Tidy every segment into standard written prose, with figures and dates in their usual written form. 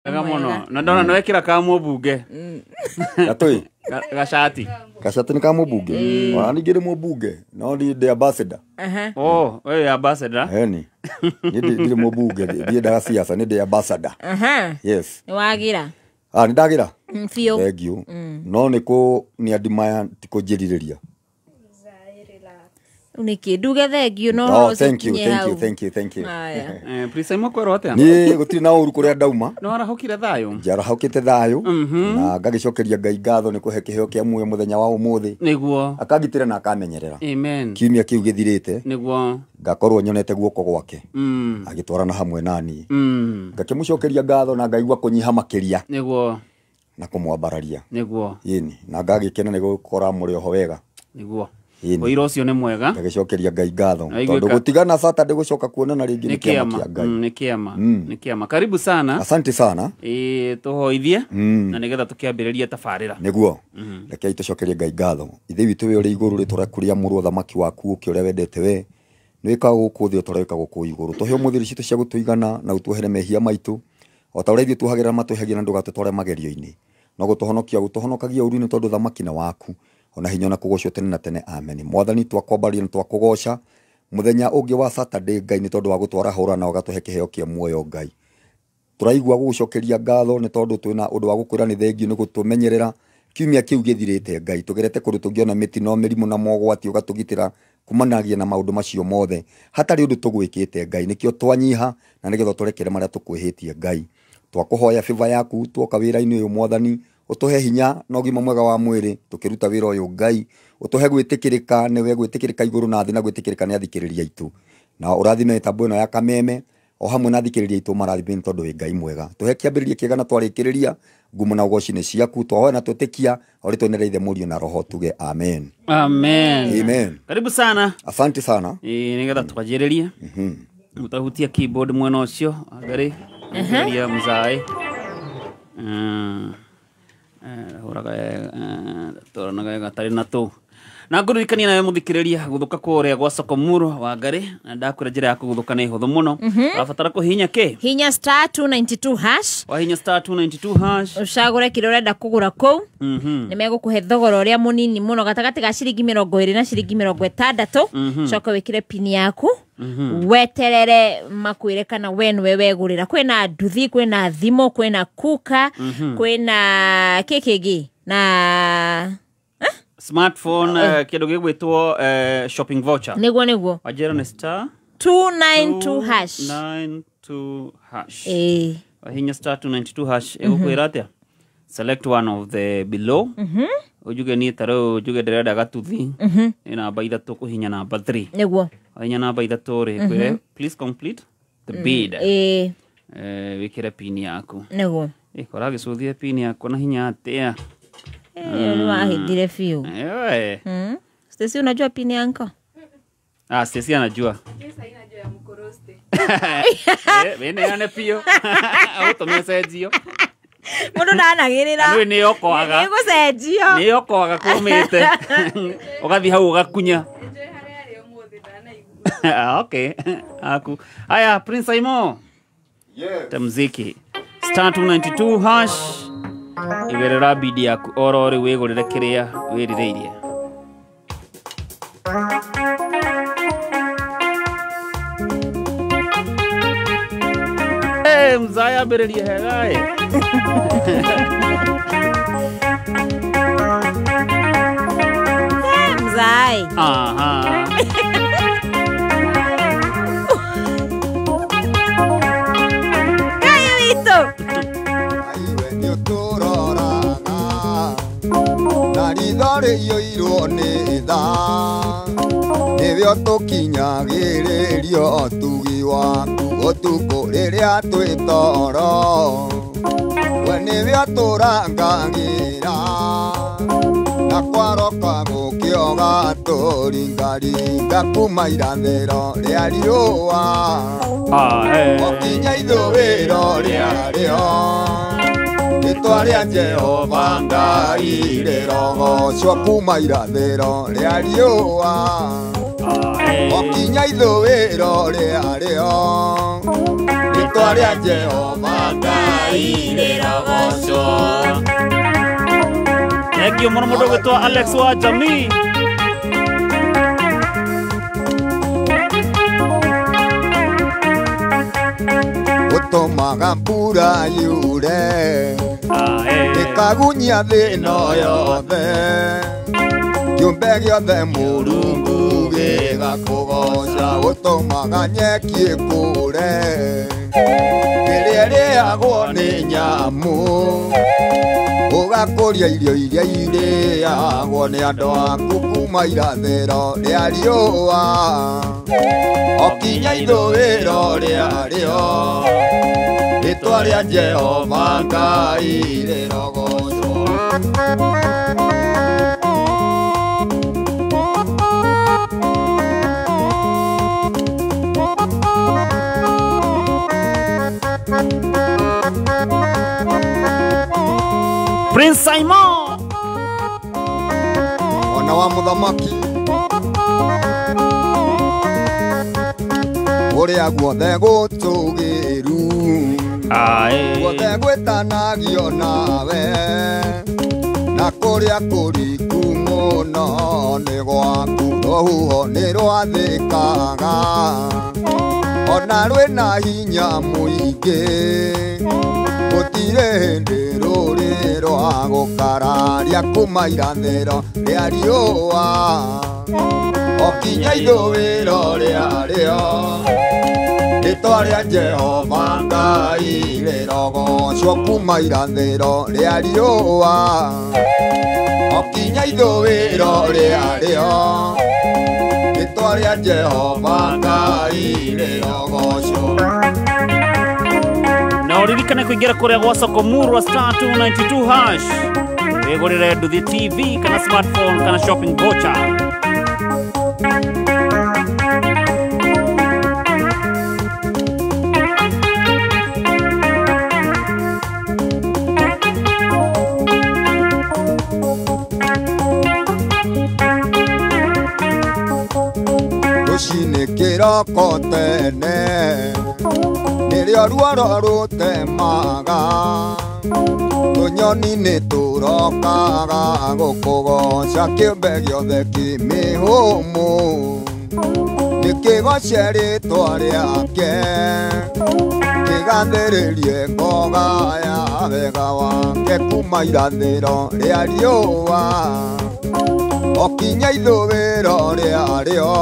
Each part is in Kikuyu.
Wega mũno na ndona nĩ wekĩra ka mũmbunge. Gatũĩ. Gacati. Gacati nĩ ka mũmbunge. Ona ningĩ nĩ mũmbunge no niĩ ndĩ ambassador. Oh, wewe ambassador. Eni niĩ ndirĩ mũmbunge, ndiendaga siasa, nĩ ndĩ ambassador. Yes. Nĩ wagĩra. Ah, nĩ ndagĩra. Biũ. Thank you. No nĩ kũ nĩ andimaya ti kũnjĩrirĩria. Rĩu nĩkĩ nduge thengio no Oh, thank you, ũcikinye thank you, hau. thank you, thank you. Haya. Please Simon kwĩrwo atĩa? Niĩ gũtirĩ na ũru kũrĩa ndauma. Nĩ warahũkire thayũ? Njarahũkĩte thayũ na ngagĩcokeria Ngai ngatho nĩ kũhe kĩheo kĩa muoyo mũthenya wa ũmũthĩ. Nĩguo. Akangitĩra na akamenyerera. Amen. Kiumia kĩu gĩthirĩte Nĩguo. ngakorwo nyonete guoko gwake agĩtwarana hamwe naniĩ. Ngakĩmũcokeria ngatho na ngaigua kũnyiha makĩria Nĩguo. na kũmwambararia. Nĩguo. Ĩni na ngagĩkena nĩ gũkora mũrĩ oho wega. Nĩguo. Ĩni. Ũira ũcio nĩ mwega. Ngagĩcokeria Ngai ngatho Naiguĩka. tondũ gũtigana Saturday gũcoka kuonana rĩngĩ Nĩ nĩ kĩama kĩama. kĩa Ngai. Nĩ kĩama. Nĩ kĩama. Karibu sana. Asante sana. Ĩĩ tũhoithie na nĩgetha tũkĩambĩrĩrie tabarĩra. Nĩguo. Rekei tũcokerie Ngai ngatho. Ithe witũ wĩ ũrĩ igũrũ rĩtwa rĩaku rĩamũrwo, thamaki waku ũkĩ ũrĩa wendete we nĩ wĩkaga gũkũ thĩ o ta ũrĩa wĩkaga kũu igũrũ. Tũhe ũmũthĩ irio citũ cia gũtũigana na ũtuohere mehia maitũ o ta ũrĩa ithuĩ tuohagĩra matwĩhagia na ndũgatũtware magerio-inĩ, no gũtũhonokia gũtũhonokagia ũru-inĩ tondũ thamaki nĩ waku ona hinya na kũgocwo tene na tene. Amen. Mwathani twakwambaria na twakũgoca mũthenya ũngĩ wa Saturday Ngai nĩ tondũ wa gũtwara hũra na ũgatũhe kĩheo kĩa muoyo Ngai. Tũraigua gũgũcokeria ngatho nĩ tondũ twĩna ũndũ wa gũkwĩra nĩ thengio nĩ gũtũmenyerera kiumia kĩu gĩthirĩte Ngai. Tũgerete kũndũ tũngĩona mĩtino, mĩrimũ na mogwati, ũgatũgitĩra kumanagia na maũndũ macio mothe hatarĩ ũndũ tũgwĩkĩte Ngai. Nĩkĩo twanyiha na nĩgetha tũrekere marĩa tũkwĩhĩtie Ngai. Twakũhoya favor yaku tuoka wĩra-inĩ ũyũ Mwathani, ũtũhe hinya na ũgima mwega wa mwĩrĩ tũkĩruta wĩra ũyũ Ngai. Ũtũhe gwĩtĩkĩrĩka nĩwe, gwĩtĩkĩrĩka igũrũ na thĩ na gwĩtĩkĩrĩka nĩ athikĩrĩria aitũ. Na ũrathime mĩtambo ĩno ya Kameme o hamwe na athikĩrĩria aitũ marathime nĩ tondũ wĩ Ngai mwega. Tũhe kĩambĩrĩria kĩega na twarĩkĩrĩria ngumo na ũgoci nĩ ciaku. Twahoya na twĩtĩkia o rĩtwa rĩa Ithe, Mũriũ na Roho tuge amen. Amen. Amen. Karibu sana. Asante sana. Ĩĩ nĩgetha twanjĩrĩrie. Ũtahutia keyboard mwena ũcio Ngarĩ ambĩrĩria mzae. Hũraga twaranaga wega tarĩ na tũ. Na ngũririkania nawe mũthikĩrĩria gũthũka kũrĩa gwa Sokomuro wa Ngarĩ na ndakwĩra njĩra ya kũgũthũka nĩ hũthũ mũno. Ũrabatara kũhihinya kĩ? Hinya star 292 hash. Wahinya star 292 hash. Ũcagũre kĩrĩa ũrenda kũgũra kũu. Nĩ megũkũhe thogora ũrĩa mũnini mũno gatagatĩ ga ciringi 20 na ciringi 60. Coka wĩkĩre pini yaku. Weterere makwĩre kana we nĩwe wegũrĩra. Kwĩna nduthi, kwĩna thimũ, kwĩna kuka, kwĩna kĩ kĩngĩ na smartphone, kĩndũ gĩgwĩtwo shopping voucher. Nĩguo nĩguo. Wanjĩra nĩ star 292 hash. 292 hash. Ĩĩ. Wahinya star 292 hash ĩgũkwĩra atĩa? Select one of the below. Ujuge niĩ ta rĩu njuge ndĩrenda gatuthi. Nĩ namba ithatũ kũhinya namba 3. Nĩguo. Wahinya namba ithatũ rĩ ĩkwĩre please complete the bid. Ĩĩ. Wĩkĩre pin yaku. Nĩguo. Ĩkora gĩcũthie pin yaku na hinya atĩa? Ĩyo nĩ wahithire biũ. Ewe. Stacy, unajua pini yanko? Ah, Stacy anajua. Wĩneane biũ. Ũtũme cenjio. Mũndũ ndanagĩrĩra. Nĩ nĩ yokoaga. Nĩ gũcenjio. Nĩ yokoaga kũmĩte. Ũgathiĩ hau ũgakunya. Okay. Aku. Haya, Prince Aimo. Yes. Ta muziki. Star 292 hash. Igĩrĩra bidi yaku oro rĩu wĩgũrĩre kĩrĩa wĩrirĩirie. Mzaya ambĩrĩrie hega ĩ. Mzai. Aha. Ngai witũ. Aiwe nĩ ũtũroraga na ritho rĩiyũirwo nĩ tha, nĩwe ũtũkinyagĩrĩrio ũtugi waku ũtukũ rĩrĩa twĩ toro. We nĩwe ũtũrangagĩra na kwaroka gũkĩoga tũringaringa kuma irathĩro rĩa riũa gũkinya ithũĩro rĩarĩo. Rĩtwa rĩa Jehova Ngai rĩrogocwo kuma irathĩro rĩa riũa gũkinya ithũĩro rĩarĩo. Rĩtwa rĩa Jehova Ngai Thank you mũno mũndũ ũgwĩtwo Alex wa Jamii. Ũtũmaga mbura yure ĩkagunyia thĩ-ĩno yothe kĩũmbe gĩothe Mũrungu gĩgakũgoca ũtũmaga nyeki ĩkũre ĩrĩa ĩrĩagwo nĩ nyamũ ũgakũria irio iria irĩagwo nĩ andũ aku kuma irathĩro rĩa riũa o kinya ithũĩro rĩarĩo rĩtwa rĩa Jehova Ngai rĩrogocwo. Prince Simon mwana wa mũthamaki ũrĩa guothe gũtũgĩru guothe gwĩtanagio nawe na kũrĩa kũriku mũno nĩ gwaku rũhuho nĩ rwathĩkaga ona rwĩna hinya mũingĩ gũtirĩ hĩndĩ rũrĩ rwa gũkararia kuma irathĩro rĩa riũa o kinya ithũĩro rĩarĩo rĩtwa rĩa Jehova Ngai rĩrogocwo kuma irathĩro rĩa riũa o kinya ithũĩro rĩarĩo rĩtwa rĩa Jehova Ngai rĩrogocwo. Na ũririkane kũingĩra kũrĩa gwa soko murwa star 292 hash wĩgũrĩre nduthi TV kana smartphone kana shopping voucher. Rũcinĩ kĩroko tene nĩrĩo ruoro rũtemaga tũnyoni nĩ tũrokaga gũkũgoca kĩũmbe gĩothe kĩ mĩhũmũ nĩkĩgoce rĩtwa rĩake kĩgathĩrĩrie ngoga ya wega wake kuma irathĩro rĩa riũa o kinya ithũĩro rĩarĩo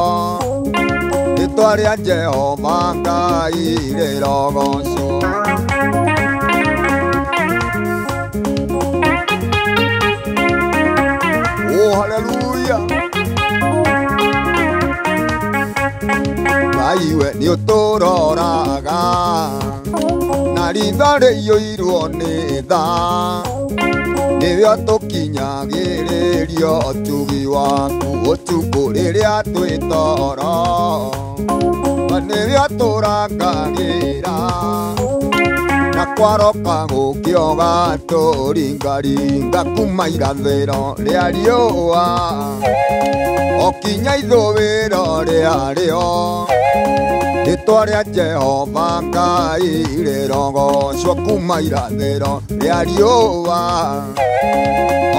rĩtwa rĩa Jehova Ngai rĩrogocwo. Oh, hallelujah. Ngai we nĩ ũtũroraga na ritho rĩiyũirwo nĩ tha nĩwe ũtũkinyagĩrĩrio ũtugi waku ũtukũ rĩrĩa twĩ toro nĩwe ũtũrangagĩra na kwaroka gũkĩoga tũringaringa kuma irathĩro rĩa riũa o kinya ithũĩro rĩarĩo rĩtwa rĩa Jehova Ngai rĩrogocwo kuma irathĩro rĩa riũa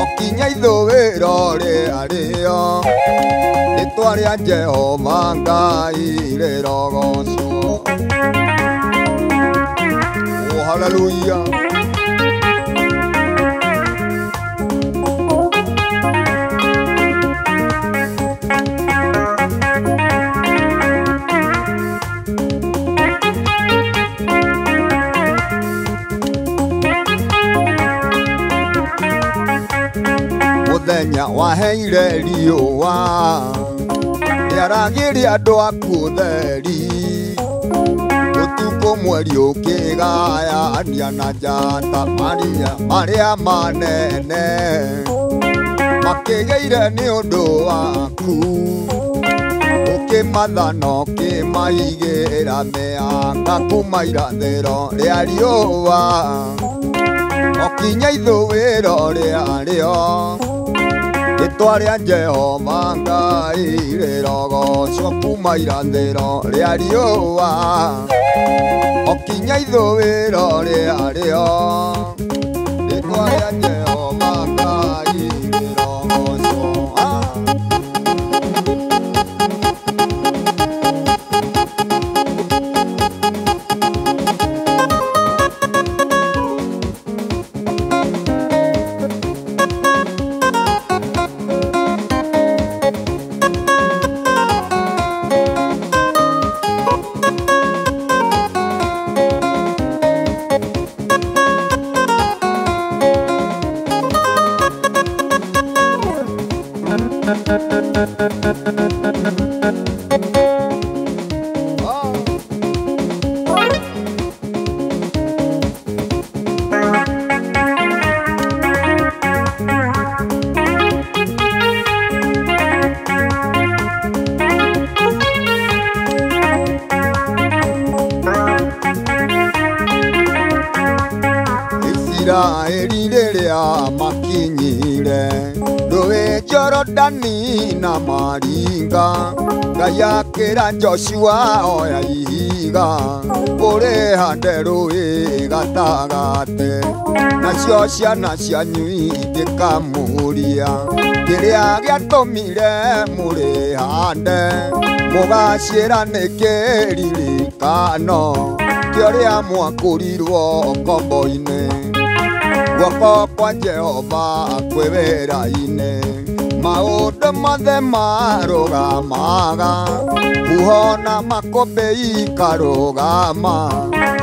o kinya ithũĩro rĩarĩo rĩtwa rĩa Jehova Ngai rĩrogocwo. Oh, hallelujah. Mũthenya waheire riũa rĩaragĩria andũ aku ũtheri ũtukũ mweri ũkĩgayania na njata maria marĩa manene makĩgĩire nĩ ũndũ waku ũkĩmatha na ũkĩmaigĩra mĩhaka kuma irathĩro rĩa riũa o kinya ithũĩro rĩarĩo rĩtwa rĩa Jehova Ngai rĩrogocwo kuma irathĩro rĩa riũa o kinya ithũĩro rĩarĩo rĩtwa rĩa Jehova Ngai. Isiraeli rĩrĩa makinyire rũĩ Jorodani na maringa, Ngai akĩra Joshua oya ihiga ũrĩhande rũĩ gatagatĩ, nacio ciana cianyu ingĩkamũria kĩrĩa gĩatũmire mũrĩhande, mũgaciĩra nĩ kĩririkano kĩa ũrĩa mwakũrirwo ngombo-inĩ. Guoko kwa Jehova kwĩ wĩra-inĩ, maũndũ mothe marũgamaga, huho na makũmbĩ ikarũgama,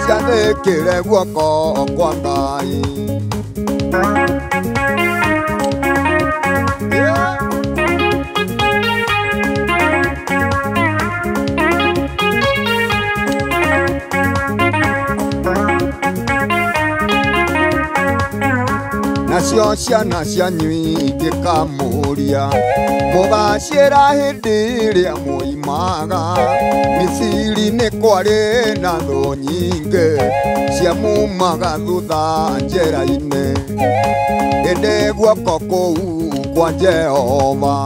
ciathĩkĩre guoko kwa Ngai. Yeah. Nacio ciana cianyu ingĩkamũria, mũgaciĩra hĩndĩ ĩrĩa mwoimaga Misiri nĩ kwarĩ na thũ nyingĩ ciamumaga thutha njĩra-inĩ, ĩndĩ guoko kũu kwa Jehova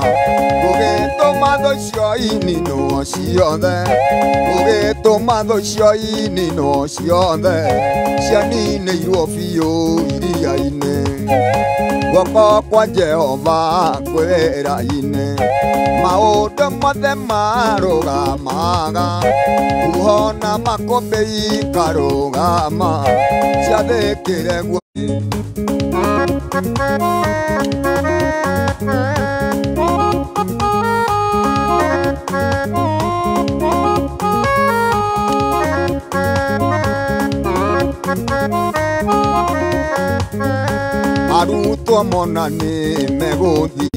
gũgĩtũma thũ icio ininwo ciothe, gũgĩtũma thũ icio ininwo ciothe, cianinĩirwo biũ iria-inĩ. Guoko kwa Jehova kwĩ wĩra-inĩ, maũndũ mothe marũgamaga, huho na makũmbĩ ikarũgama, ciathĩkĩre guo. Arutwo mona nĩ megũthiĩ.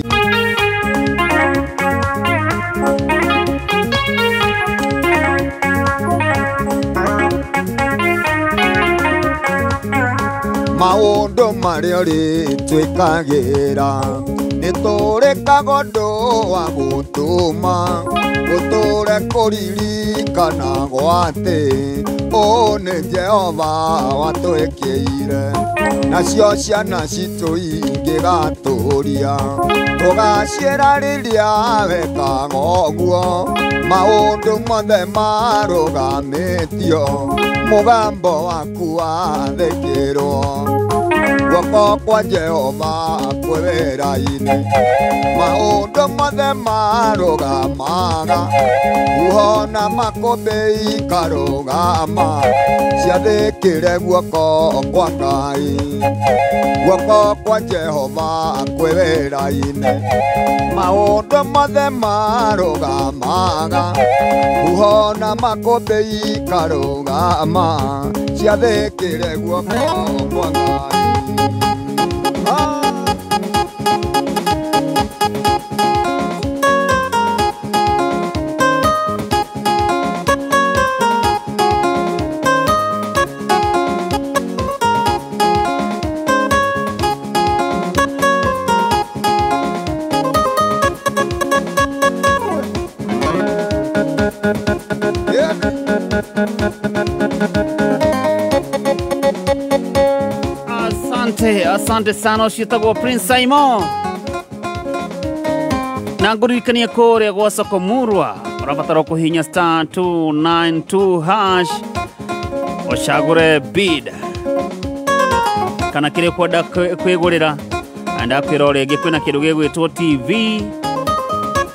Maũndũ marĩa ũrĩtwĩkagĩra nĩ tũrĩkaga ũndũ wa gũtũma gũtũre kũririkanagwo atĩ ũũ nĩ Jehova watwĩkĩire, nacio ciana citũ ingĩgatũria tũgaciĩra rĩrĩa wekaga ũguo, maũndũ mothe marũgamĩtio, mũgambo waku wathĩkĩrwo. Guoko kwa Jehova kwĩ wĩra-inĩ, maũndũ mothe marũgamaga, huho na makũmbĩ ikarũgama, ciathĩkĩre guoko kwa Ngai. Guoko kwa Jehova kwĩ wĩra-inĩ, maũndũ mothe marũgamaga, huho na makũmbĩ ikarũgama, ciathĩkĩre guoko kwa Ngai. Asante, asante sana ũciĩtagwo Prince Simon. Na ngũririkanie kũrĩa gwa soko murwa ũrabatara kũhihinya star 292 hash ũcagũre bid kana kĩrĩa ũkwenda kwĩgũrĩra. Na ndakwĩra o rĩngĩ kwĩna kĩndũ gĩgwĩtwo TV,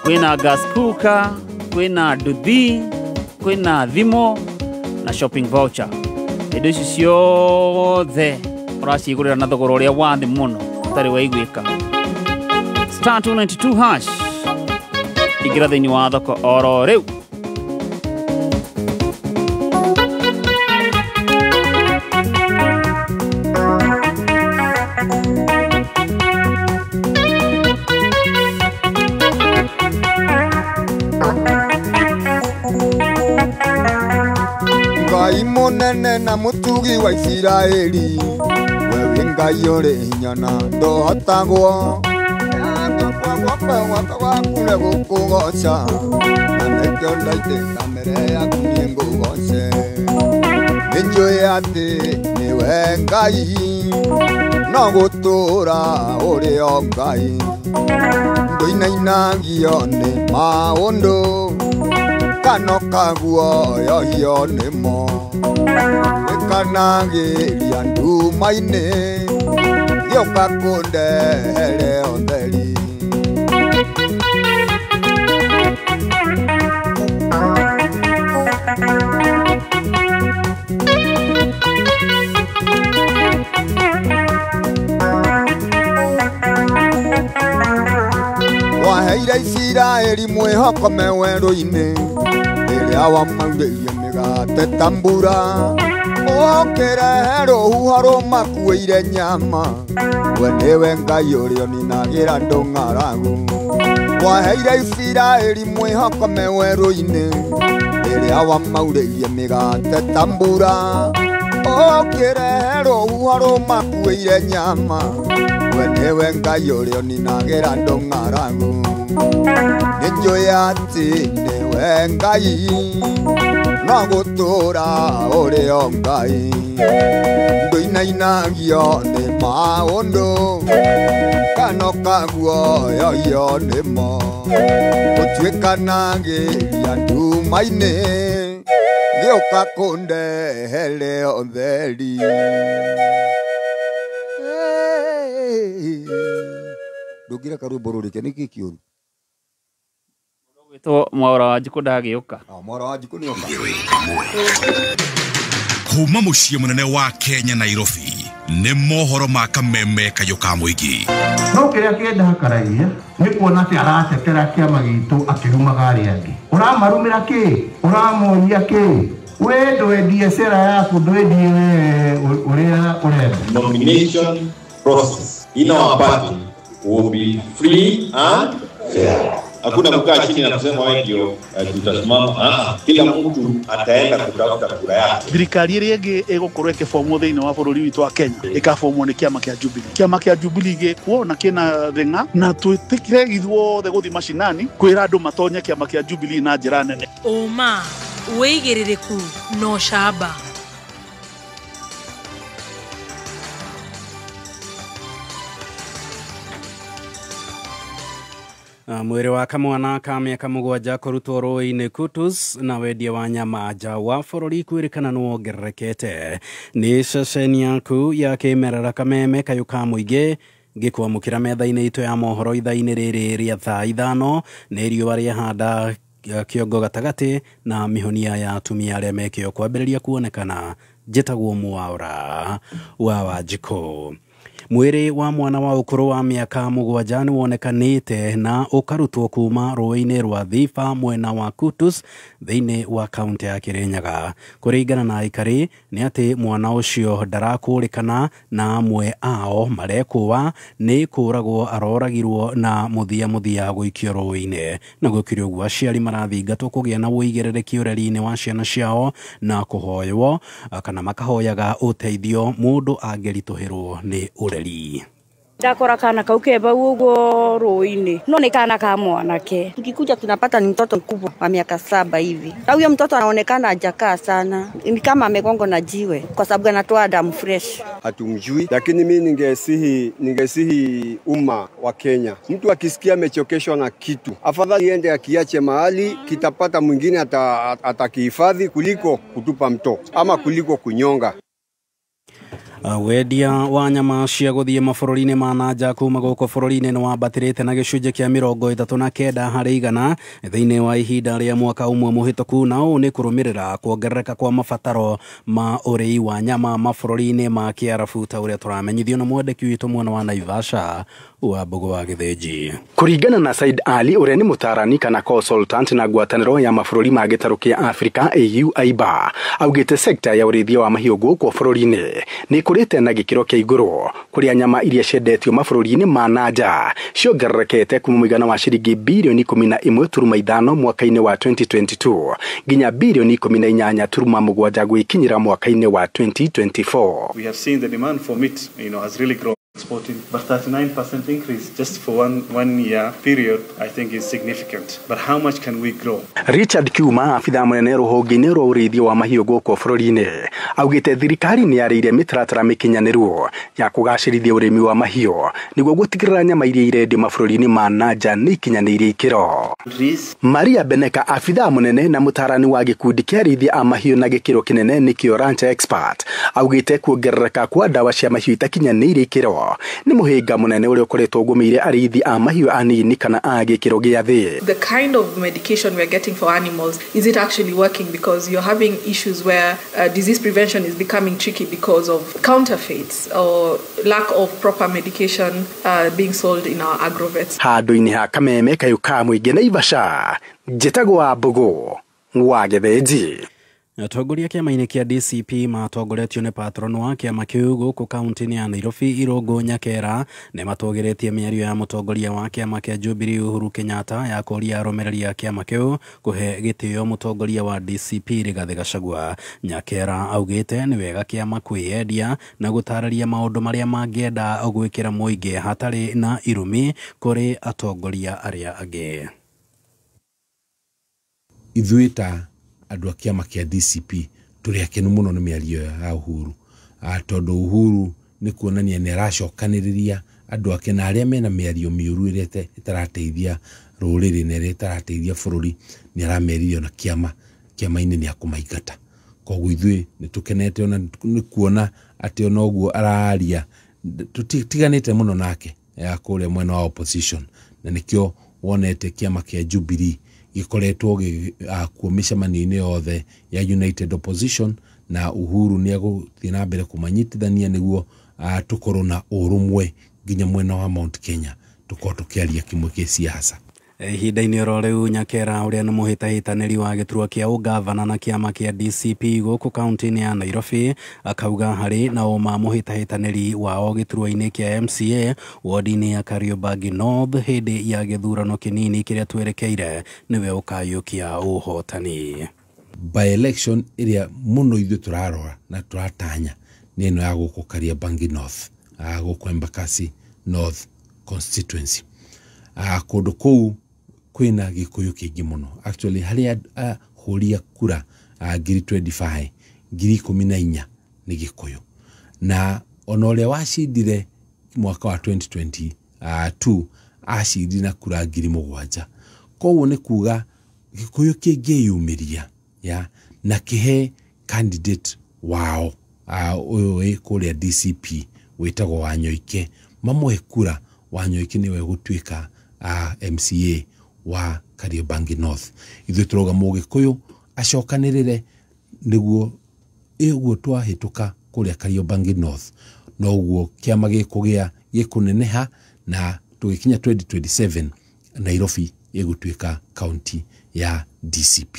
kwĩna gas cooker, kwĩna nduthi, kwĩna thimũ na shopping voucher. Indo ici ciothe ũracigũrĩra na thogora ũrĩa wa thĩ mũno ũtarĩ waiguĩka. Star 292 hash, ingĩra thĩinĩ wa thoko oro rĩu. Ngai mũnene na mũtugi wa Isiraeli, we wĩ Ngai ũrĩ hinya na ndũhotagwo. Guoko gwaku nĩ gũkũgoca, na nĩkĩo ndaitĩka mbere yaku niĩ ngũgoce. Nĩnjũĩ atĩ nĩwe Ngai, No gũtũũra ũrĩ o Ngai ndũinainagio nĩ maũndũ kana ũkaguoyohio nĩmo ĩkanagĩria nduma-inĩ gĩũka kũndehere ũtheri. Waheire Isiraeli mwĩhoko me werũ-inĩ rĩrĩa wamaurĩirie mĩgate ta mbura ũkĩrehe rũhuho rũmakuĩire nyama we nĩwe Ngai ũrĩa ũninagĩra andũ ng'aragu. Waheire Isiraeli mwĩhoko me werũ-inĩ rĩrĩa wamaurĩirie mĩgate ta mbura ũkĩrehe rũhuho rũmakuĩire nyama we nĩwe Ngai ũrĩa ũninagĩra andũ ng'aragu. Nĩnjũĩ atĩ nĩwe Ngai no gũtũũra ũrĩ o Ngai ndũinainagio nĩ maũndũ kana ũkaguoyohio nĩmo ũtuĩkanagĩria nduma-inĩ gĩũka kũndehere ũtheri. Ndũngĩreka rwĩmbo rũrĩke nĩkĩ kĩũru? Gwĩtwo Mwaũra wa Njukũ ndagĩũka. Mwaũra wa Njukũ nĩoka. Kuma mũciĩ mũnene wa Kenya Nairobi nĩ mohoro ma kameme kayũ ka mũingĩ. No kĩrĩa kĩndakaragia nĩ kuona atĩ aratetera kĩama gitũ akĩrumaga arĩa angĩ. Ũramarumĩra kĩ? Ũramonia kĩ? We ndwendie cera yaku, ndwendie we ũrĩa ũrenda. Nomination process in our party will be free and fair. Hakuna kukaa chini na kusema wewe ndio tutasimama. Kila mtu ataenda kutafuta kura yake. Thirikari ĩrĩa ĩngĩ ĩgũkorwo ĩkĩbomwo thĩinĩ wa bũrũri witũ wa Kenya ĩkabomwo nĩ kĩama kĩa Jubilee. Kĩama kĩa Jubilee gĩkuo na kĩna thĩng'a na twĩtĩkĩre ithuothe gũthiĩ macinani kwĩra andũ matonye kĩama kĩa Jubilee na njĩra nene. Ũma, wĩigĩrĩrĩku na ũcamba. Mwĩrĩ wa kamwana ka mĩaka 7 kũrutwo rũĩ-inĩ Kutus na wendia wa nyama nja wa bũrũri kwĩrĩkana nĩ wongererekete. Nĩ ceceni yaku ya kĩmerera kameme kayũ ka mũingĩ ngĩkwamũkĩra metha-inĩ itũ ya mohoro ithaa-inĩ rĩrĩ rĩa thaa 5 nĩ riũa rĩahanda kĩongo gatagatĩ na mĩhonia ya atumia arĩa mekĩo kwambĩrĩria kuonekana. Njĩtagwo Mwaũra wa Wanjikũ. Mwĩrĩ wa mwana wa ũkũrũ wa mĩaka 7 nĩ wonekanĩte na ũkarutwo kuma rũĩ-inĩ rwa Thiba mwena wa Kutus thĩinĩ wa kaunti ya Kirinyaga. Kũringana na aikari nĩ atĩ mwana ũcio ndarakũrĩkana na amwe ao marekũa nĩ kũragwo aroragirwo na mũthia gũikio rũĩ-inĩ. Na gũkĩrĩ ũguo aciari marathingatwo kũgĩa na ũigĩrĩrĩki ũreri-inĩ wa ciana ciao na kũhoywo kana makahoyaga ũteithio mũndũ angĩritũhĩrwo nĩ ũreri. Ndakora kana kau keba ugo rũĩ-inĩ no nĩ kana ka mwanake. Tukikuja tunapata ni mtoto mkubwa wa miaka 7 hivi. Na huyo mtoto anaonekana hajakaa sana, ni kama amegongwa na jiwe kwa sababu anatoa damu fresh. Hatumjui, lakini mimi ningesihi umma wa Kenya, mtu akisikia amechokeshwa na kitu afadhali ende akiache mahali kitapata mwingine atakihifadhi kuliko kutupa mto ama kuliko kunyonga. Wendia wa nyama cia gũthiĩ mabũrũri-inĩ ma na nja kuma gũkũ bũrũri-inĩ nĩ wambatĩrĩte na gĩcunjĩ kĩa 39 harĩ igana thĩinĩ wa ihinda rĩa mwaka ũmwe mũhĩtũku, na ũũ nĩ kũrũmĩrĩra kuongerereka kwa mabataro ma ũrĩi wa nyama mabũrũri-inĩ ma Kĩarabu ta ũrĩa tũramenyithio na mwandĩki witũ mwena wa Naivasha wa Mbugu wa Gĩthĩnji. Kũringana na Said Ali ũrĩa nĩ mũtaarani kana consultant na ngwatanĩro ya mabũrũri ma gĩtarũ kĩa Afrika AU AIBA, augĩte sekta ya ũrĩithia wa mahiũ gũkũ bũrũri-inĩ nĩ ĩkũrĩte na gĩkĩro kĩa igũrũ kũrĩa nyama iria ciendetio mabũrũri-inĩ ma na nja ciongererekete kuma mũigana wa ciringi birioni 11.5 mwaka-inĩ wa 2022 nginya birioni 18.7 gwĩkinyĩra mwaka-inĩ wa 2024. We have seen the demand for meat, has really grown. Exporting, but 39% increase just for one year period, I think is significant. But how much can we grow? Richard Kiuma, abithaa mũnene rũhonge-inĩ rwa ũrĩithia wa mahiũ gũkũ bũrũri-inĩ, augĩte thirikari nĩ yarĩire mĩtaratara mĩkinyanĩru ya kũgacĩrithia ũrĩmi wa mahiũ nĩguo gũtigĩrĩra nyama iria irendio mabũrũri-inĩ ma na nja nĩ ikinyanĩirie ikĩro. Maria Beneka, abithaa mũnene na mũtaarani wa gĩkundi kĩa arĩithia a mahiũ na gĩkĩro kĩnene nĩkĩo Ranch Expert, augĩte kuongerereka kwa ndawa cia mahiũ itakinyanĩirie ikĩro nĩ mũhĩnga mũnene ũrĩa ũkoretwo ũgũmĩire arĩithi a mahiũ anini kana a gĩkĩro gĩa thĩ. The kind of medication we're getting for animals, is it actually working? Because you're having issues where disease prevention is becoming tricky because of counterfeits or lack of proper medication being sold in our agrovets. Handũ-inĩ ha kameme kayũ ka mũingĩ Naivasha, njĩtagwo wa Mbũgũ wa Gĩthĩnji. Atongoria kĩama-inĩ kĩa DCP matongoretio nĩ patron wa kĩama kĩu gũkũ kaunti-inĩ ya Nairobi Irũngũ Nyakera nĩ matũgĩrĩtie mĩario ya mũtongoria wa kĩama kĩa Jubilee Uhuru Kenyatta ya kũria arũmĩrĩri a kĩama kĩu kũhe gĩtĩo mũtongoria wa DCP Rigathĩ Gachagua. Nyakera augĩte nĩ wega kĩama kwĩyendia na gũtarĩria maũndũ marĩa mangĩenda gwĩkĩra mũingĩ hatarĩ na irumi kũrĩ atongoria arĩa angĩ. Ithuĩ ta andũ a kĩama kĩa DCP tũrĩ akenu mũno nĩ mĩario ya Uhuru, tondũ Uhuru nĩ kuonania nĩ aracokanĩrĩria andũ ake na arĩa mena mĩario mĩũru ĩrĩa ĩtarateithia rũrĩrĩ na ĩrĩa ĩtarateithia bũrũri nĩ aramerire ona kĩama-inĩ nĩ akũmaingata. Koguo ithuĩ nĩ tũkenete ona nĩ kuona atĩ ona ũguo araria tũtiganĩte mũno nake ya kũrĩa mwena wa opposition, na nĩkĩo wonete kĩama kĩa Jubilee gĩkoretwo kuo mĩcemanio-inĩ yothe ya United Opposition, na Uhuru nĩ egũthiĩ na mbere kũmanyitithania nĩguo tũkorwo na ũrũmwe nginya mwena wa Mount Kenya tũkorwo tũkĩaria kĩmwe kĩ siasa. Ihinda-inĩ oro rĩu Nyakera ũrĩa nĩ mũhĩtahĩtanĩri wa gĩturwa kĩa ũgavana na kĩama kĩa DCP gũkũ kaunti-inĩ ya Nairobi akauga harĩ na ũma mũhĩtahĩtanĩri wao gĩturwa-inĩ kĩa MCA wodi-inĩ ya Kariobangi North hĩndĩ ya gĩthurano kĩnini kĩrĩa twerekeire nĩwe ũkayũkia ũhotani. By election ĩrĩa mũno ithuĩ tũrarora na tũratanya nĩ ĩno ya gũkũ Kariobangi North, gũkũ Embakasi North constituency. Kũndũ kũu kwĩna gĩkũyũ kĩingĩ mũno. Actually harĩa ahũri a kura 25,000 14,000 nĩ gĩkũyũ, na ona ũrĩa wacindire mwaka wa 2022 acindire na kura 7,000. Koguo nĩ kuga gĩkũyũ kĩngĩyumĩria ya na kĩhe candidate wao ũyũ wĩ kũrĩa DCP wĩtagwo Wanyoike, mamũhe kura, Wanyoike nĩwe gũtuĩka MCA wa Kariobangi North. Ithuĩ tũrauga mũgĩkũyũ acokanĩrĩre nĩguo ĩguo twahĩtũka kũrĩa Kariobangi North noguo kĩama gĩkũgĩa gĩkũneneha, na tũgĩkinya 2027 Nairobi ĩgũtuĩka kaunti ya DCP.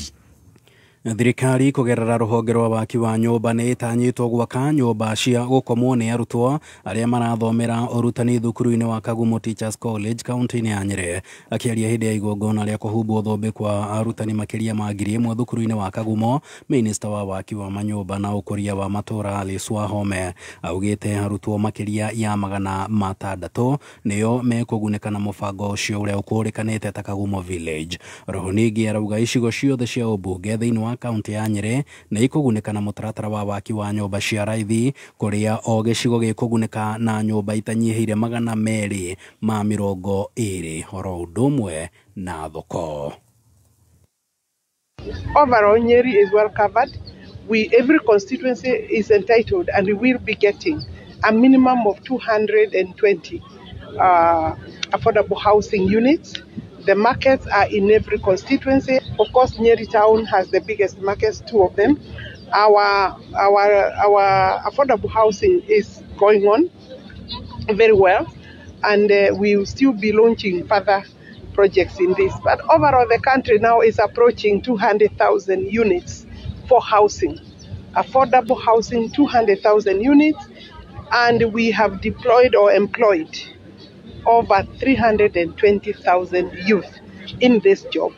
Thirikari kũgerera rũhonge rwa waki wa nyũmba nĩ ĩtanyĩtwo gwaka nyũmba cia gũkomwo nĩ arutwo arĩa marathomera ũrutani thukuru-inĩ wa Kagumo Teachers College kaunti-inĩ ya Nyĩrĩ. Akĩaria hĩndĩ ya igongona rĩa kũhumbwo thũmbĩ kwa arutani makĩria ma 1,000 thukuru-inĩ wa Kagumo, minista wa waki wa manyũmba na ũkũria wa matũũra Alice Wahome augĩte arutwo makĩria ya 600 nĩo mekũgunĩka na mũbango ũcio ũrĩa ũkũrĩkanĩte ta Kagumo Village. Roho ningĩ arauga icigo ciothe cia ũmbunge thĩinĩ wa kaunti ya Nyĩrĩ nĩ ikũgunĩka na mũtaratara wa waki wa nyũmba cia raithi kũrĩa o gĩcigo gĩkũgunĩka na nyũmba itanyihĩire 220 oro ũndũ ũmwe na thoko. Overall, Nyeri is well covered. Every constituency is entitled and we will be getting a minimum of 220 affordable housing units. The markets are in every constituency. Of course, Nyeri town has the biggest markets, 2 of them. Our affordable housing is going on very well, and we will still be launching further projects in this. But overall, the country now is approaching 200,000 units for housing, affordable housing, 200,000 units, and we have deployed or employed over 320,000 youth in this job.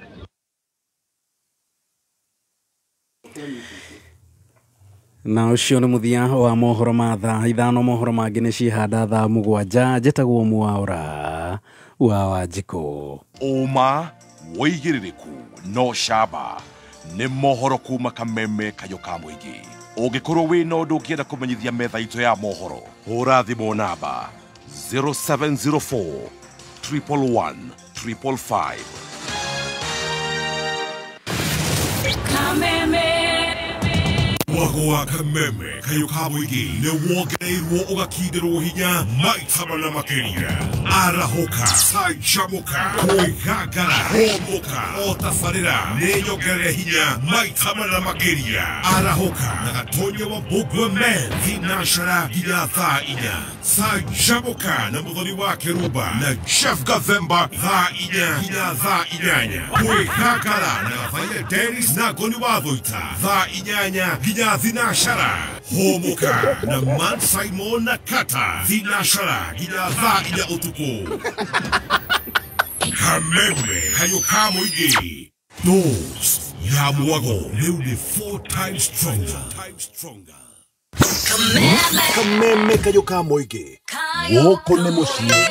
Na ũcio nĩ mũthia wa mohoro ma thaa 5. Mohoro mangĩ nĩ cihanda thaa 7. Njĩtagwo Mwaura wa Wanjikũ. Ũma wĩigĩrĩrĩku no camba nĩ mohoro kuma Kameme Kayũ ka Mũingĩ. Ũngĩkorwo wĩna ũndũ ũngĩenda kũmenyithia metha itũ ya mohoro, hũra thimũ namba 0704 111 555. Kameme. Mwago wa Kameme Kayũ ka Mũingĩ nĩ wongereirwo ũgakindĩrwo hinya maita mana makĩria. Arahũka, canjamũka, kwĩgangara, hũmũka, o tabarĩra nĩ nyongerere hinya maita mana makĩria. Arahũka na Gatonya wa Mbũgua Men thinashara nginya thaa 4. Canjamũka na Mũthoni wa Kĩrumba na Jeff Gathemba thaa 4 nginya thaa 8. Kwĩgangara na Gathaia Dennis na Ngoni wa Thũita thaa 8 nginya thinashara. Hũmũka na Man Simon na Kata thinashara nginya thaa 4 ũtukũ. Kameme Kayũ ka Mũingĩ. Dose ya mwago rĩu nĩ 4 times stronger. Kameme Kayũ ka Mũingĩ. Gũkũ nĩ mũciĩ.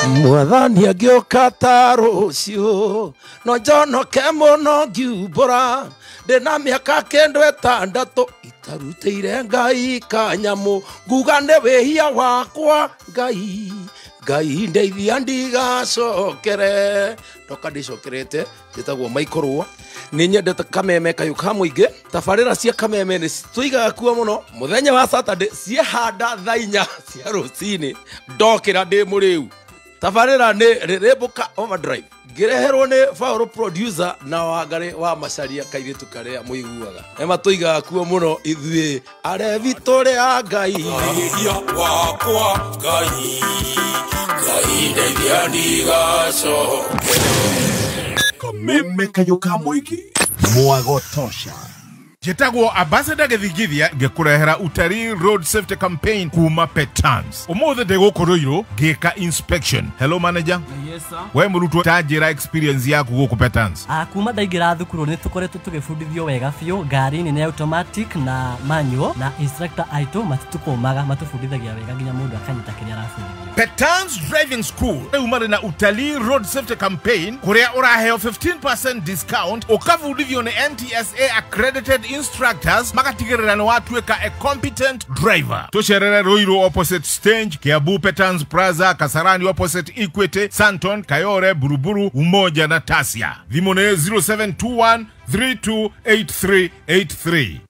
Mwathani agĩũka ta rũciũ no njonoke mũno ngiumbũra ndĩna mĩaka 96 itarutĩire Ngai kanyamũ nguga nĩ wĩhia wakwa Ngai Ngai ndeithia ndigacokere. Ndoka ndĩcokerete njĩtagwo Michael Rũa. Nĩ nyendete Kameme Kayũ ka Mũingĩ. Tabarĩra cia Kameme nĩ citũigaga kuo mũno. Mũthenya wa Saturday ciehanda thaa 4 cia rũcinĩ ndokĩra ndĩ mũrĩu. Tabarĩra nĩ Rĩrĩmbũka Overdrive ngĩreherwo nĩ Faũrũ producer na Wangarĩ wa Macaria kairĩtu karĩa mũiguaga. Nĩ matũigaga kuo mũno ithuĩ arevi tũrĩ a Ngai. Wakwa Ngai Ngai ndeithia ndigacokere. Kameme Kayũ ka Mũingĩ. Mwago tosha. Njĩtagwo Ambassador Gĩthingithia ngĩkũrehera Utalii Road Safety Campaign kuma Petans. Ũmũthĩ ndĩ gũkũ Ruiru ngĩka inspection. Hello manager. Yes sir. We mũrutwo ta njĩra experience yaku gũkũ Petans. Kuma ndaingĩra thukuru nĩ tũkoretwo tũgĩbundithio wega biũ. Ngari nĩ automatic na manual na instructor aitũ matitũkũmaga, matũbundithagia wega nginya mũndũ akanyita kĩrĩa arabundithio. Petans Driving School rĩu marĩ na Utalii Road Safety Campaign kũrĩa ũraheo 15% discount ũkabundithio nĩ NTSA accredited instructors magatigĩrĩra nĩ watuĩka a competent driver. Tũcerere Ruiru opposite Stage, Kiambu Petans Plaza, Kasarani opposite Equity, Santon, Kayore, Buruburu, Umoja na Tasia. Thimũ nĩ 0721 328383.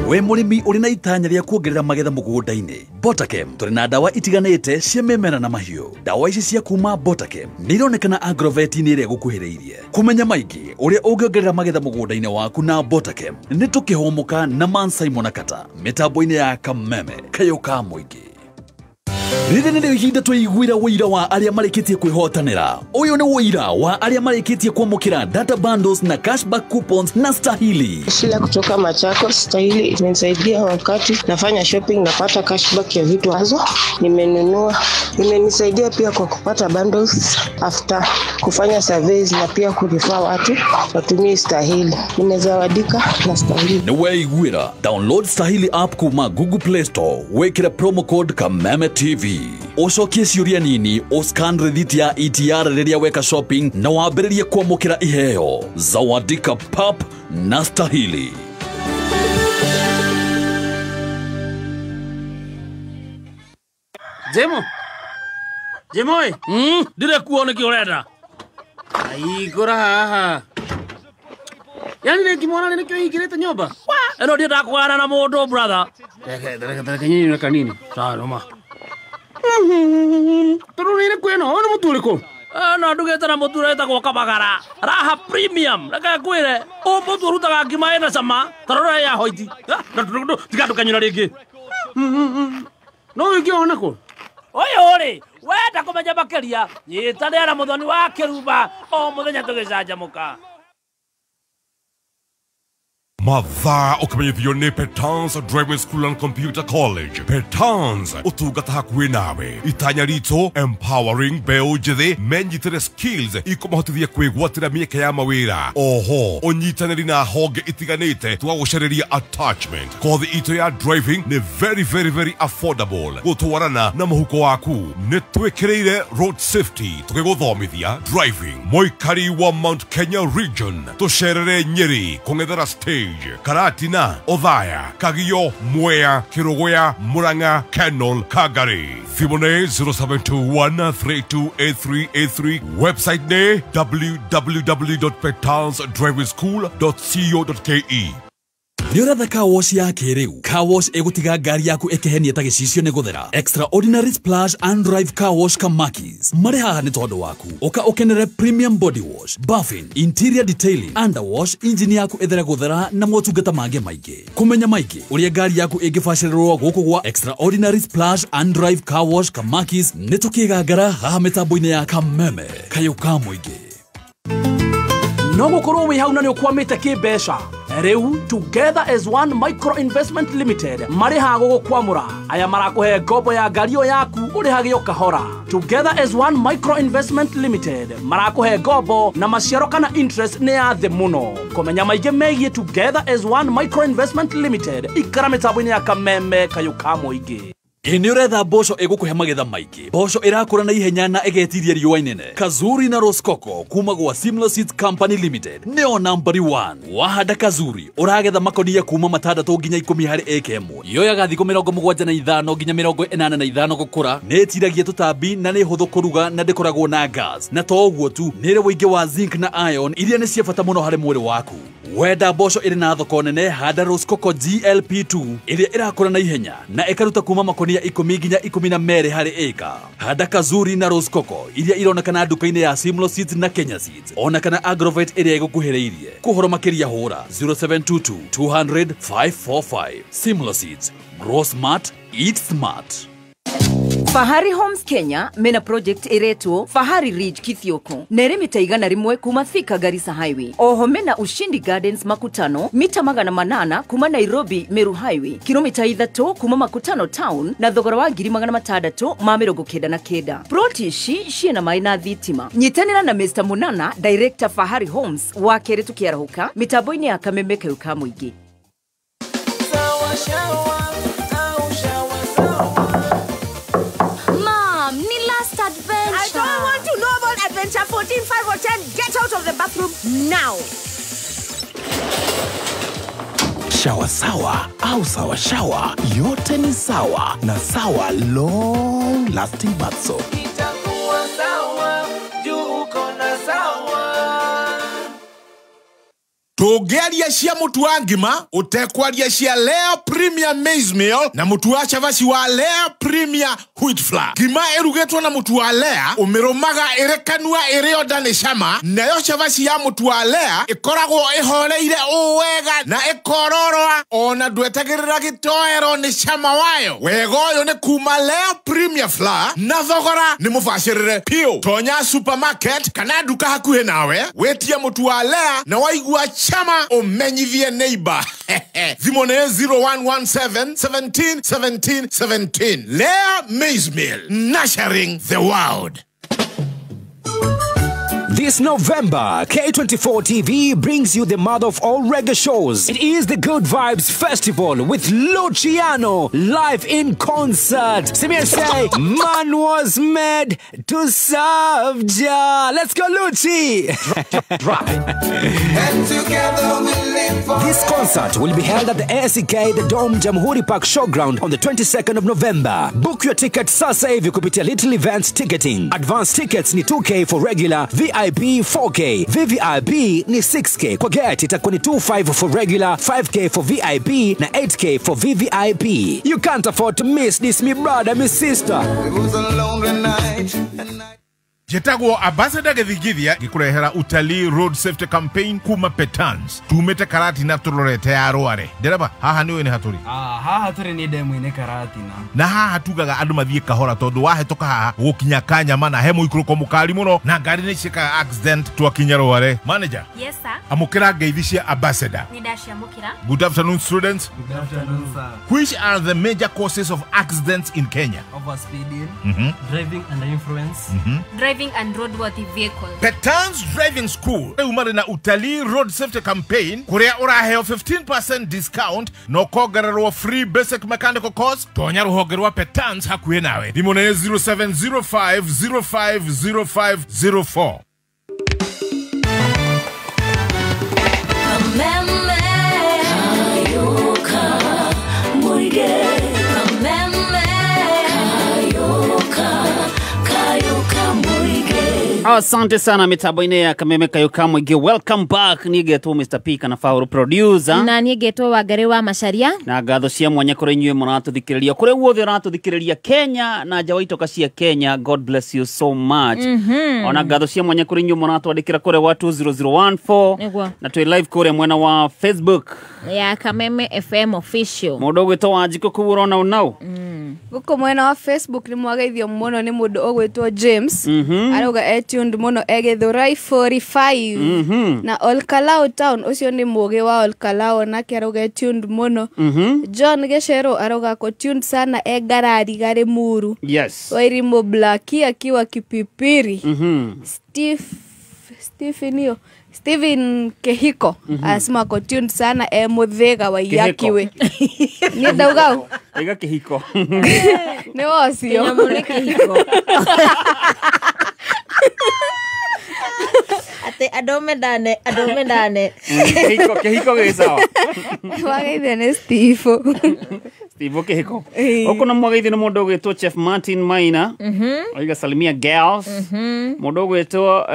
We mũrĩmi ũrĩ na itanya rĩa kuongerera magetha mũgũnda-inĩ, Botakem tũrĩ na ndawa itiganĩte cia mĩmera na mahiũ. Ndawa ici cia kuma Botakem nĩ ironekana agrovet-inĩ ĩrĩa ĩgũkuhĩrĩirie. Kũmenya maingĩ ũrĩa ũngĩongerera magetha mũgũnda-inĩ waku na Botakem nĩ tũkĩhũmũka na Man Simon Kata mĩtambo-inĩ ya Kameme Kayũ ka Mũingĩ. Rĩrĩ nĩrĩo ihinda tũiguĩra ũira wa arĩa marĩkĩtie kwĩhotanĩra. Ũyũ nĩ ũira wa arĩa marĩkĩtie kwamũkĩra data bundles na cashback coupons na Stahili. Sheila kutoka Machakos. Stahili imenisaidia wakati nafanya shopping, napata cashback ya vitu hazo nimenunua. Imenisaidia pia kwa kupata bundles after kufanya surveys na pia kurifaa watu watumie Stahili. Nimezawadika na Stahili. Nĩ weiguĩra. Download Stahili app kuma Google Play Store, wĩkĩre promo code Kameme TV. Ũcokie ciũria nini, ũscan rĩthiti ya ETR rĩrĩa weka shopping na wambĩrĩrie kwamũkĩra iheo. Zawadika pap na Stahili. Jemo. Jemo ĩ. Ndire kuo nĩkĩ ũrenda? Aigũra haha. Yani rĩngĩ mwana nĩkĩo hingĩrĩte nyũmba? Ĩno ndiendaga kũgana na mũndũ brother. Reke nyinyi kanini. Sawa noma. Tondũ nĩ ĩrĩkũ ĩno? Ũyũ nĩ mũtu ũrĩkũ? No ndugĩte na mũtu ũrĩa wĩtagwo Kabagara. Raha Premium. Reke ngwĩre, ũyũ mũtu ũrutaga ngima ĩna cama ta rora ya hoiti. Tiga ndũkanyũra rĩngĩ. No ũngĩona kũ? Ũyũ rĩ, wenda kũmenya makĩria, nyitanĩra na Mũthoni wa Kĩrumba o mũthenya tũgĩcanjamũka. Mathaa ũkĩmenyithio nĩ Petans Driving School and Computer College. Petans ũtungata hakuhĩ nawe. Itanya ritũ empowering mbeũ njĩthĩ menyitĩre skills ikũmahotithia kwĩgwatĩra mĩeke ya mawĩra. Oho ũnyitanĩri na honge itiganĩte tũgagũcarĩria attachment. Kothi itũ ya driving nĩ very very very affordable gũtwarana na mũhuko waku. Nĩ twĩkĩrĩire road safety tũgĩgũthomithia driving. Mũikari wa Mount Kenya region tũcerere Nyeri kũng'ethera stage Karatina, Othaya, Kagio, Mwea, Kirogoya, Murang'a, Kenol, Kagari. Thimũ nĩ 0721328383. Website nĩ www.petansdrivingschool.co.ke. Nĩ ũretha car wash ya kĩrĩu? Car wash ĩgũtiga ngari yaku ĩkĩhenia ta gĩcicio nĩ gũthera. Extraordinary Splash and Drive Car Wash Kamakis marĩ haha nĩ tondũ waku. Ũka ũkenere premium body wash, buffing, interior detailing, underwash, engine yaku ĩthere gũthera na motungata mangĩ maingĩ. Kũmenya maingĩ ũrĩa ngari yaku ĩngĩbacĩrĩrwo gũkũ gwa Extraordinary Splash and Drive Car Wash Kamakis nĩ tũkĩgangara haha mĩtambo-inĩ ya Kameme kayũ ka mũingĩ. No gũkorwo wĩ hau na nĩ ũkwamĩte kĩmbeca. Rĩu Together as One Micro Investment Limited marĩ haha gũgũkwamũra. Aya marakũhe ngombo ya ngari ĩyo yaku ũrĩhage o kahora. Together as One Micro Investment Limited marakũhe ngombo na maciaro kana interest nĩ ya thĩ mũno. Kũmenya maingĩ megiĩ Together as One Micro Investment Limited ikara mĩtambo-inĩ ya Kameme kayũ ka mũingĩ. Ĩ nĩ ũretha mboco ĩgũkũhe magetha maingĩ, mboco ĩrakũra na ihenya na ĩgetiria riũa inene. Kazuri na Roskoko kuma gwa Simlo Seeds Company Limited nĩo nambari 1. Wahanda Kazuri ũragetha makonia kuma 6 nginya 10 harĩ ĩka ĩmwe. Yoyaga thikũ 75 nginya 85 gũkũra. Nĩ ĩtiragia tũtambi na nĩ hũthũ kũruga na ndĩkoragwo na gas. Na to ũguo tu, nĩ ĩrĩ ũingĩ wa zinc na iron iria nĩ cia bata mũno harĩ mwĩrĩ waku. Wenda mboco ĩrĩ na thoko nene, handa Roskoko GLP2 ĩrĩa ĩrakũra na ihenya na ĩkaruta kuma makonia 10 nginya 12 harĩ ĩka. Handa Kazuri na Roskoko iria ironekana nduka-inĩ ya Simlo Seeds na Kenya Seeds, ona kana Agrovet ĩrĩa ĩgũkuhĩrĩirie. Kũhoro makĩria hũra 0722 200 545. Simlo Seeds, grow smart, eat smart. Fahari Homes Kenya mena project iretwo Fahari Ridge Kithioko nere mita 101 kuma Thika Garissa Highway. Oho mena Ushindi Gardens Makutano mita 800 kuma Nairobi Meru Highway, kilomita 3 kuma Makutano Town na thogora wa 699. Ploti ici ciena maĩ na thitima. Nyitanĩra na Mr Munana, Director Fahari Homes wa kerĩ tukiarahũka mitambo-inĩ ya Kameme kayũ ka mũingĩ. I don't want to know about Adventure 14, 5 or 10. Get out of the bathroom now. Shawa sawa au sawa shawa, yote ni sawa na Sawa long lasting bath soap. Itakuwa sawa, juu uko na sawa. Tũngĩaria cia mũtu wa ngima ũtekwaria cia Lea Premier Maize Meal na mũtu wa cabaci wa Lea Premier Wheat Flour. Ngima ĩrugĩtwo na mũtu wa Lea ũmĩrũmaga ĩrĩ kanua ĩrĩ onda nĩ cama, nayo cabaci ya mũtu wa Lea ĩkoragwo ĩhoreire ũũ wega na ĩkororoa ona ndwetagĩrĩra gĩtoero nĩ cama wayo. Wega ũyũ nĩ kuma Lea Premier Flour na thogora nĩ mũbacĩrĩre piũ. Tonya supermarket kana nduka hakuhĩ nawe wĩtie mũtu wa Lea na waigua chama umenyithie neighbor. Thimũ nĩ 0117 17 17 17. Lea Maize Meal, nurturing the world. This November, K24 TV brings you the mother of all reggae shows. It is the Good Vibes Festival with Luciano live in concert. Samir say, man was made to serve Jah. Let's go, Lucci. Drop it. And together we live forever. This concert will be held at the ASK The Dome Jamhuri Park Showground on the 22nd of November. Book your ticket sasa hivi kupitia Little Events Ticketing. Advance tickets ni 2K for regular, VIP 4K, VVIP ni 6K. Kwa gate itakuwa ni 25 for regular, 5K for VIP na 8K for VVIP. You can't afford to miss this, me brother, me sister. It was a lonely night. Njĩtagwo Ambassador Gĩthingithia ngĩkũrehera utalii road safety campaign kuma Petans. Tumĩte Karatina tũrorete ya Rware. Ndereba, haha nĩũĩ nĩ hatũrĩ? Haha tũrĩ nĩ ndemu-inĩ Karatina. Na haha tugaga andũ mathiĩ kahora tondũ wahĩtũka haha gũkinya Kanyama na he mũikũrũko mũkali mũno na ngari nĩ ciĩkaga accident twakinya Rware. Manager. Yes sir. Amũkĩra ngeithi cia Ambassador. Nĩ ndaciamũkĩra. Good afternoon students. Good afternoon sir. Which are the major causes of accidents in Kenya? Overspeeding, driving under influence, driving and roadworthy vehicle. Petans Driving School rĩu marĩ na utalii road safety campaign kũrĩa ũraheo 15% discount na ũkongererwo free basic mechanical course. Tonya rũhonge rwa Petans hakuhĩ nawe. Thimũ nĩ 0705050504. Asante sana mitambo-inĩ ya Kameme Kayuka Mũingĩ. Welcome back. Niĩ ngetwo Mr. P kana Faulu producer. Na niĩ ngetwo Wangari wa Macharia. Na ngatho cia mwanya kũrĩ inyuĩ mũratũthikĩrĩria kũrĩa guothe ũratũthikĩrĩria Kenya na nja wa itoka cia Kenya. God bless you so much. Ona ngatho cia mwanya kũrĩ inyuĩ mũratwandĩkĩra kũrĩa wa 20014 na twĩ live kũrĩa mwena wa Facebook ya Kameme FM official. Mũndũ ũgwĩtwo Wanjikũ kũu ũrona ũnau. Gũkũ mwena wa Facebook nĩ mwageithio mũno nĩ mũndũ ũgwĩtwo James. Arauga tuned muno egithurai 45 na Olkalao town ucio ni mugi wa Olkalao nake arauga tuned muno. John Gecero arauga ko tuned sana e garari gari muru. Yes. Wairimu Blackie akiwa Kipipiri. Stephen Steven Kehiko asema ko tuned sana e muthega wa yakiwe. Ni ndauga iga Kehiko. Ni wacio. Kehiko. Ate adome dane. Kehiko gĩ sawa. Wageithio nĩ Steve. Steve Kehiko. Ũkũ na mwageithio nĩ mũndũ ũgwĩtwo Chef Martin Maina. Oiga salimia girls. Mũndũ ũgwĩtwo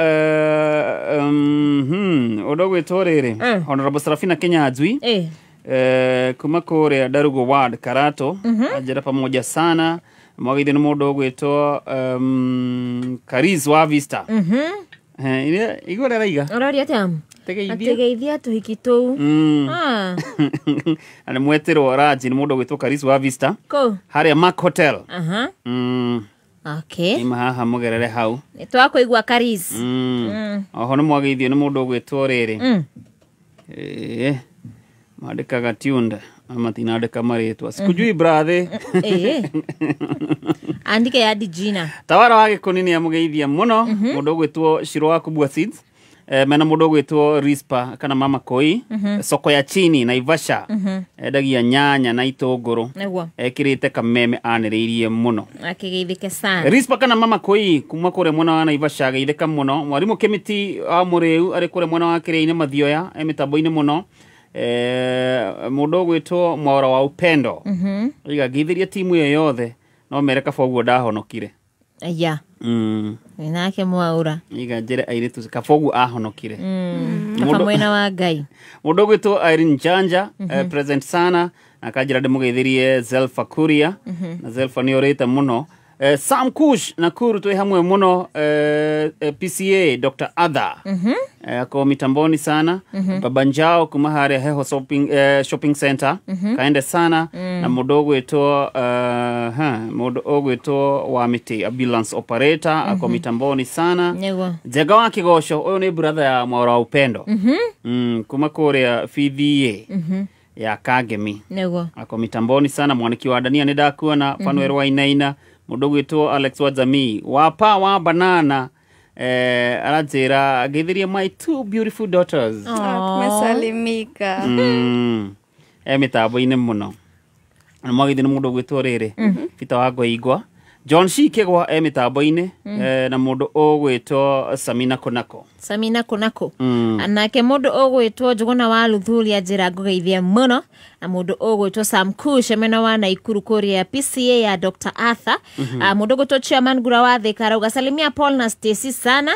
mũndũ ũgwĩtwo rĩrĩ Honorable Serafina Kenyanjui. Kuma kũrĩa Darugo Ward Karato. Ajira pamoja sana. Mwageithio nĩ mũndũ ũgwĩtwo Kariz wa Vista. Igua rĩraiga. Ũroria atĩa? Ategeithia tũhiki tũu. Na nĩ mwetĩrwo Raji nĩ mũndũ ũgwĩtwo Kariz wa Vista. Kũ? Harĩa Mark Hotel. Okay. Ima haha mũgerere hau. Nĩ twakũigua Kariz. Oho nĩ mwageithio nĩ mũndũ ũgwĩtwo rĩrĩ. Mandĩkaga tuned matinandĩka marĩtwa. Sikujui brother. Andike ya Dijina. Tawara wa Gĩkũni nĩ amũgeithia mũno mũndũ ũgwĩtwo Shiro wa Kubwa Seeds. Mena mũndũ ũgwĩtwo Rispa kana Mama Koi. Soko ya chini Naivasha. Endagia nyanya na itũngũrũ. Ekĩrĩte Kameme anĩrĩirie mũno. Akĩgeithĩke sana. Rispa kana Mama Koi kuma kũrĩa mwena wa Naivasha ageithĩka mũno. Mwarimũ Kĩmiti wa Mũrĩu arĩ kũrĩa mwena wa Kĩrĩa-inĩ Mathioya e mĩtambo-inĩ mũno. Mũndũ ũgwĩtwo Mwaura wa Upendo. Oiga ngeithĩria timu ĩyo yothe no mere kaba ũguo ndahonokire. Aya. Nake Mwaura. Iga njĩre airĩtu kaba ũguo ahonokire. Kaba mwena wa Ngai. Mũndũ ũgwĩtwo Irene Njanja present sana na akanjĩra ndĩmũgeithĩrie Zelfa Kuria. Na Zelfa nĩ orĩte mũno. Sam Kush Nakuru twĩ hamwe mũno. PCA Dr. Adha ako mitamboni sana. Baba Njao kuma harĩa Heho shopping, shopping center. Kaende sana. Na mũndũ ũgwĩtwo mũndũ ũgwĩtwo wa mĩtĩ ambulance operator ako mitamboni sana. Njega wa Kĩgoco ũyũ nĩ brother ya Mwaura wa Upendo. Kuma kũrĩa PVA ya Kagemi. Ako mitamboni sana. Mwaniki wa Dania nĩ ndakuona. Fanuel wa Inaina. Mũndũ ũgwĩtwo Alex wa Jamii wapa wa banana aranjĩra ngeithĩrie my two beautiful daughters. Tumesalimika. Mĩtambo-inĩ mũno. Na mwageithio nĩ mũndũ ũgwĩtwo rĩrĩ Peter wa Ngoingwa. John C Kĩgwa e mĩtambo-inĩ na mũndũ ũgwĩtwo Samina Konako. Samina Konako. Nake mũndũ ũgwĩtwo Njũgũna wa Luthuli anjĩra ngũgeithia mũno. Na mũndũ ũgwĩtwo Sam Kush mena wa Naikuru kũrĩa PCA ya Dr. Arthur. Mũndũ ũgwĩtwo Chairman Ngura wa Thika arauga salimia Paul na Stacy sana.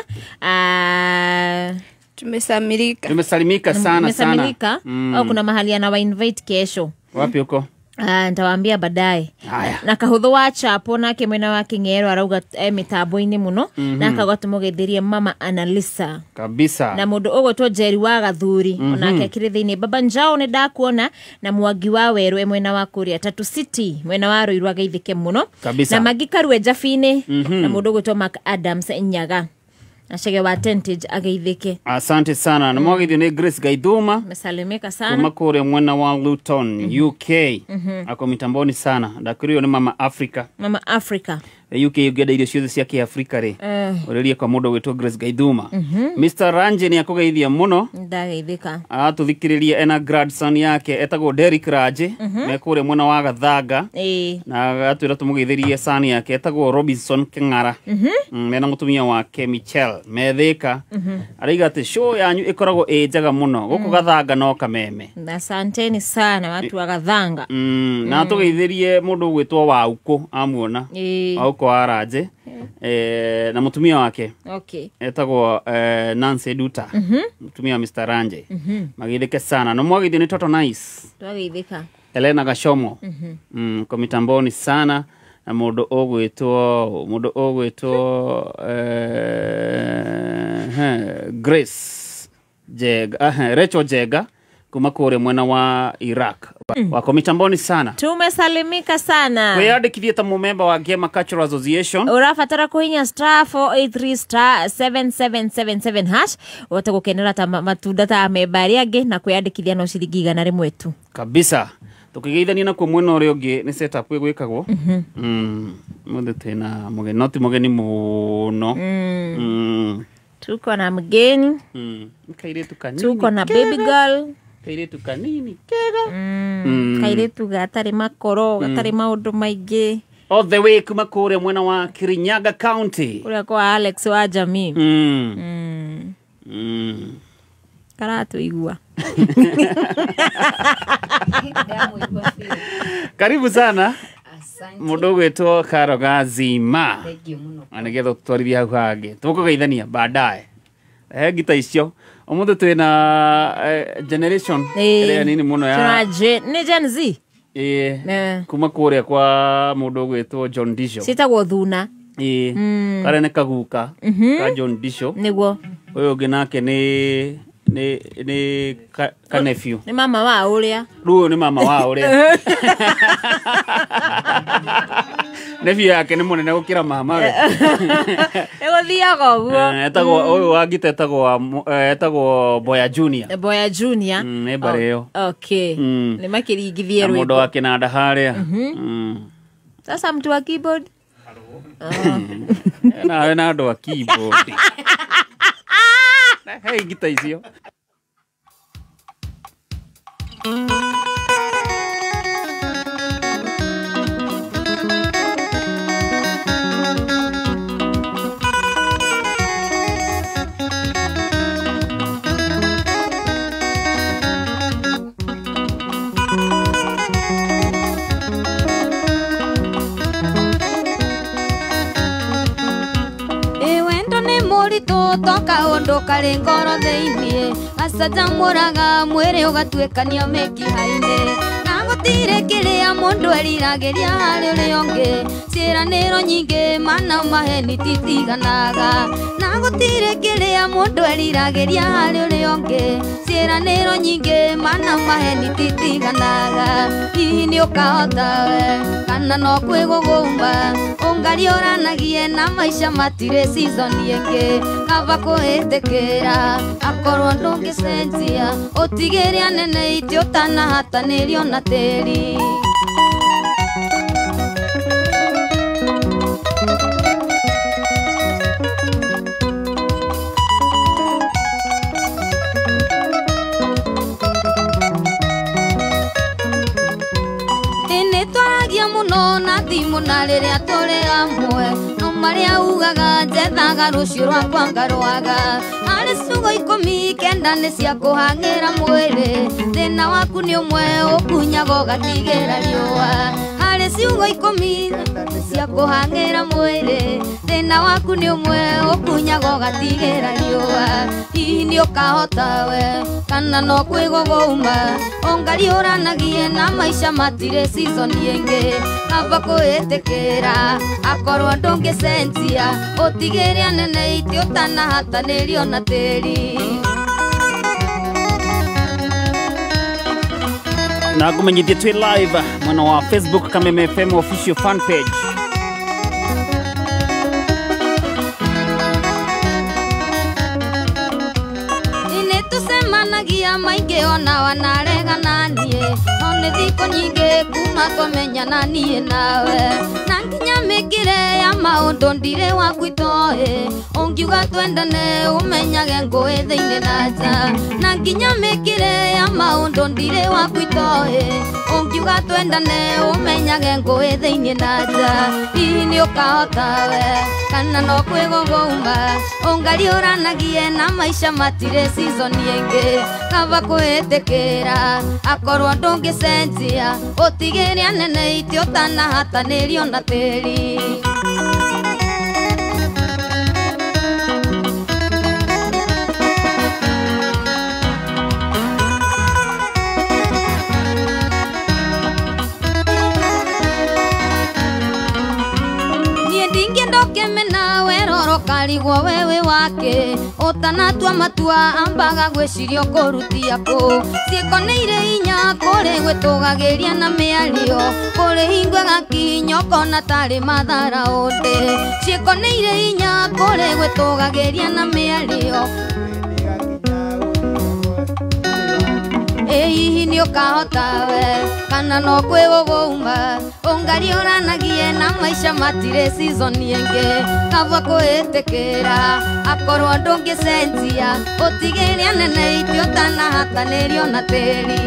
Tumesalimika. Tumesalimika sana sana. Tumesalimika. Au kuna mahali anawa invite kesho. Wapi huko? Nitawaambia baadaye. Haya. Na kahutho wa chapo nake mwena wa King'ero arauga mitambo-inĩ mũno. Na akauga tũmũgeithĩrie mama Annalisa kabisa. Na mũndũ ũgwĩtwo Jerry wa Gathuri onake akĩrĩ thĩinĩ. Baba Njao nĩ ndakuona na Mwangi wa Werũ e mwena wa kũrĩa Tatu City mwena wa Ruiru ageithĩke mũno. Kabisa. Na Magi Karue Jabinĩ na mũndũ ũgwĩtwo Mark Adams Nyaga na Chege wa Tentage ageithĩke. Asante sana. Na mwageithio nĩ Grace Gaithuma. Mesalimika sana. Kuma kũrĩa mwena wa Luton, UK. Ako mitamboni sana. Ndakirio nĩ Mama Africa. Mama Africa. UK ũngĩenda irio ciothe cia Kĩafrika rĩ. Ũrĩrie kwa mũndũ ũgwĩtwo Grace Gaithuma. Mr. Ranje nĩ akũgeithia mũno. Ndageithĩka. Aratũthikĩrĩria ena grandson yake etagwo Derrick Raje. Me kũrĩa mwena wa Gathanga. Na agatwĩra tũmũgeithĩrie son yake etagwo Robinson Keng'ara. Mena mũtumia wake Michelle methĩka. Araiga atĩ show yanyu ĩkoragwo ĩ njega mũno gũkũ Gathanga no kameme. Asanteni sana watu wa Gathanga. Na tũgeithĩrie mũndũ ũgwĩtwo Waukũ amuona. Waukũ wa Raje na mũtumia wake etagwo Nancy Duta. Mũtumia wa Mr. Ranje. Mageithĩke sana. Na mwageithio nĩ Toto Nice. Twageithĩka. Elena Gashomo. Kwa mitamboni sana. Na mũndũ ũgwĩtwo Grace Jega, Rachel Jega kuma kũrĩa mwena wa Iraq. Wako mitamboni sana. Tumesalimika sana. Kwĩyandĩkithie ta mũmemba wa Gema Cultural Association. Ũrabatara kũhinya star 483 star 7777 hash wote gũkenera ta matunda ta amemba arĩa angĩ na kwĩyandĩkithia no ciringi 100 tu. Kabisa. Tukigeithania na kwa mwena ũrĩa ũngĩ nĩ setup ĩgwĩkagwo. Mũthĩ twĩna mũgeni, no ti mũgeni mũno. Tuko na mgeni. Kairĩtu kanini. Tuko na baby girl. Kairĩtu kanini kega. Kairĩtu gatarĩ makoro, gatarĩ maũndũ maingĩ. All the way kuma kũrĩa mwena wa Kirinyaga County. Kũrĩa kwa Alex wa Jamii. Karatũigua. Karibu sana. Mũndũ ũgwĩtwo Karo Gazima. Na nĩgetha ũtũtwarithie hau hangĩ. Tũkũgeithania baadaye. Ngita icio. Ũmũthĩ twĩna generation ĩrĩa nini mũno ya nĩ Gen Z. Kuma kũrĩa kwa mũndũ ũgwĩtwo John Disho. Ciĩtagwo Thuna. Karĩa nĩ kaguka ka John Disho. Nĩguo. Ũyũ ũngĩ nake nĩ ka nephew. Nĩ mama wa ũrĩa. Rĩu ũyũ nĩ mama wa ũrĩa. Nephew yake nĩ mũnene gũkĩra mama we. Ĩgũthiaga ũguo. Etagwo ũyũ wa ngita etagwo Boya Junior. Boya Junior. Nĩ mbarĩ ĩyo. Okay. Nĩ makĩringithie rwĩmbo. Mũndũ wa kĩnanda harĩa. Sasa mtu wa keyboard. Nawe na andũ a keyboard. Hey, ngita icio. Toka ũndũ karĩ ngoro thĩiniĩ gacanjamũraga mwĩrĩ ũgatuĩkania mĩkiha-inĩ na gũtirĩ kĩrĩa mũndũ eriragĩria harĩ ũrĩa ũngĩ ciĩranĩro nyingĩ mana maheni titiganaga na gũtirĩ kĩrĩa mũndũ eriragĩria harĩ ũrĩa ũngĩ ciĩranĩro nyingĩ mana maheni titiganaga hihi nĩ ũkahota we kana no kwĩgũgũmba ũngariũranagie na maica matirĩ season ĩngĩ kaba kũhĩtĩkĩra akorwo ndũngĩcenjia ũtigĩre anene itĩ ũtanahatanĩrio na tĩri. Na thimũ na rĩrĩa tũrĩ hamwe no marĩa ugaga njethaga rũciũ rwakwa ngarwaga harĩ ciugo 19 nĩ cia kũhang'ĩra mwĩrĩ thĩna waku nĩ ũmwe ũkunyaga ũgatigĩra riũa harĩ ciugo 10 cia kũhang'ĩra mwĩrĩ Thĩna waku nĩ ũmwe ũkunyaga ũgatigĩra riũa. Hihi nĩ ũkahota we kana no kwĩgũgũma. Ũngariũranagie na maica matirĩ season ĩngĩ. Kaba kwĩtĩkĩra akorwo ndũngĩcenjia. Ũtigĩre anene itĩ ũtanahatanĩrio na tĩri. Na ngũmenyithie twĩ live mwena wa Facebook Kameme FM official fan page. Nĩtũcemanagia maingĩ ona wanaregana niĩ. No nĩ thikũ nyingĩ kuma twamenyana niĩ nawe. Na nginya mĩkĩre ya maũndũ ndirĩ waku itoĩ. Ũngiuga twendane ũmenyage ngũĩ thĩinĩ na nja. Na nginya mĩkĩre ya maũndũ ndirĩ waku itoĩ. Ũngiuga twendane ũmenyage ngũĩ thĩinĩ na nja. Hihi nĩ ũkahota we kana no kwĩgũgũma. Ũngariũranagie na maica matirĩ season ĩngĩ. Kaba kwĩtĩkĩra akorwo ndũngĩcenjia. Ũtigĩre anene itĩ ũtanahatanĩrio na tĩri. Karigwo wewe wake ũtanatua matua ambaga gwĩciria ũkũrutia kũ. Ciĩko nĩ irĩ hinya kũrĩ gwĩtũgagĩria na mĩario. Kũrĩ hingo ĩgakinya ũkona tarĩ mathara ũndĩ. Ciĩko nĩ irĩ hinya kũrĩ gwĩtũgagĩria na mĩario. Ĩ hihi nĩ ũkahota we kana no kwĩgũgũma. Ũngariũranagie na maica matirĩ season ĩngĩ. Kaba kwĩtĩkĩra akorwo ndũngĩcenjia. Ũtigĩre anene itĩ ũtanahatanĩrio na tĩri.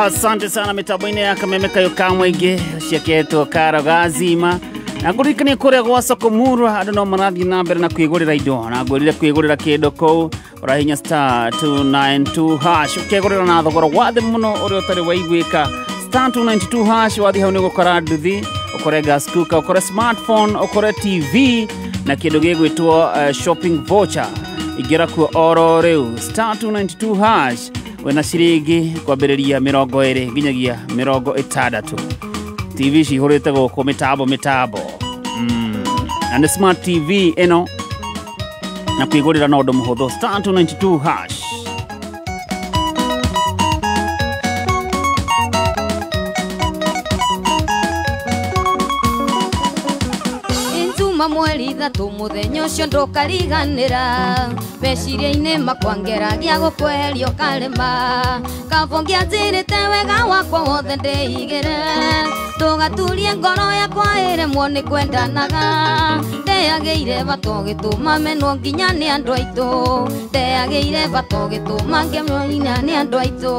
Asante sana mitambo-inĩ ya Kameme kayo ka mũingĩ ciaketwo Karogazima. Na ngũririkanie kũrĩa gwa soko murwa andũ no marathiĩ na mbere na kwĩgũrĩra indo. Na ngwĩrire kwĩgũrĩra kĩndũ kũu ũrahinya star 292 hash ũkegũrĩra na thogora wa thĩ mũno ũrĩa ũtarĩ waiguĩka. Star 292 hash wathiĩ hau nĩ ũgũkora nduthi, ũkore gas cooker, ũkore smartphone, ũkore TV na kĩndũ gĩgwĩtwo shopping voucher. Ingĩra kuo oro rĩu star 292 hash wena ciringi kwambĩrĩria 20 nginyagia 60. TV cihũrĩte gũkũ mĩtambo mĩtambo. Na nĩ smart TV ĩno na kwĩgũrĩra na ũndũ mũhũthũ star 292 hash. Mweri ithatũ mũthenya ũcio ndũkariganĩra. Meciria-inĩ makwa ngeragia gũkweheria ũkarema. Kaba ũngĩanjĩrĩte wega wakwa wothe ndĩigĩre. Ndũgaturie ngoro yakwa ĩremwo nĩ kwendanaga. Ndeagĩire bata ũgĩtũma menwo nginya nĩ andũ aitũ. Ndeagĩire bata ũgĩtũma ngemwo nginya nĩ andũ aitũ.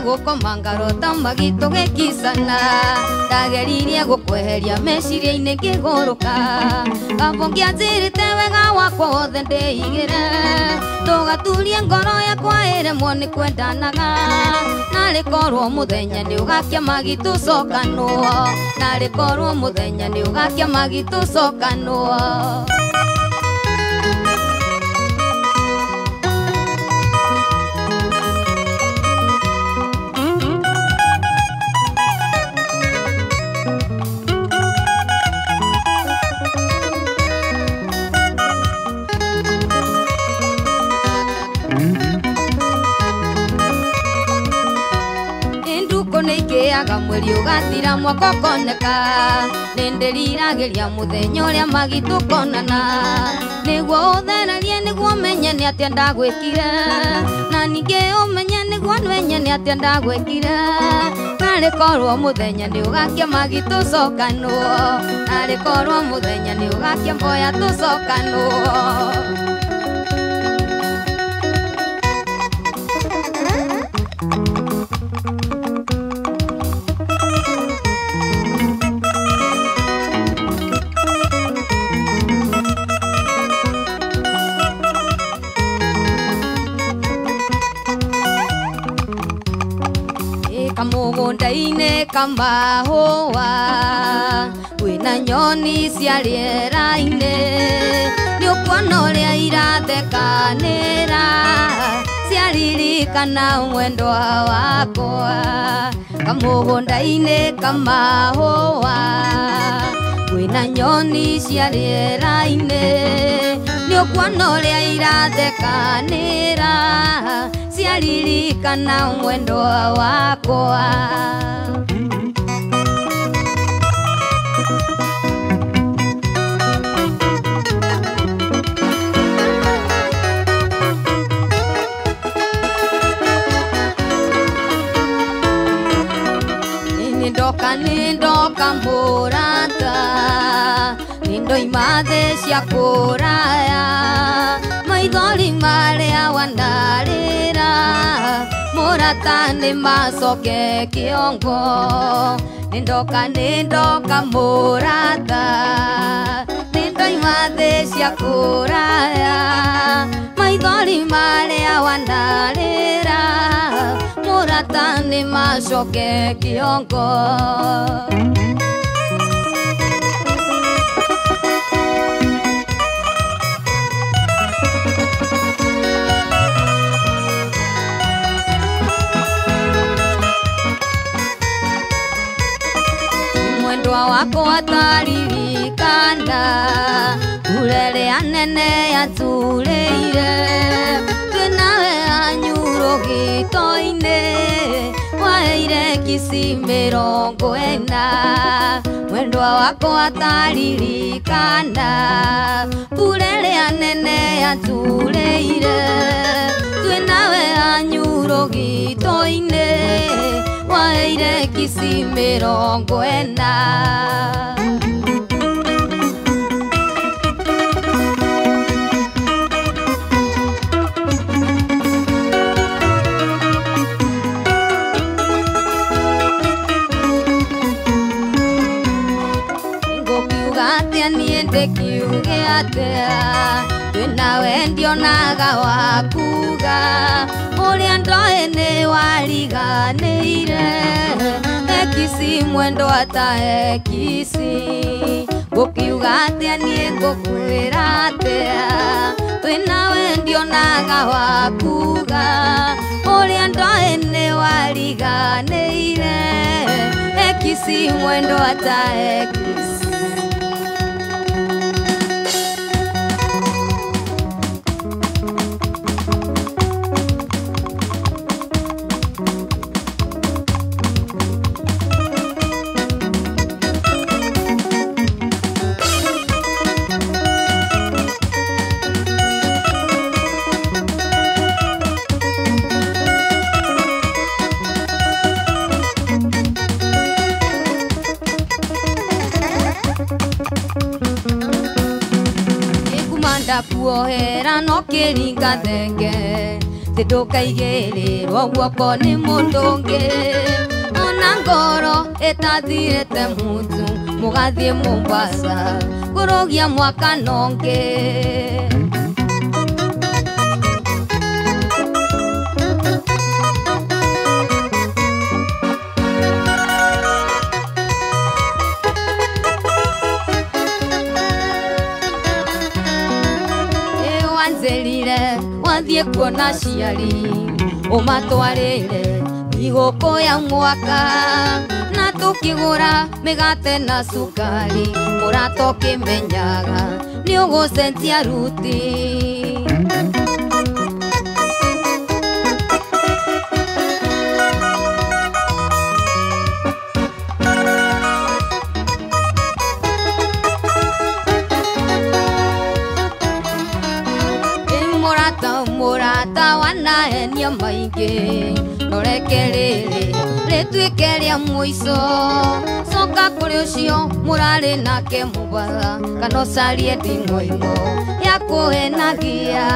Gũkoma ngarota magitũ gĩkicana. Ndageririe gũkweheria meciria-inĩ ngĩgũrũka. Kaba ũngĩanjĩrĩte wega wakwa wothe ndĩigĩre. Ndũgaturie ngoro yakwa ĩremwo nĩ kwendanaga. Narĩ korwo mũthenya nĩ ũgakia magitũcokanwo. Narĩ korwo mũthenya nĩ ũgakia magitũcokanwo. Nĩ ikĩaga mweri ũgathira mwaka ũkoneka. Nĩndĩriragĩria mũthenya ũrĩa magi tũkonana. Nĩguo ũtherarie nĩguo menye nĩ atĩa ndagwĩkire. Na ningĩ ũmenye nĩguo menye nĩ atĩa ndagwĩkire. Narĩ korwo mũthenya nĩ ũgakia magi tũcokanwo. Narĩ korwo mũthenya nĩ ũgakia mboya tũcokanwo. Kamũgũnda-inĩ kamahũa kwĩna nyoni cia rĩera-inĩ. Nĩ ũkuona ũrĩa irathekanĩra ciaririkana mwendwa wakwa. Kamũgũnda-inĩ kamahũa kwĩna nyoni cia rĩera-inĩ. Nĩ ũkuona ũrĩa irathekanĩra ciaririkana mwendwa wakwa. Nĩndoka mũrata, nĩndoima thĩ cia kũraya. Maithori marĩa wandarĩra mũrata nĩmacoke kĩongo. Nĩndoka mũrata, nĩndoima thĩ cia kũraya. Maithori marĩa wandarĩra mũrata nĩmacoke kĩongo. Mwendwa wako ataririkana urere anene yatũrĩire. Twĩnawe anyuro gĩto-inĩ waheire kici 40. Mwendwa wako ataririkana urere anene yatũrĩire. Twĩnawe anyuro gĩto-inĩ waheire kici 40. Ngũkiuga atĩa niĩ ndĩkiuge atĩa, twĩnawe ndionaga wa kuga. Ũrĩa ndoĩ nĩ wariganĩire ekisi mwendwa ta ekisi. Ngũkiuga atĩa niĩ ngũkwĩra atĩa, twĩnawe ndionaga wa kuga. Ũrĩa ndoĩ nĩ wariganĩire ekisi mwendwa ta ekisi. Kuohera no kĩringa thenge tĩ ndũkaigĩrĩrwo guoko nĩ mũndũ ũngĩ. Ona ngoro ĩtathirĩte mutu mũgathiĩ Mombasa kũrũgia mwaka nongĩ. Wathiĩ kuona aciari ũmatwarĩre thigũkũ ya mwaka. Na tũkĩgũra mĩgate na cukari mũrata ũkĩmenyaga nĩ ũgũcenjia ruti. maingĩ Noreke rĩrĩ rĩtuĩke rĩa mũico Coka kũrĩ ũcio mũrarĩ nake mũbatha Kana ũcarie nding'oing'o ya kũhenagia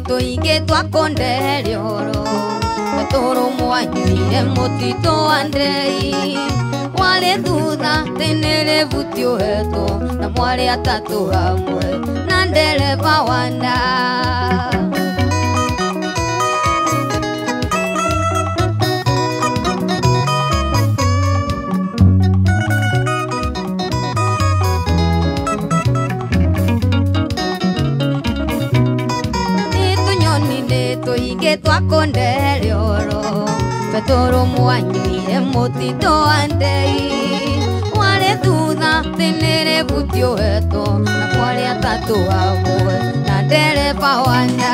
Tuingĩ twakonderia ũhoro Betũrũ mwanyuire mũtitũ wa Ndei Warĩ thutha tene rĩbuti ũhetwo Na mwarĩ atatũ hamwe na ndereba wa nda Tuingĩ twakonderia ũhoro Betũrũ mwanyuire mũtitũ wa Ndei Warĩ thutha tene rĩbuti ũhetwo Na mwarĩ atatũ hamwe na ndereba wa nda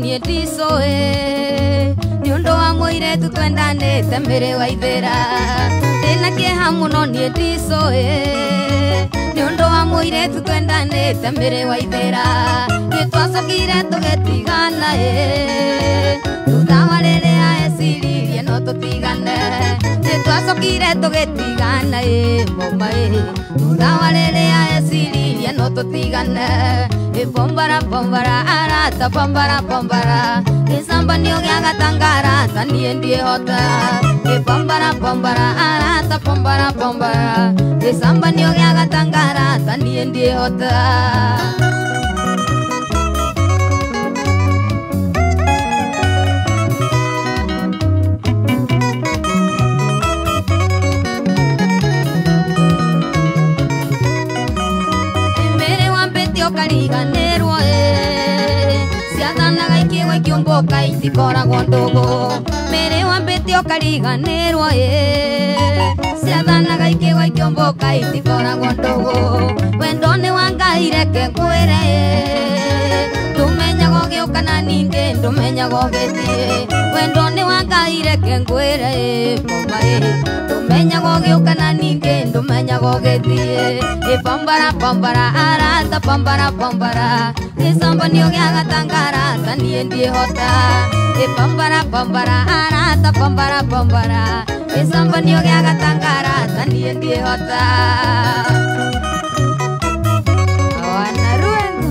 Niĩ ndicũĩ nĩ ũndũ wa mũirĩtu twendanĩte mĩrĩ wa ithĩra Ndĩna kĩeha mũno niĩ ndicũĩ nĩ ũndũ wa mũirĩtu twendanĩte mĩrĩ wa ithĩra Nĩ twacokire tũgĩtigana ĩ Thutha wa rĩrĩa eciririe no tũtigane Nĩ twacokire tũgĩtigana ĩ moma ĩ Thutha wa rĩrĩa eciririe no tũtigane Bombara bombara arata bombara bombara Gĩcambanio gĩa gatangarata niĩ ndiĩhota Bombara bombara arata bombara bombara Gĩcambanio gĩa gatangarata niĩ ndiĩhota Kariganĩrwo ĩ Ciathanaga ikĩgwa ikĩũmbũka itikoragwo ndũgũ Mĩrĩ wambĩte ũkariganĩrwo ĩ Ciathanaga ikĩgwa ikĩũmbũka itikoragwo ndũgũ Wendo nĩ wa Ngai reke ngwĩre ĩ Ndũmenyaga ũgĩũka na ningĩ ndũmenyaga ũgĩthiĩ Wendo nĩ wa Ngai reke ngwĩre ĩ moma ĩ Ndũmenyaga ũgĩũka na ningĩ ndũmenyaga ũgĩthiĩ Ĩ bombara bombara arata bombara bombara Gĩcambanio gĩa gatangarata niĩ ndiĩhota Ĩ bombara bombara arata bombara bombara Gĩcambanio gĩa gatangarata niĩ ndiĩhota Awana ruengo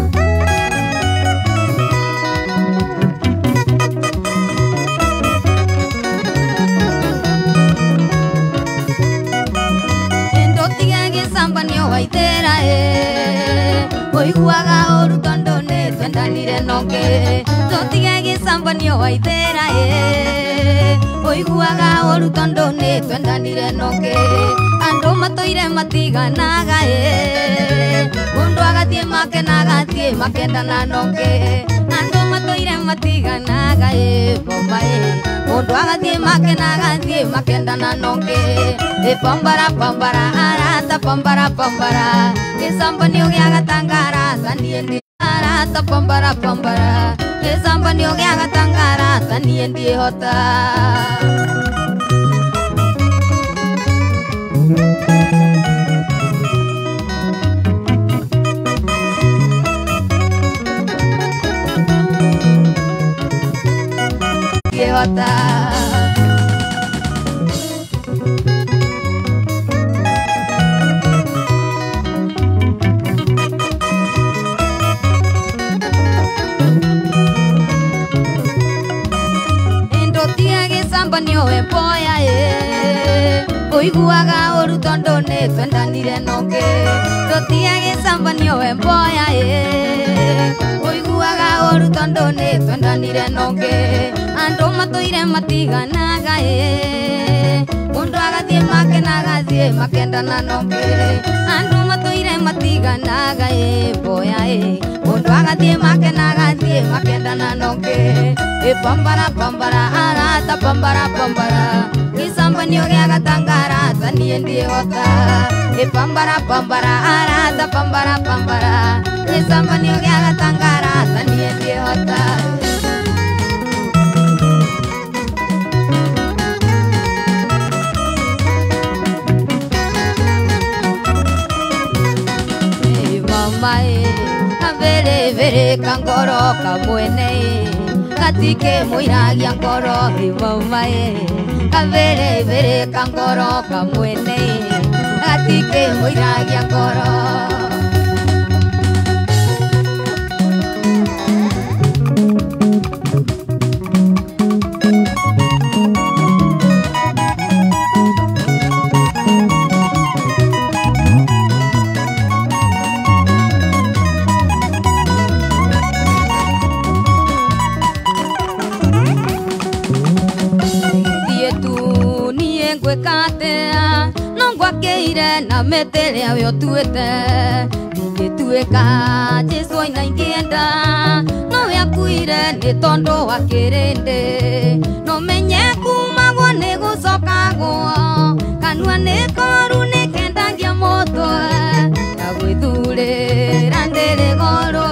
Gĩcambanio wa ithĩra ĩ Ũiguaga ũru tondũ nĩ twendanire nongĩ Tũtige gĩcambanio wa ithĩra ĩ Ũiguaga ũru tondũ nĩ twendanire nongĩ Andũ matũire matiganaga ĩ Mũndũ agathiĩ make na agathiĩ makendana nongĩ Andũ matũire matiganaga ĩ bomba ĩ Mũndũ agathiĩ make na agathiĩ makendana nongĩ Ĩ bombara bombara arata bombara bombara Gĩcambanio gĩa gatangarata niĩ ndi arata bombara bombara Gĩcambanio gĩa gatangarata niĩ ndiĩhota Ndiĩhota Gĩcambanio we mboya ĩ Ũiguaga ũru tondũ nĩ twendanire nongĩ Tũtige gĩcambanio we mboya ĩ Ũiguaga ũru tondũ nĩ twendanire nongĩ Andũ matũire matiganaga ĩ Mundu agathie make na agathie makendana nonge andu matuire matiganaga e boya e mundu agathie make na agathie makendana nonge e pambara pambara arata pambara pambara gisambanio gia gatangara tanie ndihota e pambara pambara arata pambara pambara gisambanio gia gatangara tanie ndihota. Mae kabere bere kangoro kamwene katike muiragia ngoro mae kabere bere kangoro kamwene katike muiragia ngoro. Na meterea we otuete ndingĩtuĩka Jesũ aina ingĩenda no we akuire nĩ tondũ wa kĩrĩndĩ no menye kumagwo nĩ gũcokagwo kanua nĩ koru nĩ kendagia mũtwe na gwĩthurĩra ndĩrĩ goro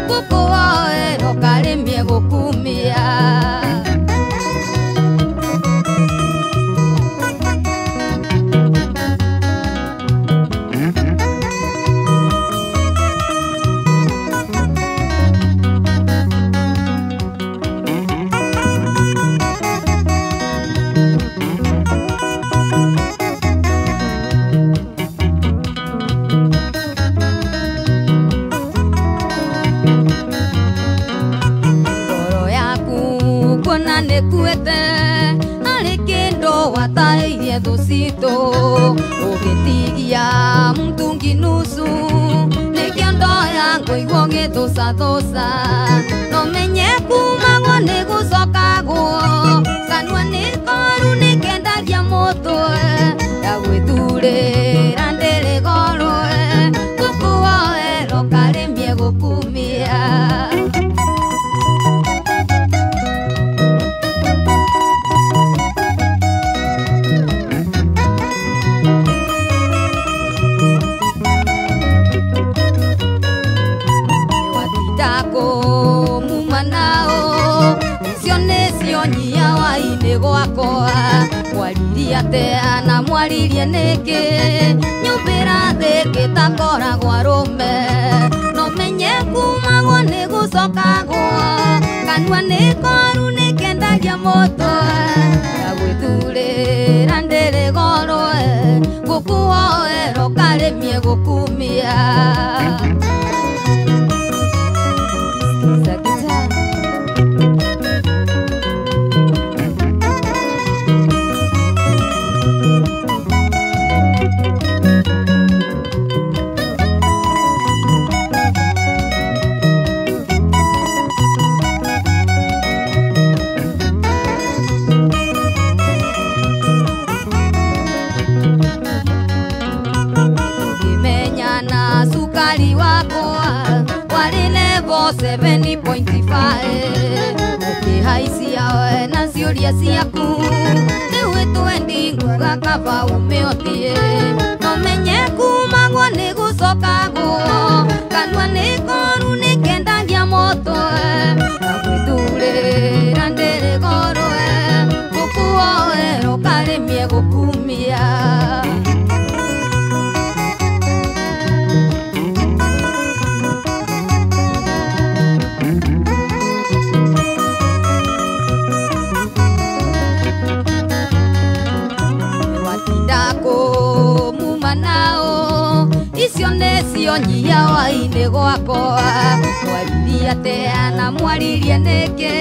gũkũwoerwo karĩmie gũkumia. Nĩkuĩte arĩ kĩndũ watahĩirie thũ citũ ũgĩtigia mtungi nusu nĩkĩo ndoya ngũigua ũgĩthũcathuca no menye kumagwo nĩ gũcokagwo kanua nĩ koru nĩ kendagia mũtwe ndagwĩthurĩra ndĩrĩ goro gũkũwoerwo karĩmie gũkumia. Gwakwa mwaririe atea na mwaririe nĩkĩ nyũmbĩra thĩkĩ takoragwo arũme no menye kumagwo nĩ gũcokagwo kanua nĩ koru nĩ kendagia mũtwe na gwĩthurĩra ndĩrĩ goro gũkũwoerwo karĩmie gũkumia. Sukari wakwa warĩ level 7.5 ũkĩhaicia we na ciũria ciaku rĩu ĩtwendi nguga kaba ũmĩotie no menye kumagwo nĩ gũcokagwo kanua nĩ koru nĩ kendagia mũtwe na gwĩthurĩra ndĩrĩ goro gũkũwoerwo karĩmie gũkumia. Icio nĩcio nyia wa-inĩ gwakwa mwaririe atea na mwaririe nĩkĩ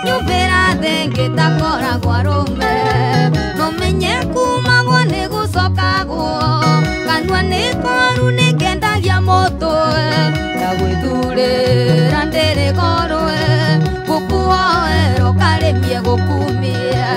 nyũmbĩra thengĩ takoragwo arũme no menye kumagwo nĩ gũcokagwo kanua nĩ koru nĩ kendagia mũtwe na gwĩthurĩra ndĩrĩ goro gũkũwoerwo karĩmie gũkumia.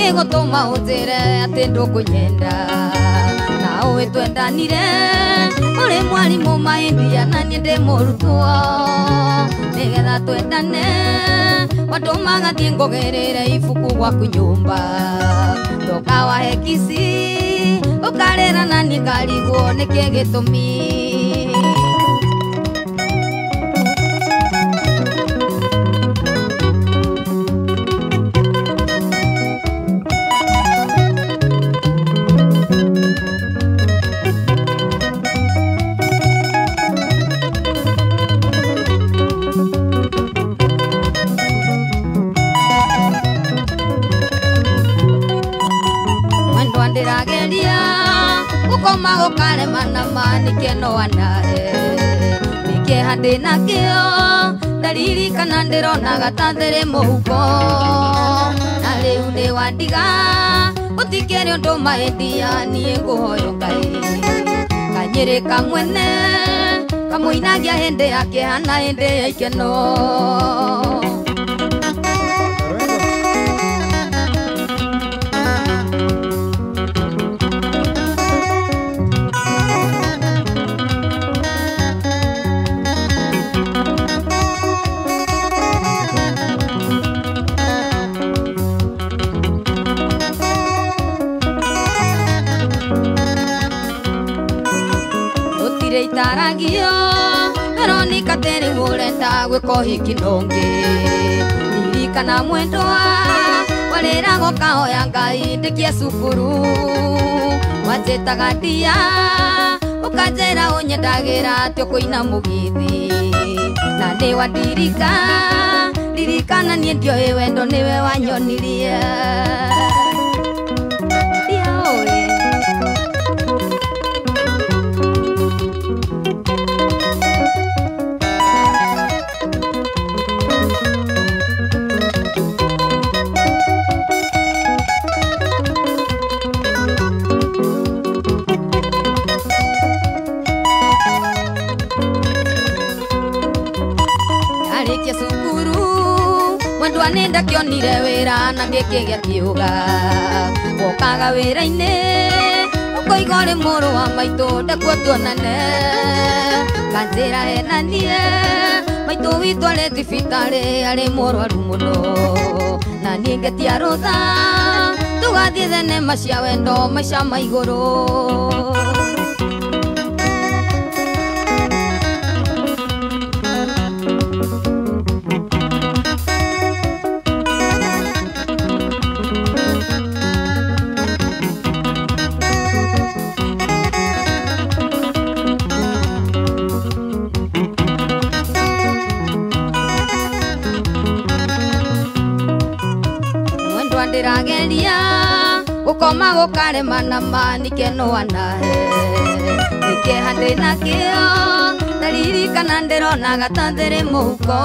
gĩgũtũma ũnjĩre atĩ ndũkũnyenda na ũĩ twendanire ũrĩ mwarimũ maindia na niĩ ndĩ mũrutwo nĩgetha twendane watũmaga thiĩ ngũgĩrĩre ibuku gwaku nyũmba ndoka wahe kici ũkarĩra na niĩ ngarigwo nĩkĩ gĩtũmi. Ndĩrageria gũkoma gũkarema na ma nĩkĩo wanae nĩkĩeha ndĩnakĩo ndaririkana ndĩronaga ta thĩrĩ mũhuko na rĩu nĩ wandiga gũtikĩrĩ ũndũ maendia niĩ ngũhoyo Ngai kanyĩrĩ kamwene kamũinagia hĩndĩ ya kĩeha na hĩndĩ ya ikeno. Itaragio Veronica teri urenda gwĩka ũhiki nũngĩ ririkana mwendwa warĩrago kahoya Ngai ndĩkie cukuru wanjĩtaga ndia ũkanjĩra ũnyendagĩra atĩ ũkũina mũgithi na nĩ wandirika ririkana niĩ ndioĩ wendo nĩwe wanyonirie ndioĩ. Mwendwa nĩ ndakĩonire wĩra na ngĩkĩgĩa kĩũga wokaga wĩra-inĩ ũkoiga ũrĩ mũrũ wa maitũ ndekuo tuonane kanjĩra hena niĩ maitũ witũ arĩ thibitarĩ arĩ mũrwaru mũno na niĩ ngetia rũtha tũgathiĩ thenema cia wendo maica ma igũrũ. Ndĩrageria gũkoma gũkarema na ma nĩkĩo wanahe nĩkĩeha ndĩnakĩo ndaririkana ndĩronaga ta thĩrĩ mũhuko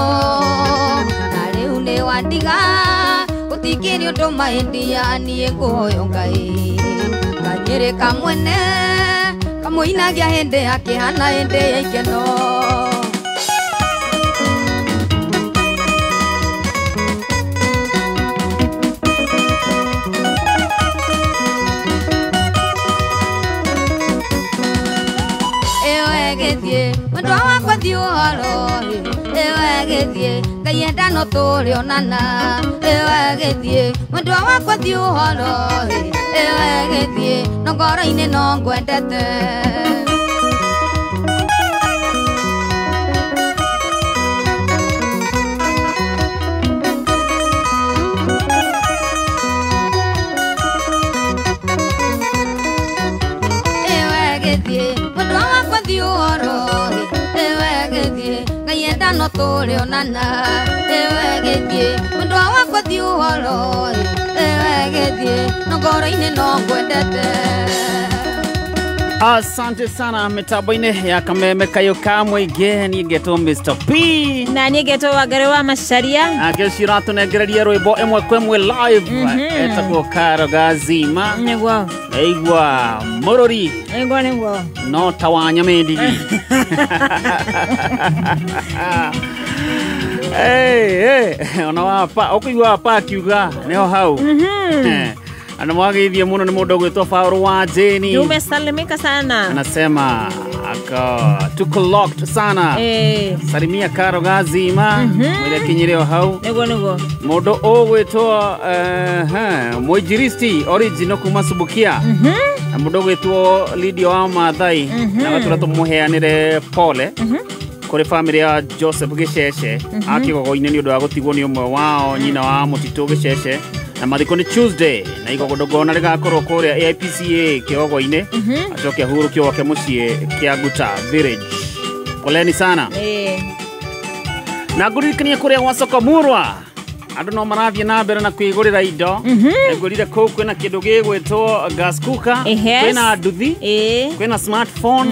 na rĩu nĩ wandiga gũtikĩrĩ ũndũ maendia niĩ ngũhoyo Ngai kanyĩrĩ kamwene kamũinagia hĩndĩ ya kĩeha na hĩndĩ ya ikeno. Mwendwa wakwa thiĩ ũhoro ĩyo ĩgĩthiĩ Ngai enda no tũrĩonana ĩyo ĩgĩthiĩ mwendwa wakwa thiĩ ũhoro ĩyo ĩgĩthiĩ no ngoro-inĩ no ngwendete. Ĩyo ĩgĩthiĩ mwendwa wakwa thiĩ ũhoro Ngai enda no tũrĩonana ĩyo ĩgĩthiĩ mwendwa wakwa thiĩ ũhoro ĩyo ĩgĩthiĩ no ngoro-inĩ no ngwendete. Asante sana mitambo-inĩ ya Kameme Kayo ka Mũingĩ. Niĩ ngetwo Mr P na niĩ ngetwo Wangari wa Macharia nake ũcio ũratũnengereria rwĩmbo ĩmwe kwa ĩmwe live etagwo Karo Gazima nĩguo Eigua mũrũri nĩguo nĩguo no ta wa nyamĩndigi. Hey, hey, ona wapa ũkũigua wapa akiuga nĩho hau. Ana mwageithie muno ni mundu gwitwo Paul wa Jeni. Umesalimika sana. Anasema aka tuko locked sana. Salimia Karo Gazima mwire kinyire hau. Niguo niguo. Mundu ugwitwo Mwinjiristi original kuma Subukia. Na mundu ugwitwo Lydia wa Mathai na gatura tumuheanire pole. Kuri family ya Joseph Gicece akigogo-inĩ nĩ ũndũ wa gũtigwo nĩ ũmwe wao nyina wa mũtitũ Gicece na mathiko nĩ Tuesday na igongona rĩgakorwo kũrĩa AIPCA kĩgogo-inĩ acoke ahurũkio gwake mũciĩ Kĩanguta village. Poleni sana. Na ngũririkanie kũrĩa gwa Soko Murwa andũ no marathiĩ na mbere na kwĩgũrĩra indo. Ngũrire kũu kwĩna kĩndũ gĩgwĩtwo gas cooker, kwĩna nduthi, kwĩna smartphone,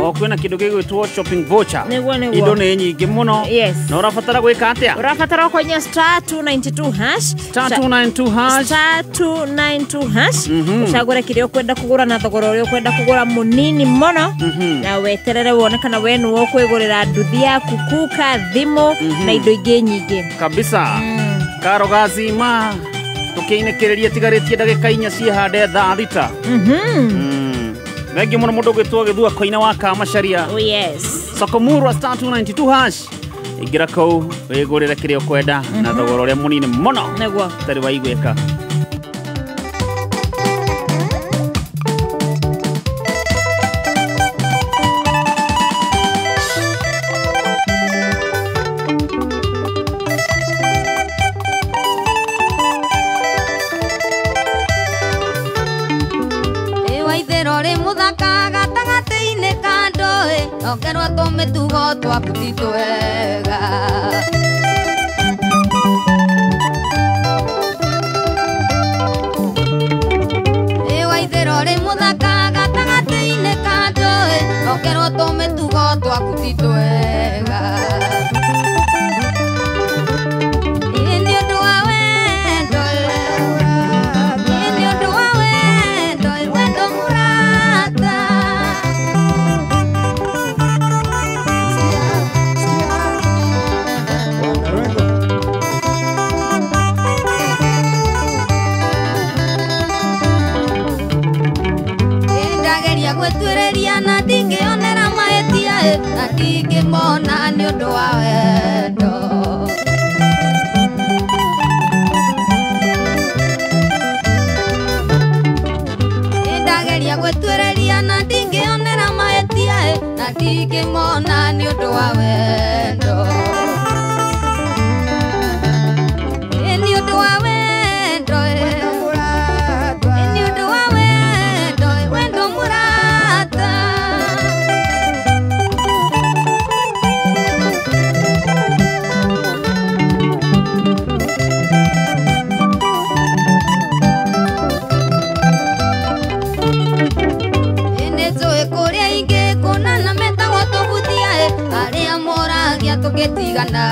o kwĩna kĩndũ gĩgwĩtwo shopping voucher. Indo nĩ nyingĩ mũno. Na ũrabatara gwĩka atĩa? Ũrabatara kũhihinya star 292 hash. Star 292 hash. Star 292 hash. Ũcagũre kĩrĩa ũkwenda kũgũra na thogora ũrĩa ũkwenda kũgũra mũnini mũno. Na weterere wone kana we nĩwe ũkwĩgũrĩra nduthi yaku, kuka, thimũ na indo ingĩ nyingĩ. Kabisa. Karo Gazima tukiinĩkĩrĩria tigarĩtie ndagĩka 4 ciĩhande thaa 6. Thengiũ mũno mũndũ ũgwĩtwo Gĩthua Koina wa Kamacharia. Oh yes. Soko Murwa star 292 hash. Ingĩra kũu wĩgũrĩre kĩrĩa ũkwenda na thogora ũrĩa mũnini mũno. Nĩguo. Ũtarĩ waiguĩka. Okerwo tũmĩtugo twaku ti twega. Ĩ waithĩra ũrĩ mũthaka gatagatĩ-inĩ ka ndũĩ, okerwo tũmĩtugo twaku ti twega. Ĩ nĩ ũndũ wa wendo, ĩ nĩ ũndũ wa wendo, wendo mũrata. Gwĩtuĩrĩria na ndingĩonera mahĩtia na ndingĩmona nĩ ũndũ wa wendo. Ndageria gwĩtuĩrĩria na ndingĩonera mahĩtia na ndingĩmona nĩ ũndũ wa wendo. Nĩ ũndũ wa wendo, nĩ ũndũ wa wendo, wendo mũrata. Nĩnjũĩ kũrĩa ingĩ kũna na metagwo tũbuthia arĩa moragia tũngĩtigana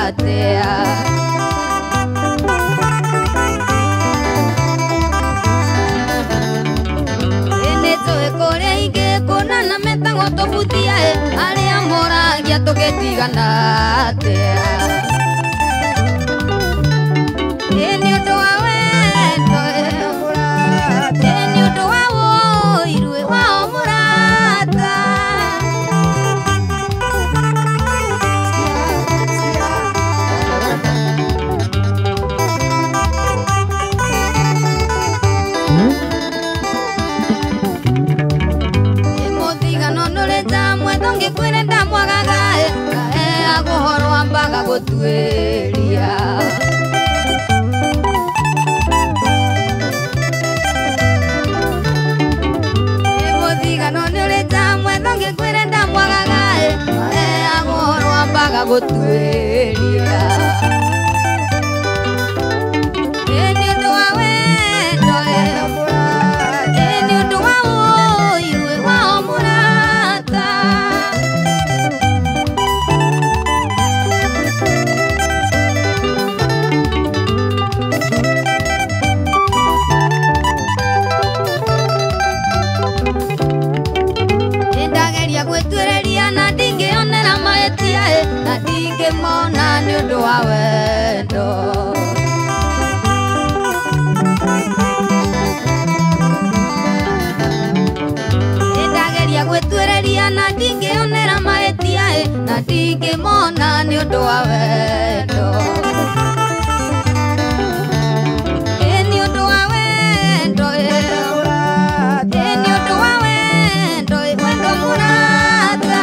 atĩa. Nĩnjũĩ kũrĩa ingĩ kũna na metagwo tũbuthia arĩa moragia tũngĩtigana atĩa. Nĩ ũndũ wa wendo, nĩ ũndũ wa ũiru wao mũrata. Mũthigano nũrĩ ndamwetha ũngĩkwĩre ndamwagaga aheagwo ũhoro wambaga gũtuĩria. Mũthigano nĩũrĩ ndamwetha ũngĩkwĩre ndamwagaga aheagwo ũhoro wambaga gũtuĩria. Nĩ ũndũ wa wendo, nĩ ũndũ wa ũiru wao mũrata. Ndageria gwĩtuĩrĩria na ndingĩonera mahĩtia na ndingĩmona nĩ ũndũ wa wendo. ũndũ wa wendo. Ĩ nĩ ũndũ wa wendo, ĩ nĩ ũndũ wa wendo, ĩ wendo mũrata.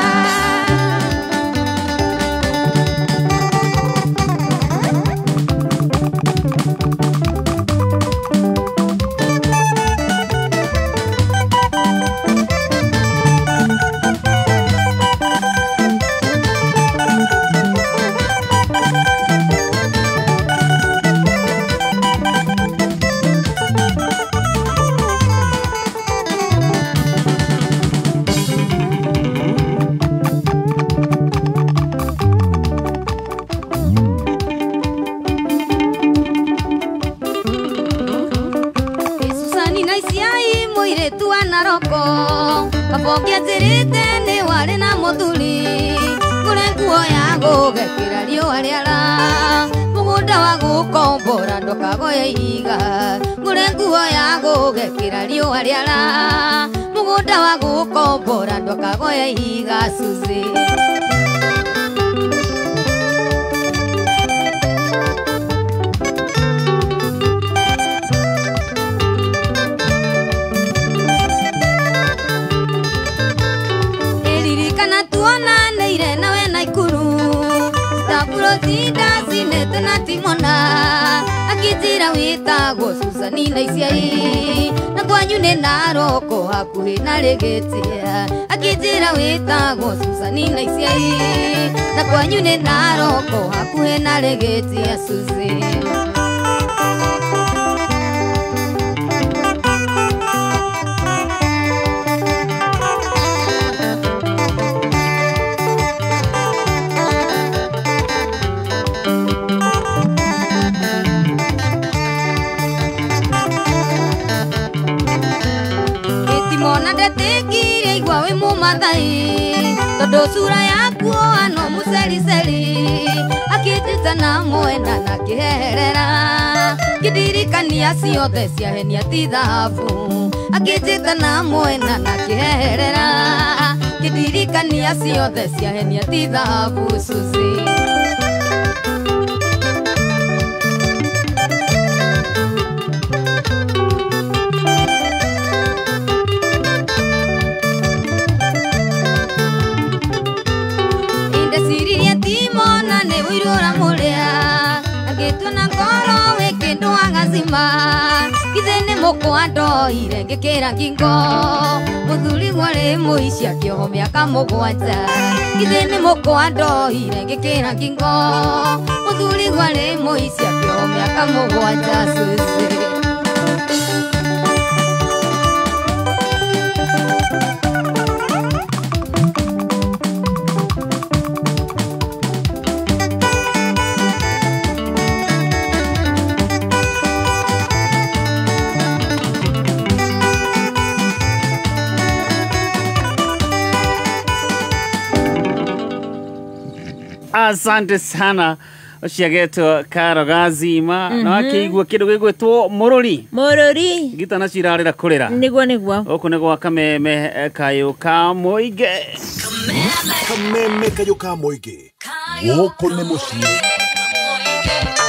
Susani na Isiai mũirĩtu wa Naroko, kabonge anjĩrĩte nĩ warĩ na mũthuri. Ngũre nguo ya gũgekĩra riũa rĩara, mũgũnda wa gũkombora ndũkagoye ihiga. Ngũre nguo ya gũgekĩra riũa rĩara, mũgũnda wa gũkombora ndũkagoye ihiga. Suzy. Ĩririkana tuonanĩire nawe Naikuru, staburotinda cinete na timona, akĩnjĩra wĩtagwo Susani na Isiai, na kwanyu nĩ Naroko hakuhĩ na Rĩgĩtia. Akĩnjĩra wĩtagwo Susani na Isiai, na kwanyu nĩ Naroko hakuhĩ na Rĩgĩtia. Suzy. Ĩtimona ndetĩkirie igua wĩ mũmathai, tondũ cura yaku ano mũcericeri. Akĩnjĩta na mwena na kĩherera, kĩndirikania ciothe ciahenia ti thahabu. Akĩnjĩta na mwena na kĩherera, kĩndirikania ciothe ciahenia ti thahabu. Suzy. Ndeciririe timona nĩ ũiru ũramũrĩa, angĩtua na ngoro wĩ kĩndũ agacima. Githĩ nĩ mũkwa ndoire ngĩkĩra ngingo, mũthuri warĩ mũici akĩohwo mĩaka 7. Githĩ nĩ mũkwa ndoire ngĩkĩra ngingo, mũthuri warĩ mũici akĩohwo mĩaka 7. Suzy. Asante sana uciagetwo Karo Gazima. Na wakiigua kindu gigwitwo mururi mururi gita na cirarira kurira niguo niguo guku ni gwa Kameme kayo ka muingi. Kameme kayo ka muingi guku ni mucii.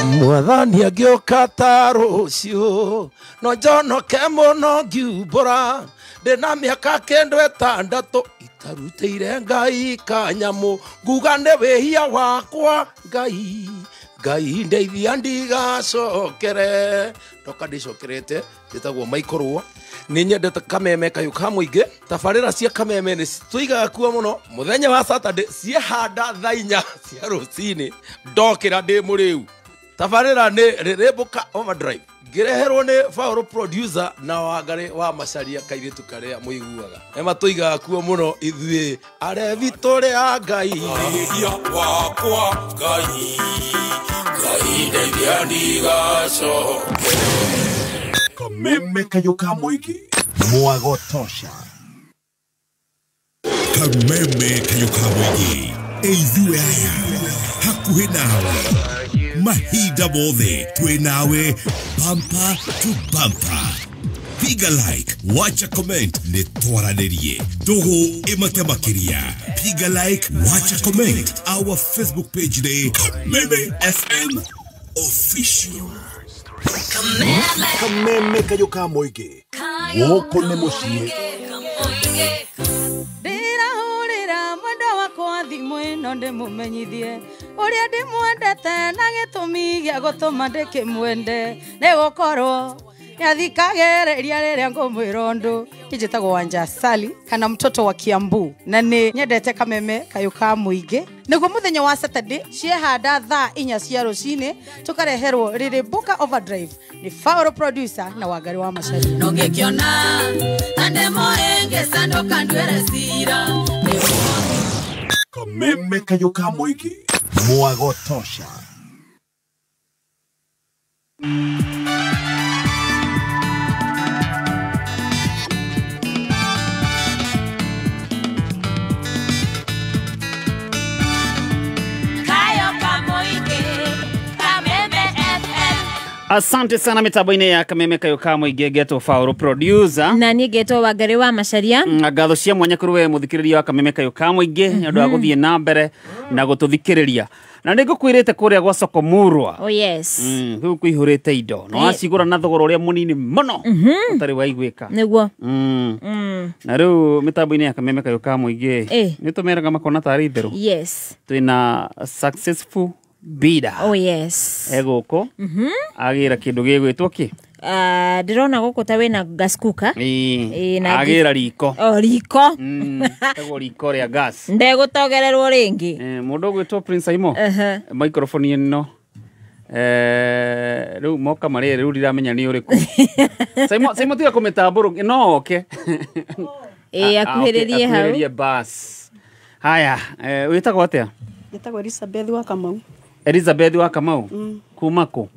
Mwathani agĩũka ta rũciũ, no njonoke mũno ngiumbũra, ndĩna mĩaka kĩndũ ĩtandatũ itarutĩire Ngai kanyamũ, nguga nĩ wĩhia wakwa Ngai, Ngai ndeithia ndigacokere. Ndoka ndĩcokerete, njĩtagwo Michael. Nĩ nyendete Kameme kayũ ka mũingĩ. Tabarĩra cia Kameme nĩ tũigaga kuo mũno. Mũthenya wa Saturday ciehanda thaa 4 cia rũcinĩ, ndokĩra ndĩ mũrĩu. Tabarĩra nĩ Rĩrĩmbũka Overdrive, ngĩreherwo nĩ Faũrũ producer na Wangarĩ wa Macaria kairĩtu karĩa mũiguaga. Ema tũigaga kuo mũno ithuĩ arevi tũrĩ a Ngai. Wĩhia wakwa Ngai, Ngai ndeithia ndigacokere. Kameme kayo ka muingi mwagotosha. Kameme kayo ka muingi ithuĩ aya hakuhĩ nawe mahinda mothe twĩ nawe bumper to bumper. Piga like, wacha comment, nĩ twaranĩrie. Ndũgũ ĩmate makĩria. Piga like, wacha comment. Our Facebook page nĩ Kameme FM Official. Kameme kayũ ka mũingĩ gũkũ nĩ mũciĩ. Ndĩrahũrĩra mwendwa wakwa thimũ ĩno ndĩmũmenyithie ũrĩa ndĩmwendete na gĩtũmi gĩa gũtũma ndĩkĩmwende nĩgũkorwo nĩathikagĩrĩria rĩrĩa ngũmwĩra ũndũ. Njĩtagwo Wanja Sali kana mtoto wa Kiambu na nĩ nyendete Kameme kayũ ka mũingĩ. Nĩguo mũthenya wa Saturday ciehanda thaa 4 cia rũcinĩ tũkareherwo rĩrĩ Buka Overdrive nĩ Fauro producer na Wangari wa Macharia. Nongĩkĩona na ndĩmũhĩngĩca ndũkanduĩre cira. Kameme kayũ ka mũingĩ mwago tosha. Asante sana mitambo-inĩ ya Kameme kayũ ka mũingĩ ngetwo Fauro producer na niĩ ngetwo Wangari wa Macharia. Ngatho cia mwanya kũrĩ we mũthikĩrĩria wa Kameme kayũ ka mũingĩ nĩ ũndũ wa gũthiĩ na mbere na gũtũthikĩrĩria. Na nĩ ngũkwĩrĩte kũrĩa gwa soko Murwa. Oh yes. Kũu kũihũrĩte indo na wacigũra na thogora ũrĩa mũnini mũno ũtarĩ waiguĩka. Nĩguo. Na rĩu mĩtambo-inĩ ya Kameme kayũ ka mũingĩ nĩ tũmeraga makona tarĩ itherũ. Yes. Twĩna successful bidder. Oh yes. Egũkũ agĩra kĩndũ gĩgwĩtwo kĩ? Ndĩrona gũkũ ta wĩna gas cooker. Agĩra riko. Oh, riko. Tagwo riko rĩa gas. Ndegũtogererwo rĩngĩ. Mũndũ ũgwĩtwo Prince Aimo. Microphone ĩno. Rĩu moka marĩ rĩu ndiramenya nĩ ũrĩkũ. Saimo tiga kũmĩtambũrũ no oke. Akuhĩrĩrie hau. Akuhĩrĩrie bas. Haya, wĩtagwo atĩa? Njĩtagwo Elizabeth wa Kamau. Elizabeth wa Kamau? Kuma kũ?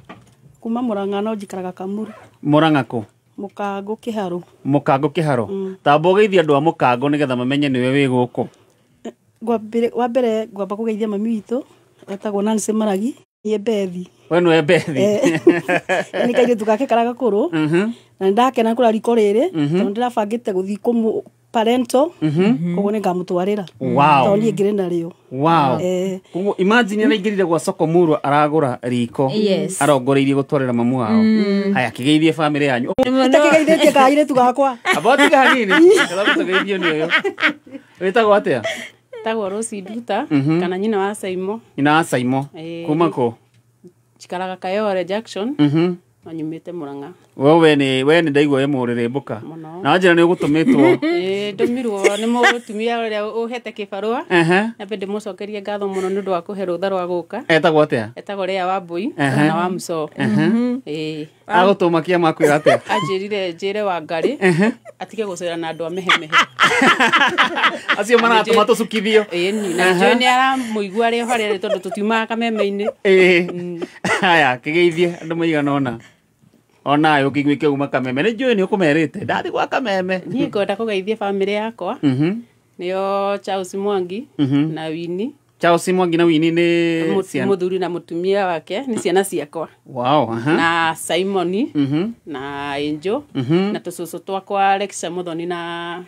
Kuma Murang'a no njikaraga Kamuru. Murang'a kũ? Mũkango Kĩharũ. Mũkango Kĩharũ. Tamba ũgeithie andũ a Mũkango nĩgetha mamenye nĩwe wĩ gũkũ. Wa mbere ngwamba kũgeithia mami witũ etagwo Nancy Maragi. Niĩ Bethi. We nĩwe Bethi. Nĩ kairĩtu gake karĩa gakũrũ. Na nĩndakena kũra riko rĩrĩ tondũ ndĩrabangĩte gũthiĩ kũmũ parento koguo nĩngamũtwarĩra. Wow. Tondũ niĩ ngĩrĩ narĩo. Wow. Koguo imagine araingĩrire gwa soko Murwa aragũra riko. Yes. Arongoreirie gũtwarĩra mamu wao. Haya kĩgeithie famĩlĩ yanyu. Itakĩgeithĩtie kairĩtu gakwa. Amba tiga hanini. Tũgeithio nĩ ũyũ. Wĩtagwo atĩa? Tagwo Rosie Nduta kana nyina wa Saimo. Nyina wa Saimo. Kuma kũ? Njikaraga Kayore Junction. Na nyumĩte Murang'a. We nĩ ndaigua wĩ mũrĩrĩmbũka. Na wanjĩra nĩ ũgũtũmĩtwo. Ndũmirwo nĩ mũtumia ũrĩa ũhete kĩbarũa. Nyambe ndĩmũcokerie ngatho mũno nĩ ũndũ wa kũhe rũtha rwa gũka. Etagwo atĩa? Etagwo Lea Wambui kana wa Mũcoo. Agũtũma kĩama akwĩra atĩa? Anjĩrire njĩre Wangari atige gũcera na andũ a mehemehe. Acio maratũma tũcukithio. Ĩni na njũĩ nĩ aramũigua arĩ o harĩa arĩ tondũ tũtiumaga kameme-inĩ. Haya kĩgeithie andũ maigana ũna. Ona yo kĩguĩke uma Kameme nĩ njũĩ nĩ ũkũmerĩte ndathi gwa Kameme. Niĩ ngwenda kũgeithia bamĩrĩ yakwa. Nĩo Charles Mwangi na Winnie. Charles Mwangi na Winnie nĩ mũthuri na mũtumia wake nĩ ciana ciakwa. Wow. Na Simoni na Angel na tũcũcũ twakwa Alexa Muthoni na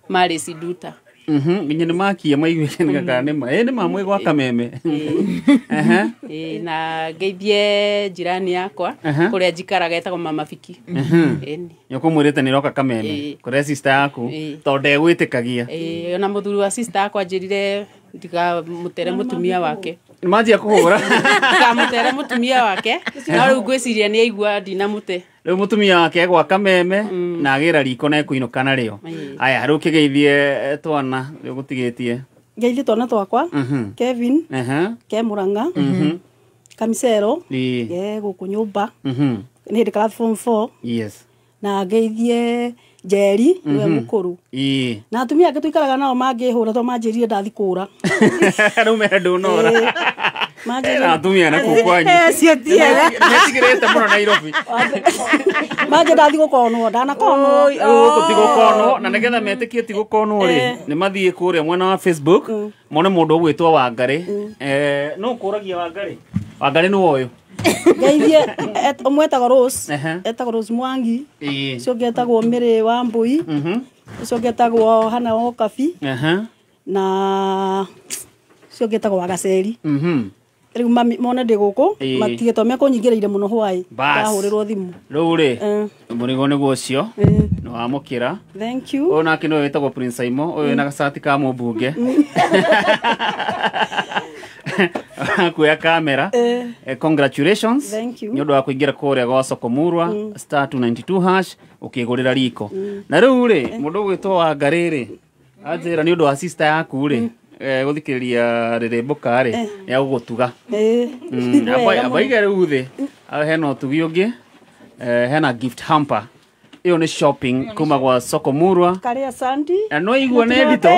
Maris Nduta. Nginya nĩ makia maiguĩke nĩ kana nĩ ma. Nĩ mamwe gwa Kameme. Na ngeithie jirani yakwa kũrĩa njikaraga etagwo Mama Fiki. Nĩ ũkũmwĩrĩte nĩ ũroka Kameme kũrĩa sister yaku tondũ ndegwĩtĩkagia. Ona mũthuri wa sister yakwa anjĩrire ndikamũtere mũtumia wake. Manjia kũhũra. Ndikamũtere mũtumia wake. No rĩu ngwĩciria nĩ aigua ndinamũte. Rĩu mũtumia wake gwa Kameme na agĩra riko na ekũinũka narĩo. Aya rĩu kĩgeithie twana rĩu gũtigĩtie. Ngeithie twana twakwa Kevin ke Murang'a Kamisero ge gũkũ nyũmba nĩ hĩndĩ class form 4. Yes. Na ngeithie Njeri niwe mũkũrũ. Na atumia angĩ tũikaraga nao mangĩhũra to manjĩrire ndathi kũra. Rĩu me ndũnora. Manjĩrire atumia na kũu kwanyu. Acio ti ega. Metigĩrĩte mũno Nairobi. Manje ndathi gũkonwo ndanakonwo. Gũkũ ti gũkonwo na nĩgetha metĩkie ti gũkonwo rĩ nĩ mathiĩ kũrĩa mwena wa Facebook mone mũndũ ũgwĩtwo Wangari. No ũkũragia Wangari. Wangari nĩ ũyũ. Ngeithie ũmwe etagwo Rose, etagwo Rose Mwangi, ũcio ũngĩ etagwo Mary wa Mbui, ũcio ũngĩ etagwo Hana wa Okabi, na ũcio ũngĩ etagwo Wagaceri. Rĩu mami mone ndĩ gũkũ matigĩtwo mekũnyingĩrĩire mũno hwaĩ ndahũrĩrwo thimũ. Rĩu rĩ mũrigo nĩguo ũcio nĩ wamũkĩra. Thank you. Ũyũ nake nĩwe wĩtagwo Prince Aimo, ũyũ wĩna gacati ka mũmbunge kuoya kamera. Congratulations. Thank you. Nĩ ũndũ wa kũingĩra kũrĩa gwa Soko Murwa *292# ũkĩgũrĩra riko. Na rĩu rĩ mũndũ ũgwĩtwo Wangarĩ rĩ anjĩra nĩ ũndũ wa sister yaku rĩ gũthikĩrĩria rĩrĩmbũka rĩ nĩ agũgũtuga. Abaige rĩu thĩ hena ũtugi ũngĩ, hena gift hamper. Ĩyo nĩ shopping kuma gwa Soko Murwa. Karĩa Sandy. Na no igua nĩ nditũ.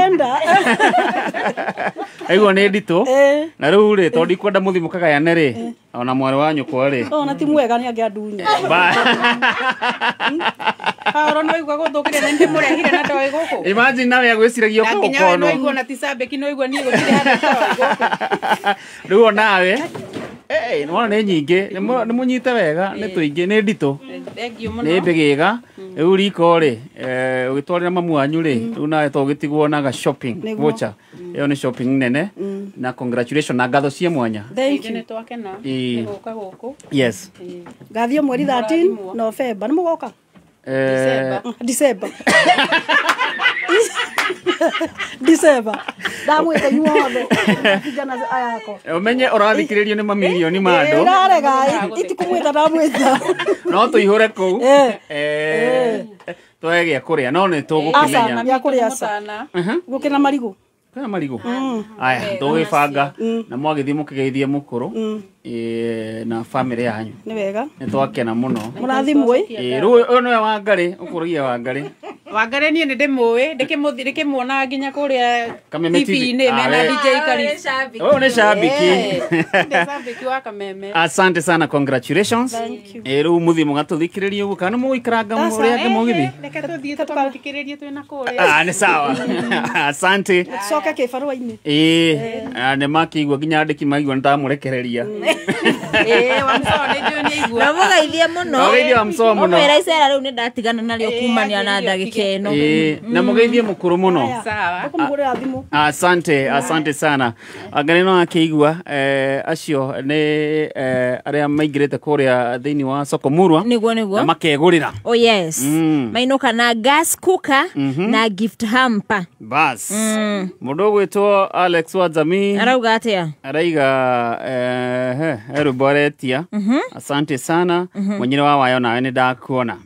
Aigua nĩ nditũ. Na rĩu rĩ tondũ ndikwenda mũthiĩ mũkagayane rĩ ona mwarĩ wa nyũkwa rĩ. Ona ti mwega nĩ angĩandunya. Haoro no igua gũthũkire na ndĩmũrehire na ndoĩ gũkũ. Imagine nawe agwĩciragia ũkũkonwo. Nginya we no igua na ti cambĩki no igua niĩ gũtirĩ handũ itoĩ gũkũ. Rĩu onawe nĩwona nĩ nyingĩ, nĩ mũnyite wega, nĩ tũingĩ, nĩ nditũ. Nĩ mbĩgĩga. Rĩu riko rĩ ũgĩtwarĩra mamu wanyu rĩ rĩu nawe to ũgĩtigwo na ga shopping voucher. Ĩyo nĩ shopping nene na congratulations na ngatho cia mwanya. Thank you. Nĩ twakena nĩ gũka gũkũ. Yes. Ngathiĩ mweri 13 November nĩ mũgoka? December. December. Ndamwĩta inyuothe vijana aya akwa. Ũmenye ũrathikĩrĩrio nĩ mamirioni ma andũ. Ndarega itikumwĩta ndamwĩta. No tũihũre kũu. Twae gĩa kũrĩa no nĩ tũgũkĩmenya. Gĩa kũrĩa aca. Gũkĩna marigũ. Kwĩna marigũ. Aya tũgĩbanga na mwagĩthiĩ mũkĩgeithie mũkũrũ na family yanyu. Nĩ wega. Nĩ twakena mũno. Mũrathimwo ĩ. Rĩu ũyũ nĩwe Wangarĩ, ũkũrũgia Wangarĩ. Wangarĩ niĩ nĩ ndĩmũĩ, ndĩkĩmuonaga nginya kũrĩa TV-inĩ mena DJ Karish. Ũyũ nĩ shabiki. Ndĩ shabiki wa Kameme. Asante sana, congratulations. Rĩu mũthiĩ mũgatũthikĩrĩrie ũguo kana mũgũikaranga mũrĩa angĩ mũgĩthiĩ? Reke tũthiĩ tũkamũthikĩrĩrie twĩna kũrĩa. Nĩ sawa. Asante. Coke kĩbarũa-inĩ. Nĩ makĩigua nginya andĩki maigua nĩ ndamũrekereria. Wamsoo nĩ njũĩ nĩ aigua. Na mũgeithie mũno. Mũgeithie Wamsoo mũno. Ũmwĩre icera rĩu nĩ ndatigana narĩo kumania na ndagĩka ĩno. Na mũgeithie mũkũrũ mũno. Sawa. Ũkũmũhũrĩra thimũ. Asante, asante sana. Angarĩ no akĩigua acio nĩ arĩa maingĩrĩte kũrĩa thĩinĩ wa Soko Murwa. Nĩguo nĩguo. Na makegũrĩra. Oh yes. Mainũka na gas cooker na gift hamper. Bas. Mũndũ ũgwĩtwo Alex wa Jamii arauga atĩa? Araiga rwĩmbo aretia. Asante sana. Mwenyere wa wayo nawe nĩ ndakuona.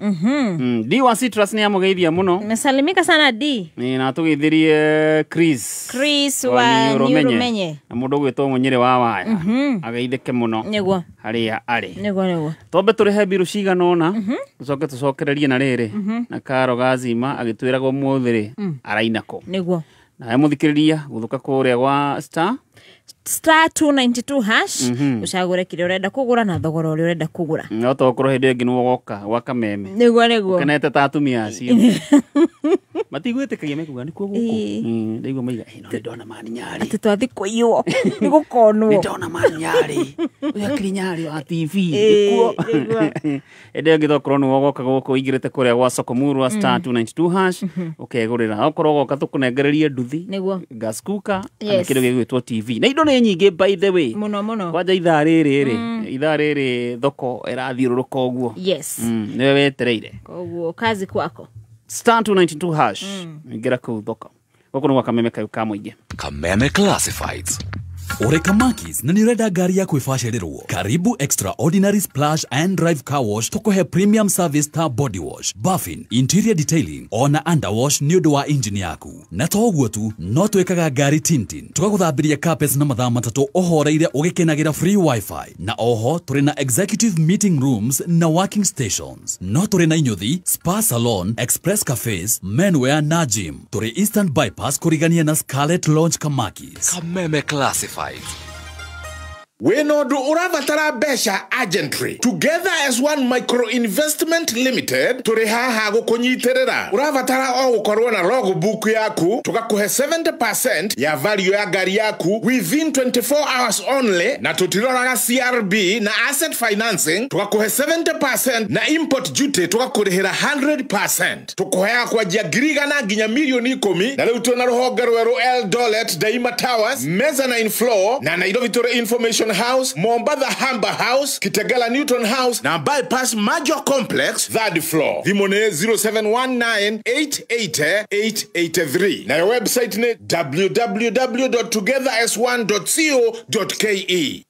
D wa Citrus nĩ amũgeithia mũno. Mesalimika sana D. Na tũgeithirie Chris. Chris wa Nĩũrũmenye. Na mũndũ ũgwĩtwo Mwenyere wa Waya. Ageithĩke mũno. Nĩguo. Harĩa arĩ. Nĩguo nĩguo. Twambe tũrĩhe mbirũ cigana ũna. Tũcoke tũcokererie na rĩrĩ. Na Karo Gazima agĩtwĩraga ũmũthĩ rĩ araina kũ. Nĩguo. Nawe mũthikĩrĩria gũthũka kũrĩa gwa star *292# ucagure kĩrĩa ũrenda kũgũra na thogora ũrĩa ũrenda kũgũra. No tokorwo hĩndĩ ĩngĩ nĩwe ũgoka gwa Kameme. Nĩguo nĩguo. Ũkenete ta atumia acio. Matigwĩtĩkagia mekuga nĩkuo gũkũ. Ndaigua maiga no nĩ ndona mani nyarĩ. Atĩ twathi kũiywo nĩ gũkonwo. Nĩ ndona mani nyarĩ. Ũyũ akĩrĩ nyarĩ wa TV nĩkuo. Hĩndĩ ĩngĩ tokorwo nĩwe ũgoka gũkũ ũingĩrĩte kũrĩa gwa Soko Murwa *292# ũkegũrĩra. Okorwo ũgoka tũkũnengererie nduthi. Nĩguo. Gas cooker kana kĩndũ gĩgwĩtwo TV. Na indo nĩ nyingĩ by the way. Mũno mũno. Kwanja ithaa rĩrĩ rĩ, ithaa rĩrĩ thoko ĩrathiũrũrũka ũguo. Yes. Nĩwe wetereire. Koguo kazi kwako. *292# ingĩra kũu thoko. Gũkũ nĩ gwa Kameme kayũ ka mũingĩ. Kameme Classifieds. Oreka Makis na nĩũrenda ngari yaku ĩbacĩrĩrwo. Karibu Extraordinary Splash and Drive Car Wash tũkũhe premium service ta body wash, buffing, interior detailing ona underwash nĩ ũndũ wa engine yaku. Na to ũguo tu, no twĩkaga ngari tintin. Tũgagũthambiria carpets na mathaa matatũ ũhoreire ũgĩkenagĩra free wifi. Na oho tũrĩ na executive meeting rooms na working stations. No tũrĩ na inyuthi, spa salon, express cafes, menwear na gym. Tũrĩ Eastern Bypass kũrigania na Scarlet Lounge Kamakis. Kameme Classifieds. Wĩna ũndũ ũrabatara mbeca urgently. Together as One Micro Investment Limited tũrĩ haha gũkũnyitĩrĩra. Ũrabatara o gũkorwo na logbook yaku, tũgakũhe 70% ya value ya ngari yaku within 24 hours only, na tũtiroraga CRB na asset financing, tũgakũhe 70% na import duty tũgakũrĩhĩra 100%. Tũkũheaga kwanjia 100,000 nginya 10,000,000, na rĩu twĩna rũhonge rwerũ Eldoret Daima Towers, mezzanine floor, na Nairobi tũrĩ Information House, Mombatha Humber House, Kitegela Newton House na Bypass Major Complex third floor. Thimũ nĩ 0719888883 nayo website nĩ www.togetheras1.co.ke.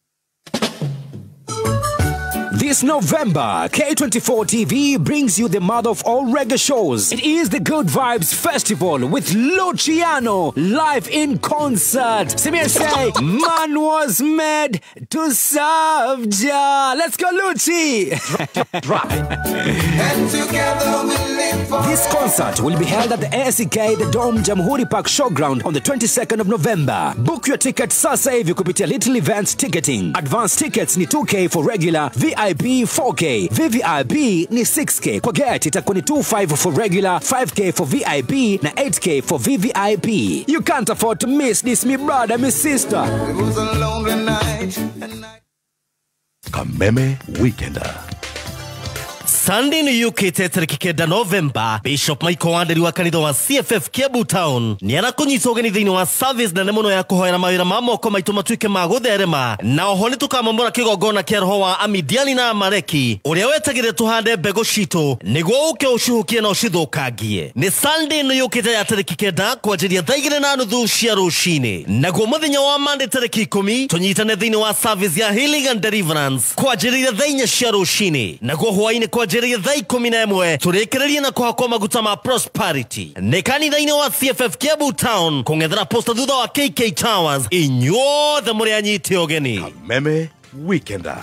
This November, K24 TV brings you the mother of all reggae shows. It is the Good Vibes Festival with Luciano live in concert. Simir say, man was made to serve Jah. Let's go, Lucci. Drop it. And together we live for. This concert will be held at the ACK The Dome Jamhuri Park Showground on the 22nd of November. Book your ticket sasa hivi kupitia Little Events Ticketing. Advance tickets ni 2K for regular, VIP 4K, VVIP ni 6K. Kwa gate itakuwa ni 25 for regular, 5K for VIP na 8K for VVIP. You can't afford to miss this, me brother, me sister. It was a lonely night. Kameme Weekender. Sunday nĩ yũkĩte tarĩki 9 November. Bishop Michael Wanderi wa kanitha wa CFF Kiambu Town nĩ arakũnyita ũgeni thĩinĩ wa service nene mũno ya kũhoera mawĩra ma moko maitũ matuĩke ma gũtherema, na oho nĩ tũkamomora kĩgongona kĩa roho wa Amidiani na Amaleki ũrĩa wetagĩrĩre tũhande mbegũ citũ nĩguo ũke ũcihukie na ũcithũkangie. Nĩ Sunday nĩ yũkĩte ya tarĩki 9 kwanjĩrĩria thaa 2:30 cia rũcinĩ, naguo mũthenya wa Monday tarĩki 10 tũnyitane thĩinĩ wa service ya Healing and Deliverance kwanjĩrĩria thaa 4 cia rũcinĩ, naguo hwaĩ-inĩ kwanjĩrĩria thaa 11 tũrĩkĩrĩrie na kũhakwo maguta ma prosperity. Nĩ kanitha-inĩ wa CFF Kiambu Town kũng'ethera posta thutha wa KK Towers. Inyuothe mũrĩ anyite ũgeni. Kameme Weekender.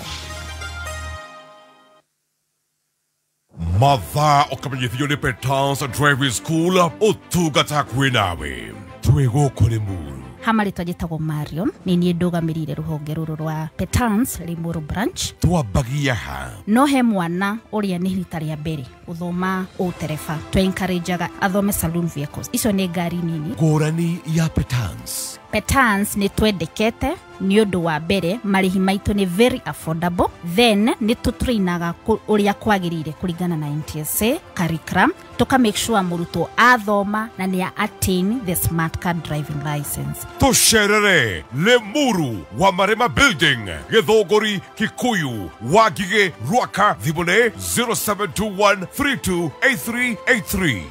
Mathaa ũkamenyithio nĩ Petans Driving School ũtungata kwĩ nawe. Twĩ gũkũ Limuru. Hama rĩtwa njĩtagwo Marion, nĩ niĩ ndũgamĩrĩire rũhonge rũrũ rwa Petans Limuru branch. Twambagia ha? No he mwana ũrĩa nĩ rita rĩa mbere gũthoma ũtereba, twe encourageaga athome saloon vehicles. Icio nĩ ngari nini. Ngũrani ya Petans. Petans nĩ twendekete nĩ ũndũ wa mbere marĩhi maitũ nĩ very affordable, then nĩ tũtrainaga ũrĩa kwagĩrĩire kũringana na NTSA curriculum, tũka make sure mũrutwo athoma na nĩ attain the smart card driving license. Tũcerere Limuru wa Marema Building, Gĩthũngũri, Kikuyu, Wangigĩ, Ruaka. Thimũ nĩ 0721328383.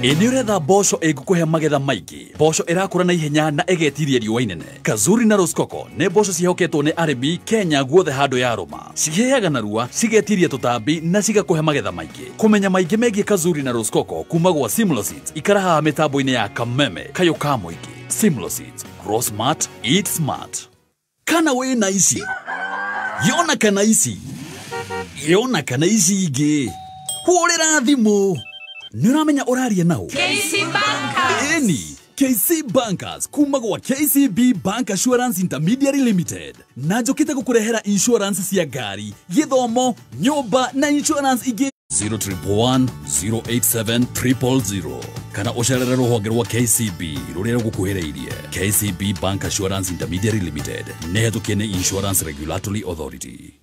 Ĩ nĩ ũretha mboco ĩngĩkũhe magetha maingĩ, mboco ĩrakũra na ihenya na ĩgetiria riũa inene. Kazuri na Roskoko nĩ mboco ciĩhoketwo nĩ arĩmi Kenya guothe handũ ya rũma. Cihĩaga narua, cigetiria tũtambi na cigakũhe magetha maingĩ. Kũmenya maingĩ megiĩ Kazuri na Roskoko kuma gwa Simlo Seeds, ikara haha mĩtambo-inĩ ya Kameme kayũ ka mũingĩ. Simlo Seeds, grow smart, eat smart. Kana wĩna ici, yona kana ici, yona kana ici ingĩ, hũrĩra thimũ. Nĩ ũramenya ũraria nao? KC Bankers. Ĩni, KC Bankers kuma gwa KCB Bank Assurance Intermediary Limited. Na njũkĩte gũkũrehera insurance cia ngari, gĩthomo, nyũmba na insurance ingĩ. 011 087 000 kana ũcerere rũhonge rwa KCB rũrĩa rũgũkuhĩrĩirie. KCB Bank Assurance Intermediary Limited nĩ hetũkie nĩ Insurance Regulatory Authority.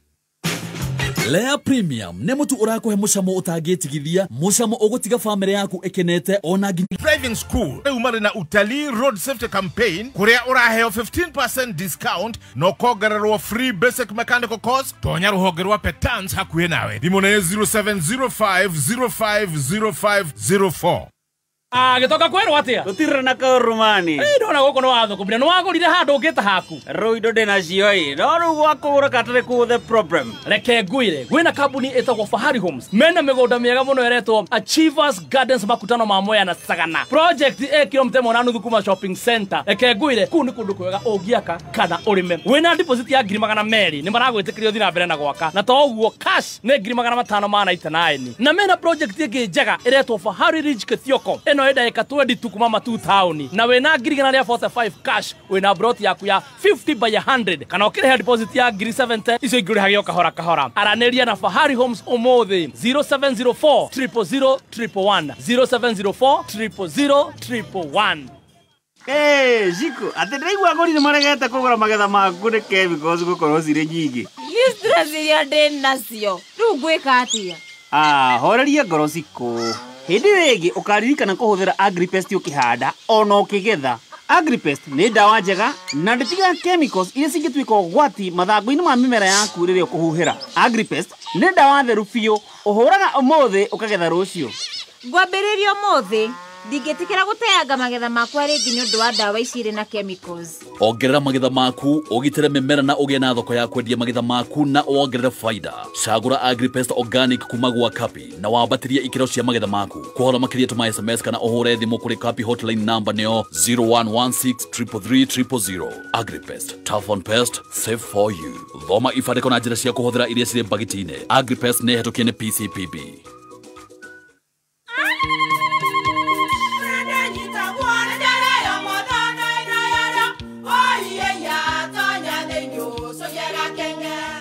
Lea Premium nĩ mũtu ũrakũhe mũcamo ũtangĩtigithia, mũcamo ũgũtiga bamĩrĩ yaku ĩkenete ona nginya. Driving School rĩu marĩ na utalii road safety campaign kũrĩa ũraheo 15% discount na ũkongererwo free basic mechanical course. Tonya rũhonge rwa Petans hakuhĩ nawe. Thimũ nĩ 0705050504. Gĩtoka kwĩrwo atĩa? Gũtirĩ na kaũrumani. Ndona gũkũ nĩ wathũkũmire, nĩ wagũrire handũ ũngĩta haku. Rĩu indo ndĩnacio ĩ, no rĩu gwa kũgũra katarĩ kũ the problem. Reke ngwĩre, kwĩna kambuni ĩtagwo Fahari Homes. Mena mĩgũnda mĩega mũno ĩretwo Achievers Gardens makutano ma Mwea na Sagana. Project ĩ kilomita 1.5 kuma shopping center. Reke ngwĩre, kũu nĩ kũndũ kwega ũngĩaka kana ũrĩme. Wĩna deposit ya 200,000 nĩ maragwĩtĩkĩria ũthiĩ na mbere na gwaka. Na to ũguo cash nĩ 599. Na mena project ĩngĩ njega ĩretwo Fahari Ridge Kithioko. Ĩno ĩ ndagĩka 22 kuma Matu Town na wĩna 145,000 cash, wĩna broti yaku ya 50 by 100 kana ũkĩrĩha deposit ya 70,000 icio ingĩ ũrĩhage o kahora kahora. Aranĩria na Fahari Homes ũmũthĩ 0704 000 111 0704 000 111. Hey, Jiko, atĩ ndĩraigua agũri nĩ maregete kũgũra magetha maku nĩ chemicals gũkorwo cirĩ nyingĩ. Nĩ stress iria ndĩ nacio. Rĩu ngwĩka atĩa? Ah, horeria ngoro Cikũ. Hĩndĩ ĩyo ĩngĩ ũkaririkana kũhũthĩra Agripest ũkĩhanda ona ũkĩgetha. Agripest nĩ ndawa njega na ndĩtigaga chemicals iria cingĩtuĩka ũgwati mathangũ-inĩ ma mĩmera yaku rĩrĩa ũkũhuhĩra. Agripest nĩ ndawa theru biũ, ũhũraga ũmũthĩ ũkagetha rũciũ. Ngwambĩrĩria ũmũthĩ ndingĩtĩkĩra gũteanga magetha makwa rĩngĩ nĩ ũndũ wa ndawa ici irĩ na chemicals. Ongerera magetha maku, ũgitĩre mĩmera na ũgĩe na thoko ya kwendia magetha maku na wongerere faida. Cagũra Agripest Organic kuma gwa Kapi na wambatĩrie ikĩro cia magetha maku. Kũhora makĩria tũma SMS kana ũhũre thimũ kũrĩ Kapi hotline number nĩyo 0116 333 000. Agripest, tough on pest, safe for you. Thoma ibandĩko na njĩra cia kũhũthĩra iria cirĩ mbagiti-inĩ. Agripest nĩ hetũkie nĩ PCPB.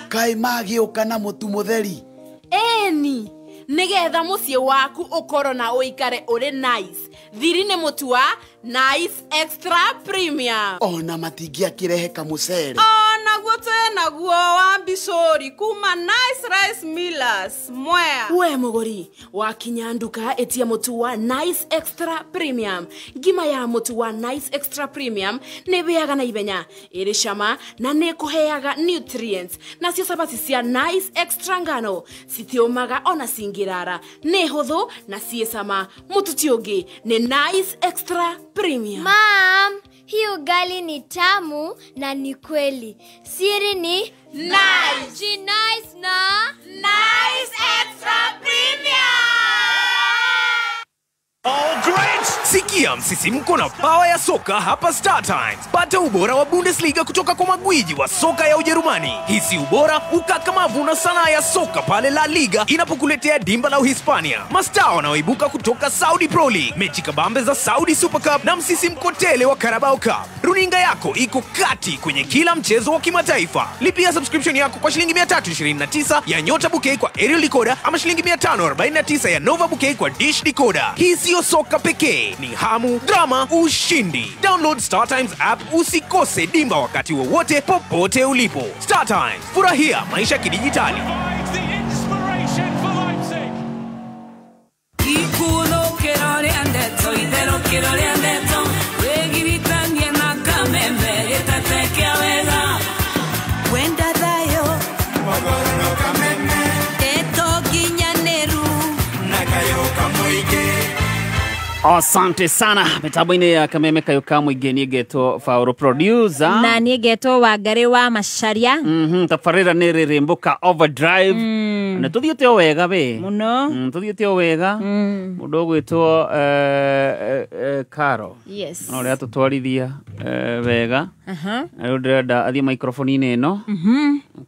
Kai magĩũka na mũtu mũtheri. Ĩni, nĩgetha mũciĩ waku ũkorwo na ũikare ũrĩ nice. Thiri nĩ mũtu wa Nice Extra Premium. Ona matingĩakĩrehe kamũcere. Onaguo twĩnaguo wa mbicũri kuma Nice Rice Millers Mwea. We mũgũri, wakinya nduka ĩtia mũtu wa Nice Extra Premium. Ngima ya mũtu wa Nice Extra Premium nĩ ĩhĩaga na ihenya, ĩrĩ cama na nĩ ĩkũheaga nutrients. Nacio cabaci cia Nice Extra ngano citiũmaga ona cingĩrara, nĩ hũthũ na ciĩ cama. Mũtu ti ũngĩ nĩ Nice Extra Premium. Mom, hii ugali ni tamu na ni kweli. Siri ni Nice. Nice na Nice Extra Premium. Oh, great! Sikia msisimko na power ya soka hapa Star Times. Pata ubora wa Bundesliga kutoka kwa magwiji wa soka ya Ujerumani. Hisi ubora, ukakamavu na sanaa ya soka pale La Liga inapokuletea dimba la Uhispania. Mastaa wanaoibuka kutoka Saudi Pro League, mechi kabambe za Saudi Super Cup na msisimko tele wa Carabao Cup. Runinga yako iko kati kwenye kila mchezo wa kimataifa. Lipia subscription yako kwa shilingi 329 ya Nyota Bouquet kwa aerial decoder ama shilingi 549 ya Nova Bouquet kwa dish decoder. Hii sio soka pekee, ni hamu, drama, ushindi. Download Star Times app usikose dimba wakati wowote popote ulipo. Star Times, furahia maisha kidijitali. Asante sana. Mitambo-inĩ ya Kameme Kayo ka Mũingĩ niĩ ngetwo Fauro producer. Na niĩ ngetwo Wangari wa Macharia. Tabarĩra nĩ Rĩrĩmbũka Overdrive. Na tũthiĩte o wega we. Mũno. Tũthiĩte o wega. Mũndũ ũgwĩtwo Caro. Yes. No ũrĩa tũtwarithia wega. Na rĩu ndĩrenda athiĩ microphone-inĩ ĩno.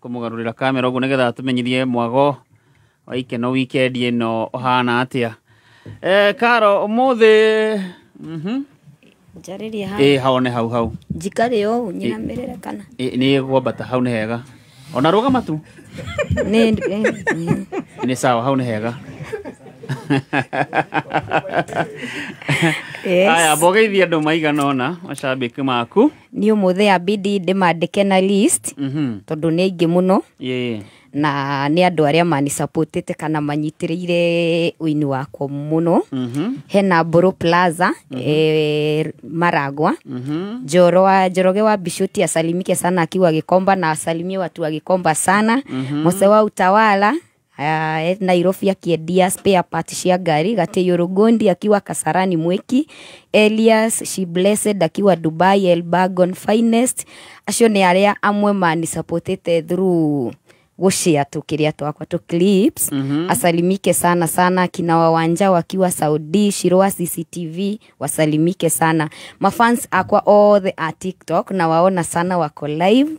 Kũmũgarũrĩra kamera ũguo nĩgetha atũmenyithie mwago wa ikeno weekend ĩno ũhana atĩa. Caro, ũmũthĩ njarĩrie hau. Hau nĩ hau hau. Njikare ũũ nyinamĩrĩre kana? Nĩ gwambata hau nĩ hega. Ona rũgama tu. Nĩ sawa, hau nĩ hega. Yes. Aya, mbogeithie andũ maigana ũna macambĩki maku. Niĩ ũmũthĩ ya bidii ndĩmandĩke na list tondũ nĩ aingĩ mũno. Na nĩ andũ arĩa manisupportĩte kana manyitĩrĩire ũini wakwa mũno. Hena Mbũrũ Plaza, Maragwa. Njoroge wa Bishuti asalimike sana akiwa Gikomba na asalimie watu wa Gikomba sana. Mose wa Utawala Nairobi akiendia spare part cia ngari. Gatĩ Yorogondi akiwa Kasarani Mweki. Elias She Blessed akiwa Dubai Elbagon Finest. Acio nĩ arĩa amwe manisupportĩte through gushare tu kiria twakwa tu clips. Asalimike sana sana kina Wawanja wakiwa Saudi, Shiroa CCTV wasalimike sana. Mafans akwa all the at TikTok na waona sana wako live,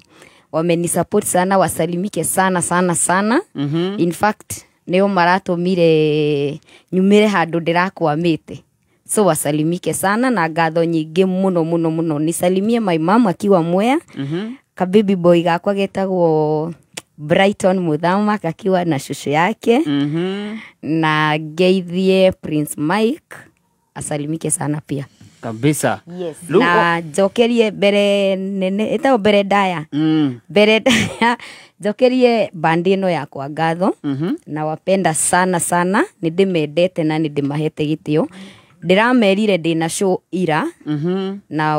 wamenisupport sana, wasalimike sana sana sana. In fact neo maratumire nyumire handu ndirakwamite. So wasalimike sana na ngatho nyingĩ mũno mũno mũno. Nisalimie my mom akiwa Mwea. Kabibi boy gakwa getagwo Brighton Muthama akiwa na shushu yake. Na ngeithie Prince Mike asalimike sana pia. Kabisa. Yes. Na njokerie mbere nene ĩtagwo mbere ndaya. Mbere ndaya njokerie bandi ĩno yakwa ngatho. Na wapenda sana sana, nĩ ndĩmendete na nĩ ndĩmahete gĩtĩo. Ndĩramerire ndĩna show ira. Na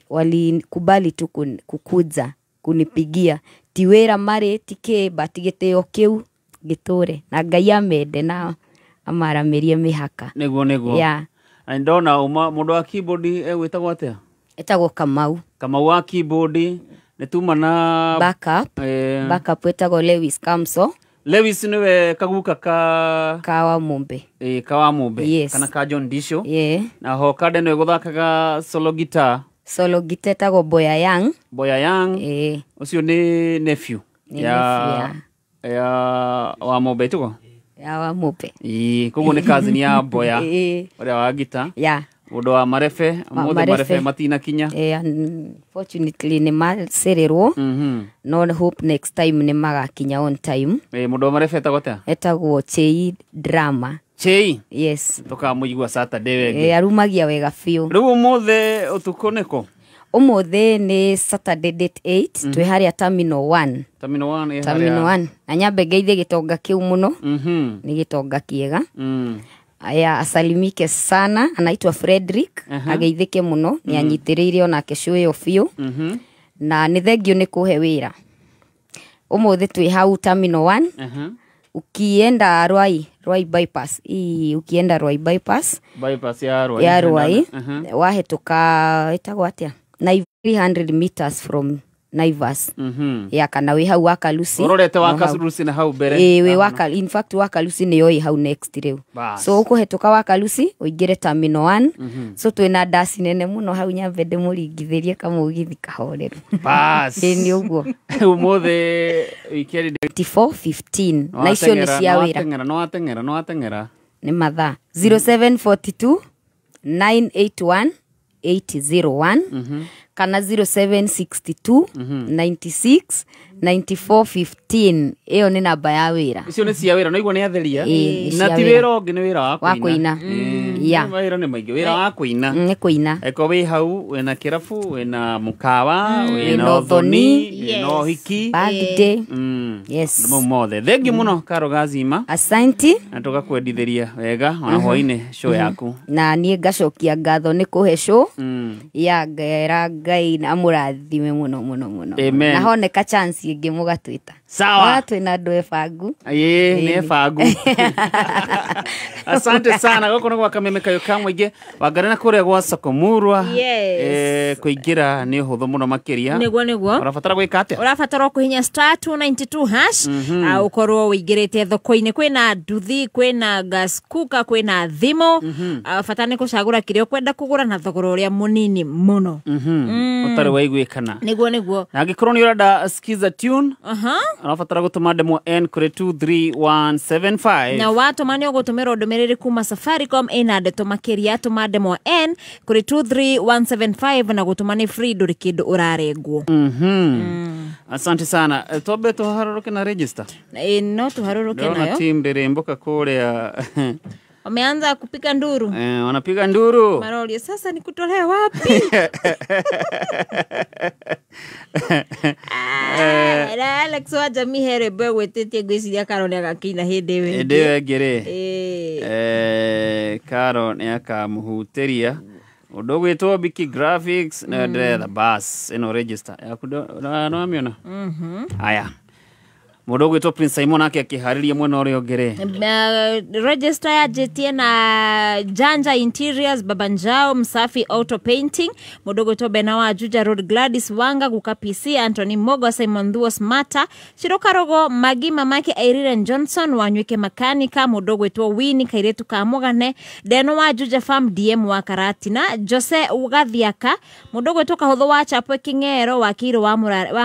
walikubali tu kukuja kunipigia. Ti wĩra marĩ ti kĩ but gĩtĩo kĩu gĩtũre na Ngai amende na amaramĩrie mĩhaka. Nĩguo nĩguo. Yeah. Na ndona uma mũndũ wa keyboard egwĩtagwo atĩa? Etagwo Kamau. Kamau wa keyboard nĩ tuma na backup. Backup etagwo Lewis Kamso. Lewis niwe kaguka ka Kawa Mumbe. Kawa Mumbe. Yes. Kana ka John Disho. Yeah. Na ho kade nĩ gũthakaga solo guitar. Solo guitar etagwo Boya Young. Boya Young. Ũcio nĩ nephew. Nĩ nephew ya wa Mumbe tuko. Ya wa Mumbe. Koguo nĩ cousin ya Boya. Ũrĩa wa guitar. Yeah. Mũndũ wa marefe, mũthĩ marefe matinakinya. Unfortunately nĩ macererwo. No hope next time nĩ magakinya on time. Mũndũ wa marefe etagwo atĩa? Etagwo Chei Drama. Chei? Yes. Tũkamũigua Saturday wengĩ. Arumagia wega biũ. Rĩu ũmũthĩ ũtukũ nĩkũ? Ũmũthĩ nĩ Saturday date 8. Twĩ harĩa Terminal 1. Terminal 1 ĩ harĩa. Terminal 1. Na nyambe ngeithie gĩtonga kĩu mũno. Nĩ gĩtonga kĩega. Aya asalimike sana, anaitwa Frederick. Ageithike mũno, nĩ anyitĩrĩire onake show ĩyo biũ. Na nĩ thengio nĩ kũhe wĩra. Ũmũthĩ twĩ hau Terminal 1. Ukienda Ruai bypass. Ukienda Ruai bypass. Bypass ya Ruai. Ya Ruai. Wahĩtũka ĩtagwo atĩa? 300 meters from Naivas. Ya kana wĩ hau Wakalusi. Ũrorete Wakalusi na hau mbere. Wĩ Waka, in fact Wakalusi nĩyo ĩ hau next rĩu. So ũkũhetũka Wakalusi ũingĩre Terminal 1. So twĩna ndaci nene mũno hau nyambe ndĩmũringithĩrie kamũgithi kahoreru. Bas. Nĩ ũguo. Ũmũthĩ weekend 24:15. Na icio nĩ cia wĩra. No ateng'era, no ateng'era. Nĩ mathaa 0742 981 801 kana 0762 96 9415. Ĩyo nĩ namba ya wĩra. Icio nĩ cia wĩra, no igua nĩ atheria. Na ti wĩra ũngĩ, nĩ wĩra wa kũina. Mawĩra nĩ maingĩ, wĩra wa kũina. Nĩ kũina. Eko wĩ hau, wĩna kĩrabu, wĩna mũkawa, wĩna ũthoni, wĩna ũhiki. Birthday. Yes. Mau mothe. Thengiũ mũno Karo Gazima. Asante. Na tũgakwendithĩria wega ona hwainĩ show yaku. Na niĩ ngacokia ngatho nĩ kũhe show. Ya ngera Ngai amũrathime mũno mũno mũno. Na honeka chance ĩngĩ mũgatwĩta. Sawa. Twĩna andũ ebangu. Ĩĩ, nĩ ebangu. Asante sana. Gũkũ nĩ gwa Kameme Kayũ ka Mũingĩ. Wangari na kũrĩa gwa Sokomurwa. Yes. Kũingĩra nĩ ũhũthũ mũno makĩria. Nĩguo nĩguo. Ũrabatara gwĩka atĩa? Ũrabatara kũhinya star 292 hash. Ũkorwo ũingĩrĩte thoko-inĩ, kwĩna nduthi, kwĩna gas cooker, kwĩna thimũ. Bata nĩ kũcagũra kĩrĩa ũkwenda kũgũra na thogora ũrĩa mũnini mũno. Ũtarĩ waiguĩkana. Nĩguo nĩguo. Na angĩkorwo nĩ ũrenda skiza tune, ũrabatara gũtũma ndemwa N kũrĩ 23175. Na watũma nĩ ũgũtũmĩrwo ndũmĩrĩri kuma Safaricom ĩna ndeto makĩria. Tũma ndemwa N kũrĩ 23175 na gũtũma nĩ free, ndũrĩ kĩndũ ũrarengwo. Asante sana. Twambe tũharũrũke na register. No tũharũrũke nayo. Ndĩrona team ndĩrĩmbũka kũrĩa. Wameanza kupika nduru. Wanapiga nduru. Maroli, sasa nikutolee wapi? Alex wa jamii here bwe wetete gwiciria Karo nĩ agakina hĩndĩ ĩyo. Hĩndĩ ĩyo ĩngĩ rĩ. Karo nĩ akamũhutĩria. Ũndũ ũgwĩtwo Biki Graphics na ndĩretha bas ĩno register yaku no amĩona. Haya. Mũndũ ũgwĩtwo Prince Simon ake akĩharĩria mwena ũrĩa ũngĩ rĩ. Register ya JT na Janja Interiors, Baba Njao, Msafi Auto Painting, mũndũ ũgwĩtwo Bena wa Juja Road, Gladys Wanga, Guka PC, Anthony Mogo, Simon Thuo Smata, Shiroka Rogo, Magi Mamake, Irene Johnson, Wanywike Makanika, mũndũ ũgwĩtwo Winnie Kairetu Kamugane, Deno wa Juja Farm, DM wa Karatina, Jose Ugathiaka, mũndũ ũgwĩtwo Kahũthũ wa Chapwe King'ero, Wakiro wa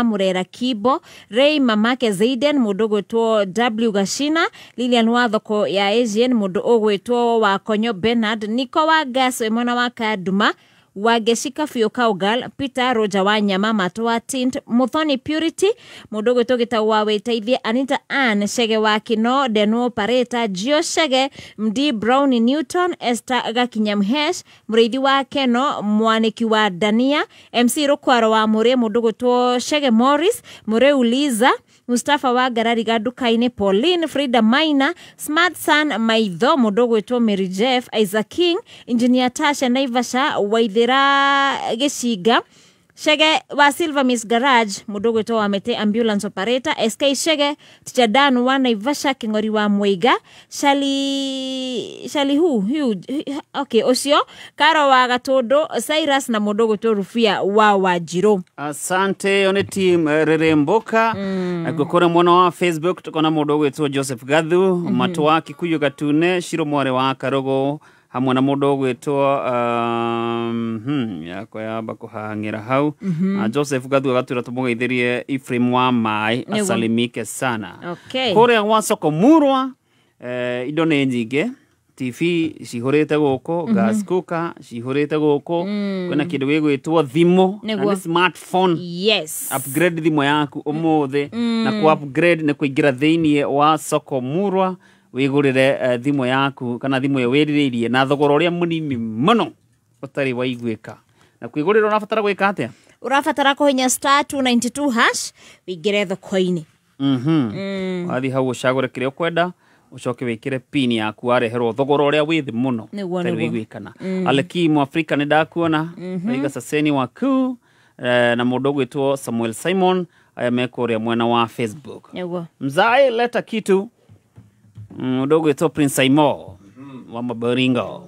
Murera Kibo, Ray Mamake Zaiden, Eden mundu gwitwo W Gashina Lilian wa thoko ya Asian mundu ugwitwo wa Konyo Bernard Niko wa Gas mwena wa Kaduma Wageshika Fiokaugal Peter Roger wa Nyama Mato wa Tint Muthoni Purity mundu gwitwo gitagwo witeithie Anita Ann Shege wa Kino Denuo Pareta Gio Shege Md Brown Newton Esther Gakinyamhesh Muriithi wa Keno Mwaniki wa Dania MC Rukwaro wa Muri mundu gwitwo Shege Morris Mureu Liza Mustafa wa Garariga Dukaine Pauline Frida Maina Smart Son Maitho mundu gwitwo Mary Jeff Isaac King Engineer Tasha Naivasha Waithira Gishiga Shege wa Silver Miss Garage mundu gwitwo wa Mete Ambulance Operator SK Shege Teacher Dan wa Naivasha King'ori wa Mwiga Shali hu okay ucio Karo wa Gatundu Cyrus na mundu gwitwo Rufia wa Wanjiru. Asante one team Reremboka. Gukora mwana wa Facebook tukona mundu gwitwo Joseph Gathu Matwa Kikuyu Gatune Shiro Mware wa Karogo hamwe na mundu gwitwo yakwa yamba kuhangira hau. Joseph Gathu agatwira tumugeithirie Ephraim wa Mai asalimike sana. Okay. Kuria gwa soko murwa indo nĩ nyingĩ TV cihũrĩte gũkũ, gas cooker cihũrĩte gũkũ, kwĩna kĩndũ gĩgwĩtwo thimũ na nĩ smartphone. Yes. Upgrade thimũ yaku ũmũthĩ na ku upgrade nĩ kũingĩra thĩinĩ wa soko murwa wigurire thimũ yaku kana thimũ ĩyo wĩrirĩirie na thogora ũrĩa mũnini mũno ũtarĩ waiguĩka. Na kwĩgũrĩra ũrabatara gwĩka atĩa? Ũrabatara kũhinya star 292 hash wĩingĩre thoko-inĩ. Wathiĩ hau ũcagũre kĩrĩa ũkwenda ucoke wikire pin yaku wareherwo thogora ũrĩa wĩ thĩ mũno ũtarĩ waiguĩkana. Aleki Mwafrika nĩ ndakuona Raiga Saseni waku na mũndũ ũgwĩtwo Samuel Simon aya mekũrĩa mwena wa Facebook. Mzae leta kitu mũndũ ũgwĩtwo Prince Saimo wa Mabaringo.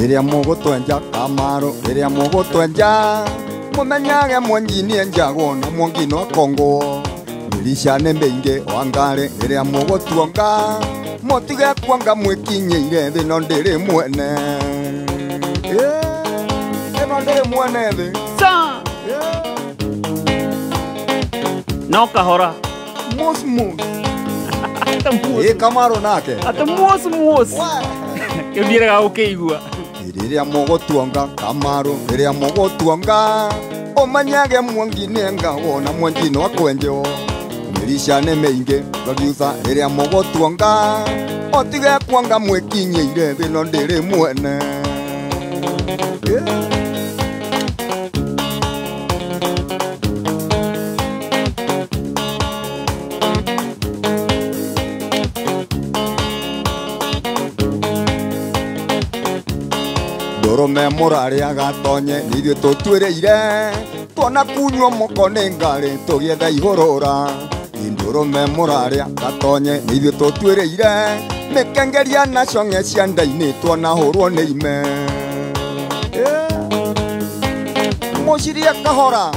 Rĩrĩa mũgũtwenja Kamaru, rĩrĩa mũgũtwenja mũmenyage mwenji nĩenjagwo na mwengi no akongwo mĩrica nĩ mĩingĩ Wangari rĩrĩa mũgũtuonga mũtige kuonga mwĩkinyĩire thĩ no ndĩrĩ mwene ĩno ndĩrĩ mwene thĩ no kahora mos mos ĩ Kamaru nake atĩ mos mos kĩu ndiĩrega gũkĩigua. Rĩrĩa mũgũtuonga Kamaru, rĩrĩa mũgũtuonga ũmenyage mwengi nĩengagwo na mwengi no akwenjwo mĩrica nĩ mĩingĩ producer rĩrĩa mũgũtuonga ũtige kuonga mwĩkinyĩire thĩ no ndĩrĩ mwene. Ndũrũme mũrarĩa gatonye nĩ ithuĩ tũtuĩrĩire tuona kunyua moko nĩ ngarĩ tũgĩetha ihũrũra ndũrũme mũrarĩa gatonye nĩ ithuĩ tũtuĩrĩire mĩkengeria na cong'e cia nda-inĩ tuona hũrwo nĩ ime mũcirie kahora.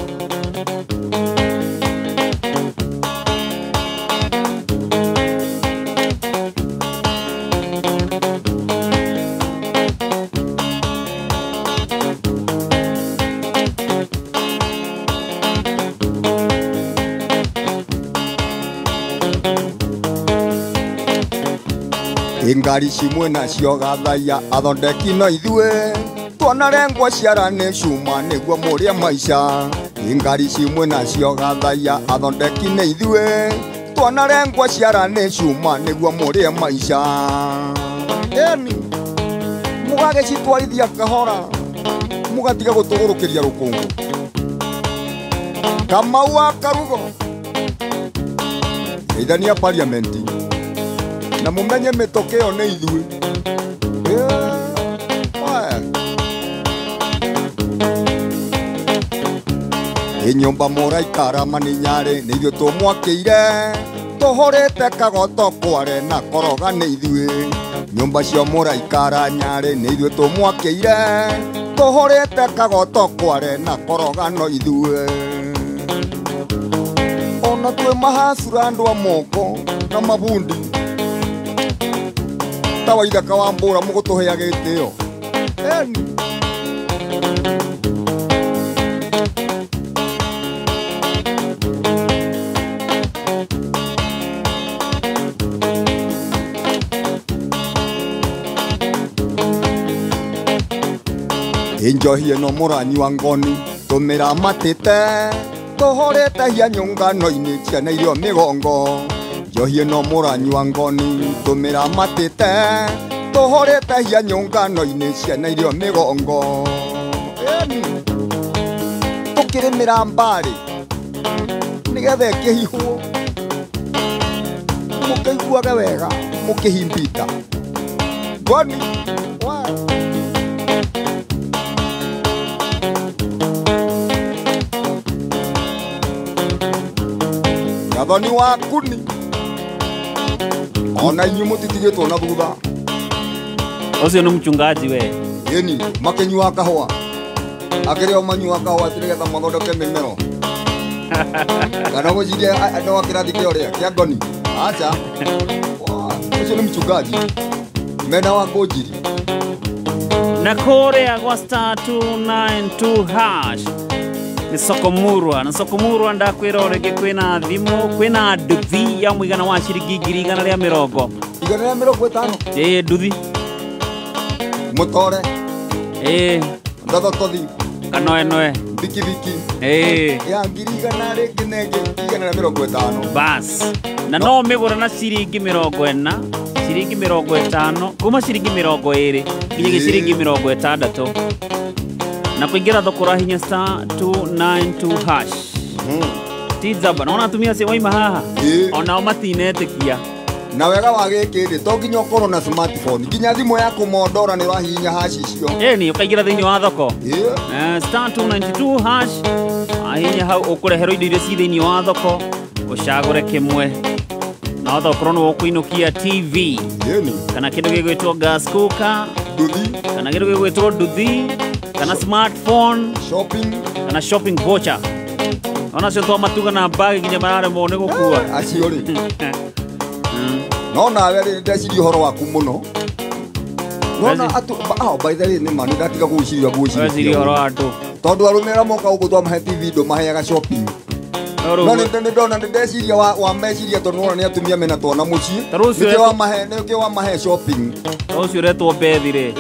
Ngari cimwe nacio gathaiya athondeki no ithuĩ tuonarengwo ciara nĩ cuma nĩguo mũrĩe maica ngari cimwe nacio gathaiya athondeki nĩ ithuĩ tuonarengwo ciara nĩ cuma nĩguo mũrĩe maica eni mũgagĩcitwarithia kahora mũgatiga gũtũgũrũkĩria rũkũngũ Kamau wa Karugo geithania parliament na mumenye mĩtũkĩ ĩyo nĩ ithuĩ. Nyũmba mũraikara maninyarĩ nĩ ithuĩ tũmwakĩire tũhũrĩte kagoto kware na koroga nĩ ithuĩ Nyũmba cio mũraikara nyarĩ nĩ ithuĩ tũmwakĩire tũhũrĩte kagoto kware na korogano ithuĩ ona twĩ mahacura andũ a moko na mabundi ta waithaka wa mbũra mũgũtũhea gĩtĩo eni Njohi ĩno mũranyua ngoni tũmĩramatĩte tũhũrĩte hia nyũngano-inĩ ciana irio mĩgongo njohi ĩno mũranyua ngoni tũmĩramatĩte tũhũrĩte hia nyũngano-inĩ ciana irio mĩgongo eni tũkĩrĩmĩra mbarĩ nĩgetha ĩkĩhihwo mũkĩiguage wega mũkĩhimbita ngoni Gathoni wa kuni ona inyuĩ mũtitigĩtwo na thutha ũcio nĩ mchungaji we ĩni makĩnyua kahũa akĩrĩ o manyua kahũa atĩ nĩgetha mathondeke mĩmero kana ũgwĩciria andũ a kĩrathi kĩa ũrĩa kĩa ngoni aca ũcio nĩ mchungaji mena wa ngũnjiri na kũrĩa gwa star 292 hash ni Sokomurwa na Sokomurwa ndakwira rĩngĩ kwĩna thimũ kwĩna nduthi ya mũigana wa ciringi 150 150 ĩĩ nduthi mũtore ĩĩ ndototothi kanoenoe bikibiki ĩĩ ya 100 rĩngĩ na ĩngĩ 150 bas na no mĩgũra na ciringi 40 ciringi 50 kuma ciringi 20 nginya ciringi 60 na kuingira thoko rahinya star 292 hash ti zaba naona atumia acio waima haha onao matinetĩkia na wega wa gĩkĩ rĩ to nginya ũkorwo na smartphone nginya thimũ ya kũmondora nĩ ũrahihinya hash icio ĩni ũkaingĩra thĩinĩ wa thoko star 292 hash ahinya hau ũkũreherwo indo iria ci thĩinĩ wa thoko ũcagũre kĩmwe na wothe ũkorwo nĩ ũkũinũkia TV kana kĩndũ gĩgwĩtwo gas cooker kana kĩndũ gĩgwĩtwo nduthi kana smartphone shopping kana shopping voucher ona cio twamatuga na bag nginya mararemwo nĩ gũkua acio rĩ no nawe rĩ ndeciria ũhoro waku mũno nona atu by the way nĩ ma nĩ ndatiga gwĩciria gwĩciria ũhoro wa andũ tondũ arũme arĩa moka gũkũ twamahe TV ndũmaheaga shopping no nĩ ndona nĩ ndeciria wa meciria tondũ nĩwona nĩ atumia mena twana mũciĩ nĩkĩo wamahe shopping ũcio ũretwo Bethi rĩ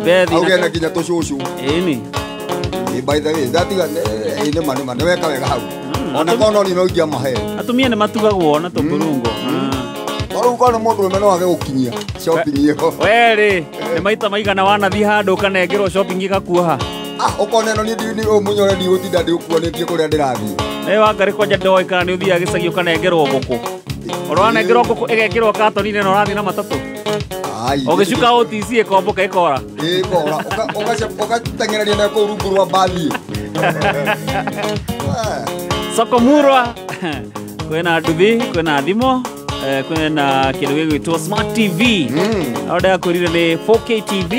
Bethi auge na nginya tũcũcũ ĩni by the way ndatiga nĩ ma nĩ weka wega hau ona korwo no niĩ no ingĩamahe atumia nĩ matugagwo na tũmburungo rĩu korwo nĩ mũndũ ũrũme no age gũkinyia shopping ĩyo we rĩ nĩ maita maigana wanathiĩ handũ ũkanengerwo shopping ĩgakuoha ũkona ĩno niĩ mũnyore ndigũtinda ndĩũkuanĩtie kũrĩa ndĩrathiĩ nĩ Wangarĩ kwanja ndoĩ kana nĩ ũthiaga gĩcagi ũkanengerwo ngũkũ ũranengerwo ngũkũ ĩgekĩrwo katoni-inĩ na ũrathiĩ na matatũ ũgĩcuka OTC ĩkombũka ĩkora ĩkora ũgateng'ereria nayo kũu rungu rwa mbathi Sokomurwa kwĩna nduthi kwĩna thimũ kwĩna kĩndũ gĩgwĩtwo smart TV no ndakwĩrire nĩ 4K TV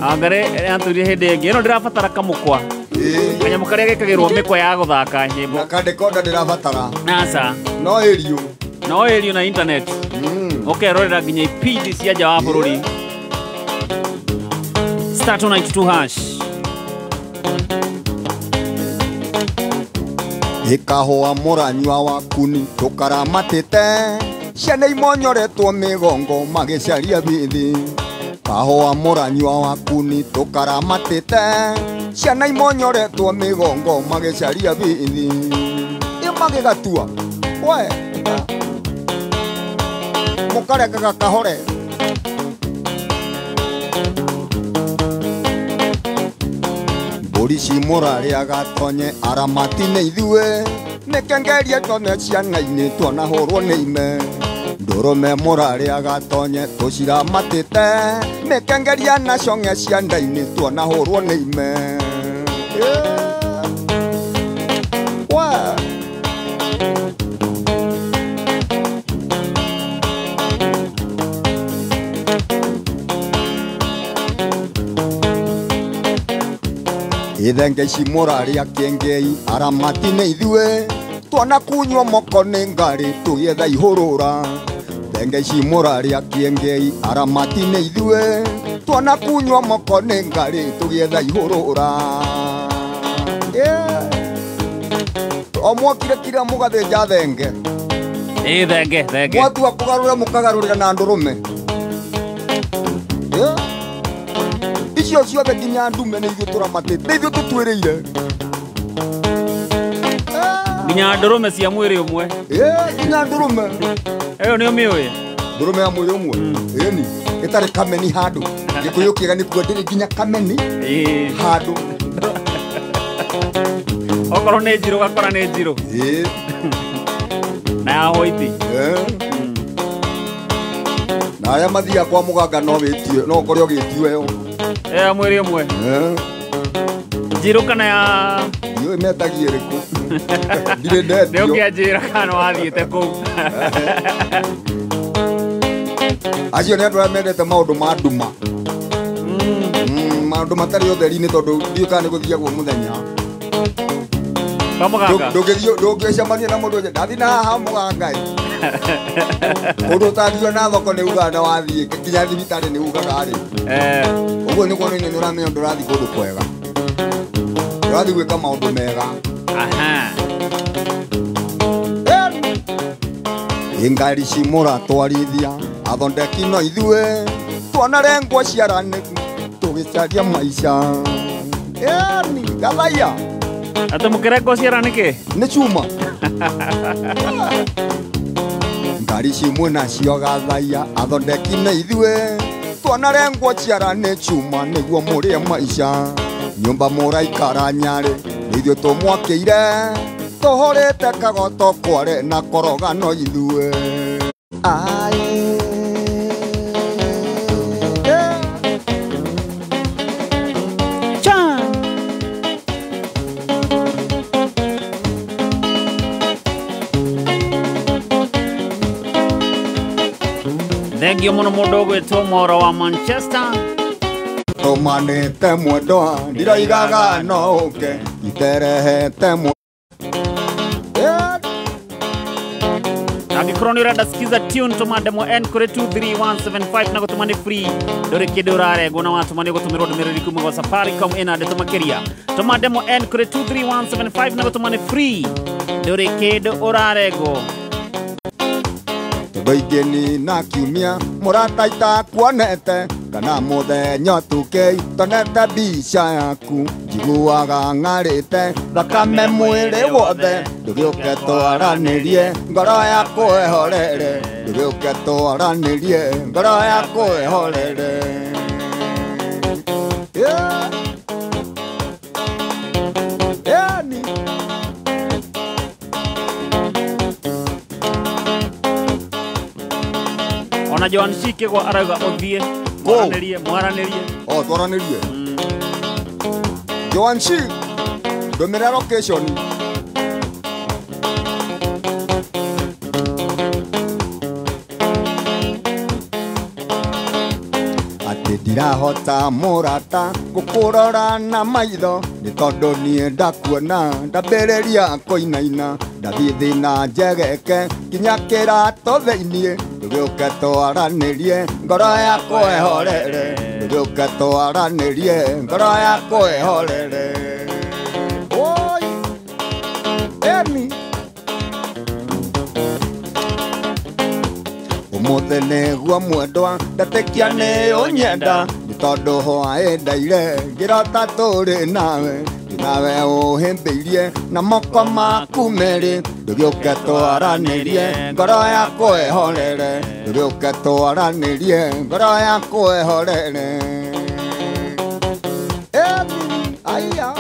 Wangarĩ atwĩrire hĩndĩ ĩngĩ ĩno ndĩrabatara kamũkwa kanyamũ karĩa gekagĩrwo mĩkwa ya gũthaka nyĩmbo na kadekoda ndĩrabatara aca no ĩriũ no ĩriũ na internet ũkerorera nginya ipindi cia nja wa bũrũri star 292 hash Ĩkahũa mũranyua wakuni tũkaramatĩte ciana imonyoretwo mĩgongo magĩcaria bithi kahũa mũranyua wakuni tũkaramatĩte ciana imonyoretwo mĩgongo magĩcaria bithi ĩ magĩgatua we mũkarekaga kahore mbũri ci mũrarĩaga tonye aramati nĩ ithuĩ mĩkengeria tone ciana-inĩ twanahũrwo nĩ ime ndũrũme mũrarĩaga tonye tũciramatĩte mĩkengeria na cong'e cianda-inĩ twanahũrwo nĩ ime Ithenge ici mũrarĩa kĩengei aramati nĩ ithuĩ twana kunywa moko nĩ ngari tũgĩetha ihũrũra. Thenge ici mũrarĩa kĩengei aramati nĩ ithuĩ twana kunywa moko nĩ ngari tũgĩetha ihũrũra. O mwakire kira mũgathĩnja thenge. Ĩ thenge thenge. Mwatua kũgarũra mũkagarũrĩra na ndũrũme. Icio ciothe nginya ndume nĩ ithuĩ tũramatĩte, nĩ ithuĩ tũtuĩrĩire. Nginya ndũrũme cia mwĩrĩ ũmwe. Nginya ndũrũme. Ĩyo nĩ ũmĩũĩ? Ndũrũme ya mwĩrĩ ũmwe? Ĩni, ĩtarĩ kameni handũ. Gĩkũyũ kĩega nĩ kuo ndĩrĩ nginya kameni handũ. Okorwo nĩ njirũ gakora nĩ njirũ. Na ya hwaiti. Na arĩa mathiaga kwa mũganga no wĩtio, no ũkore ũgĩtio ĩyo. Ya mwĩrĩ ũmwe. Njirũ kana ya ndiũĩ metagia ĩrĩkũ. Ndirĩ ndetio. Nĩ ũkĩanjĩra kana nĩ wathiĩte kũu. Acio nĩ andũ arĩa mendete maũndũ ma nduma. Maũndũ matarĩ ũtheri-inĩ tondũ ndiũĩ kana nĩ gũthiagwo mũthenya. Kwa mũganga? Ndũngĩcemania na mũndũ ndathiĩ na haha mũganga ĩ. Kũndũ ũtangiona na thoko nĩ ugaga nĩ wathiĩ, nginya thibitarĩ nĩ ugaga rĩ. Ũguo nĩ kuonania nĩ ũramenya ndũrathiĩ kũndũ kwega. Ndũrathiĩ gwĩka maũndũ mega. Ngari ici mũratwarithia athondeki no ithuĩ twanarengwo ciara nĩ tũgĩcaria maica. Ĩni gathaiya. Atĩ mũkĩrengwo ciara nĩkĩ? Nĩ cuma. Ngari ici mwĩnacio gathaiya athondeki nĩ ithuĩ twanarengwo ciara nĩ cuma nĩguo mũrĩe maica. Nyũmba mũraikara nyarĩ nĩ ithuĩ tũmwakĩire tũhũrĩte kagoto kware na koroga no ithuĩ. Thengio mũno mũndũ ũgwĩtwo Moro wa Manchester. Tũmanĩte mwendwa ndiroigaga no ũke iterehete mwe. Angĩkorwo nĩ ũrenda sikiza tune tũma ndemwa N kũrĩ 23175 na gũtũma nĩ free. Ndũrĩ kĩndũ ũrarengwo na watũma nĩ ũgũtũmĩrwo ndũmĩrĩri kuma gwa Safaricom ĩna ndeto makĩria. Tũma ndemwa N kũrĩ 23175 na gũtũma nĩ free. Ndũrĩ kĩndũ ũrarengwo. Tondũ ingĩ na kiumia mũrata itakuonete kana mũthenya ũtukĩi tonete mbica yaku njiguaga ng'arĩte thakame mwĩrĩ wothe ndũgĩũke twaranĩrie ngoro yakwa ĩhorere ndũgĩũke twaranĩrie ngoro yakwa ĩhorere. Yani ona Joan Shikegwa arauga ũthiĩ mwaranĩrie mwaranĩrie. Oh, twaranĩrie. Joan Shi, ndũmĩra location. Atĩ ndirahota mũrata gũkũrora na maitho nĩ tondũ niĩ ndakuona ndambĩrĩria kũinaina ndathiĩ thĩna njegeke nginya kĩratũ thĩiniĩ ndũgĩũke twaranĩrie ngoro yakwa ĩhorere ndũgĩũke twaranĩrie ngoro yakwa ĩhorere. Oi eni ũmũthĩ nĩguo mwendwa ndatĩkia nĩ ũnyenda nĩ tondũ hwaĩ ndaire ngĩrota tũrĩ nawe nawe ũhĩmbĩirie na moko maku merĩ ndũgĩũke twaranĩrie ngoro yakwa ĩhorere ndũgĩũke twaranĩrie ngoro yakwa ĩhorere. Aya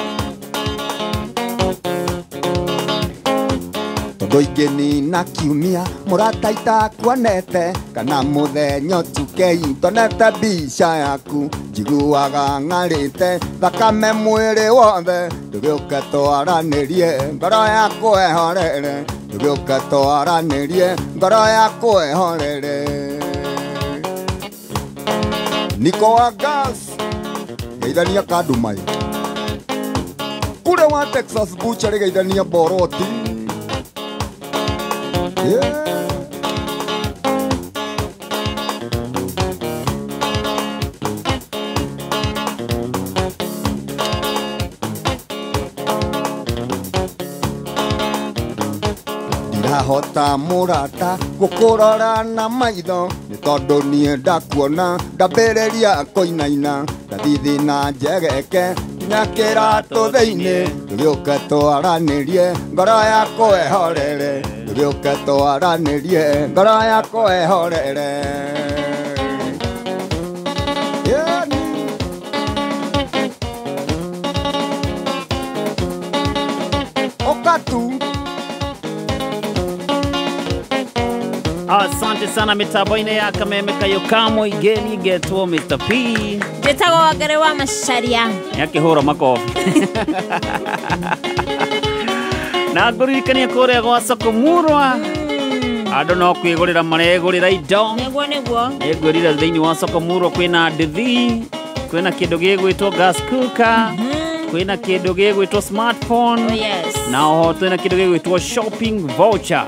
tondũ ingĩ nina kiumia mũrata itakuonete kana mũthenya ũtukĩi tonete mbica yaku njiguaga ng'arĩte thakame mwĩrĩ wothe ndũgĩũke twaranĩrie ngoro yakwa ĩhorere ndũgĩũke twaranĩrie ngoro yakwa ĩhorere. Niko wa gas geithania kandumai. Kure wa Texas Butchery geithania Boroti. Yeah. Hota murata gukurora na maitho ni tondu nie ndakuona ndambĩrĩria kũinaina ndathithi na njegeke nginya kĩratũ thĩinĩ tũgĩũke twaranĩrie ngoro yakwa ĩhorere tũgĩũke twaranĩrie ngoro yakwa ĩhorere. Yeah. Okatu. Asante sana mitambo-inĩ ya Kameme Kayo Kamwe igeni getwo Mr. P. Njĩtagwo Wangari wa Macharia. Nĩakĩhũra makobi. Na ngũririkania kũrĩa gwa soko Murwa. Andũ no kwĩgũrĩra maregũrĩra indo. Nĩguo nĩguo. Nĩngwĩrire thĩinĩ wa soko Murwa kwĩna nduthi, kwĩna kĩndũ gĩgwĩtwo gas cooker, kwĩna kĩndũ gĩgwĩtwo smartphone. Oh, yes. Na oho twĩna kĩndũ gĩgwĩtwo shopping voucher.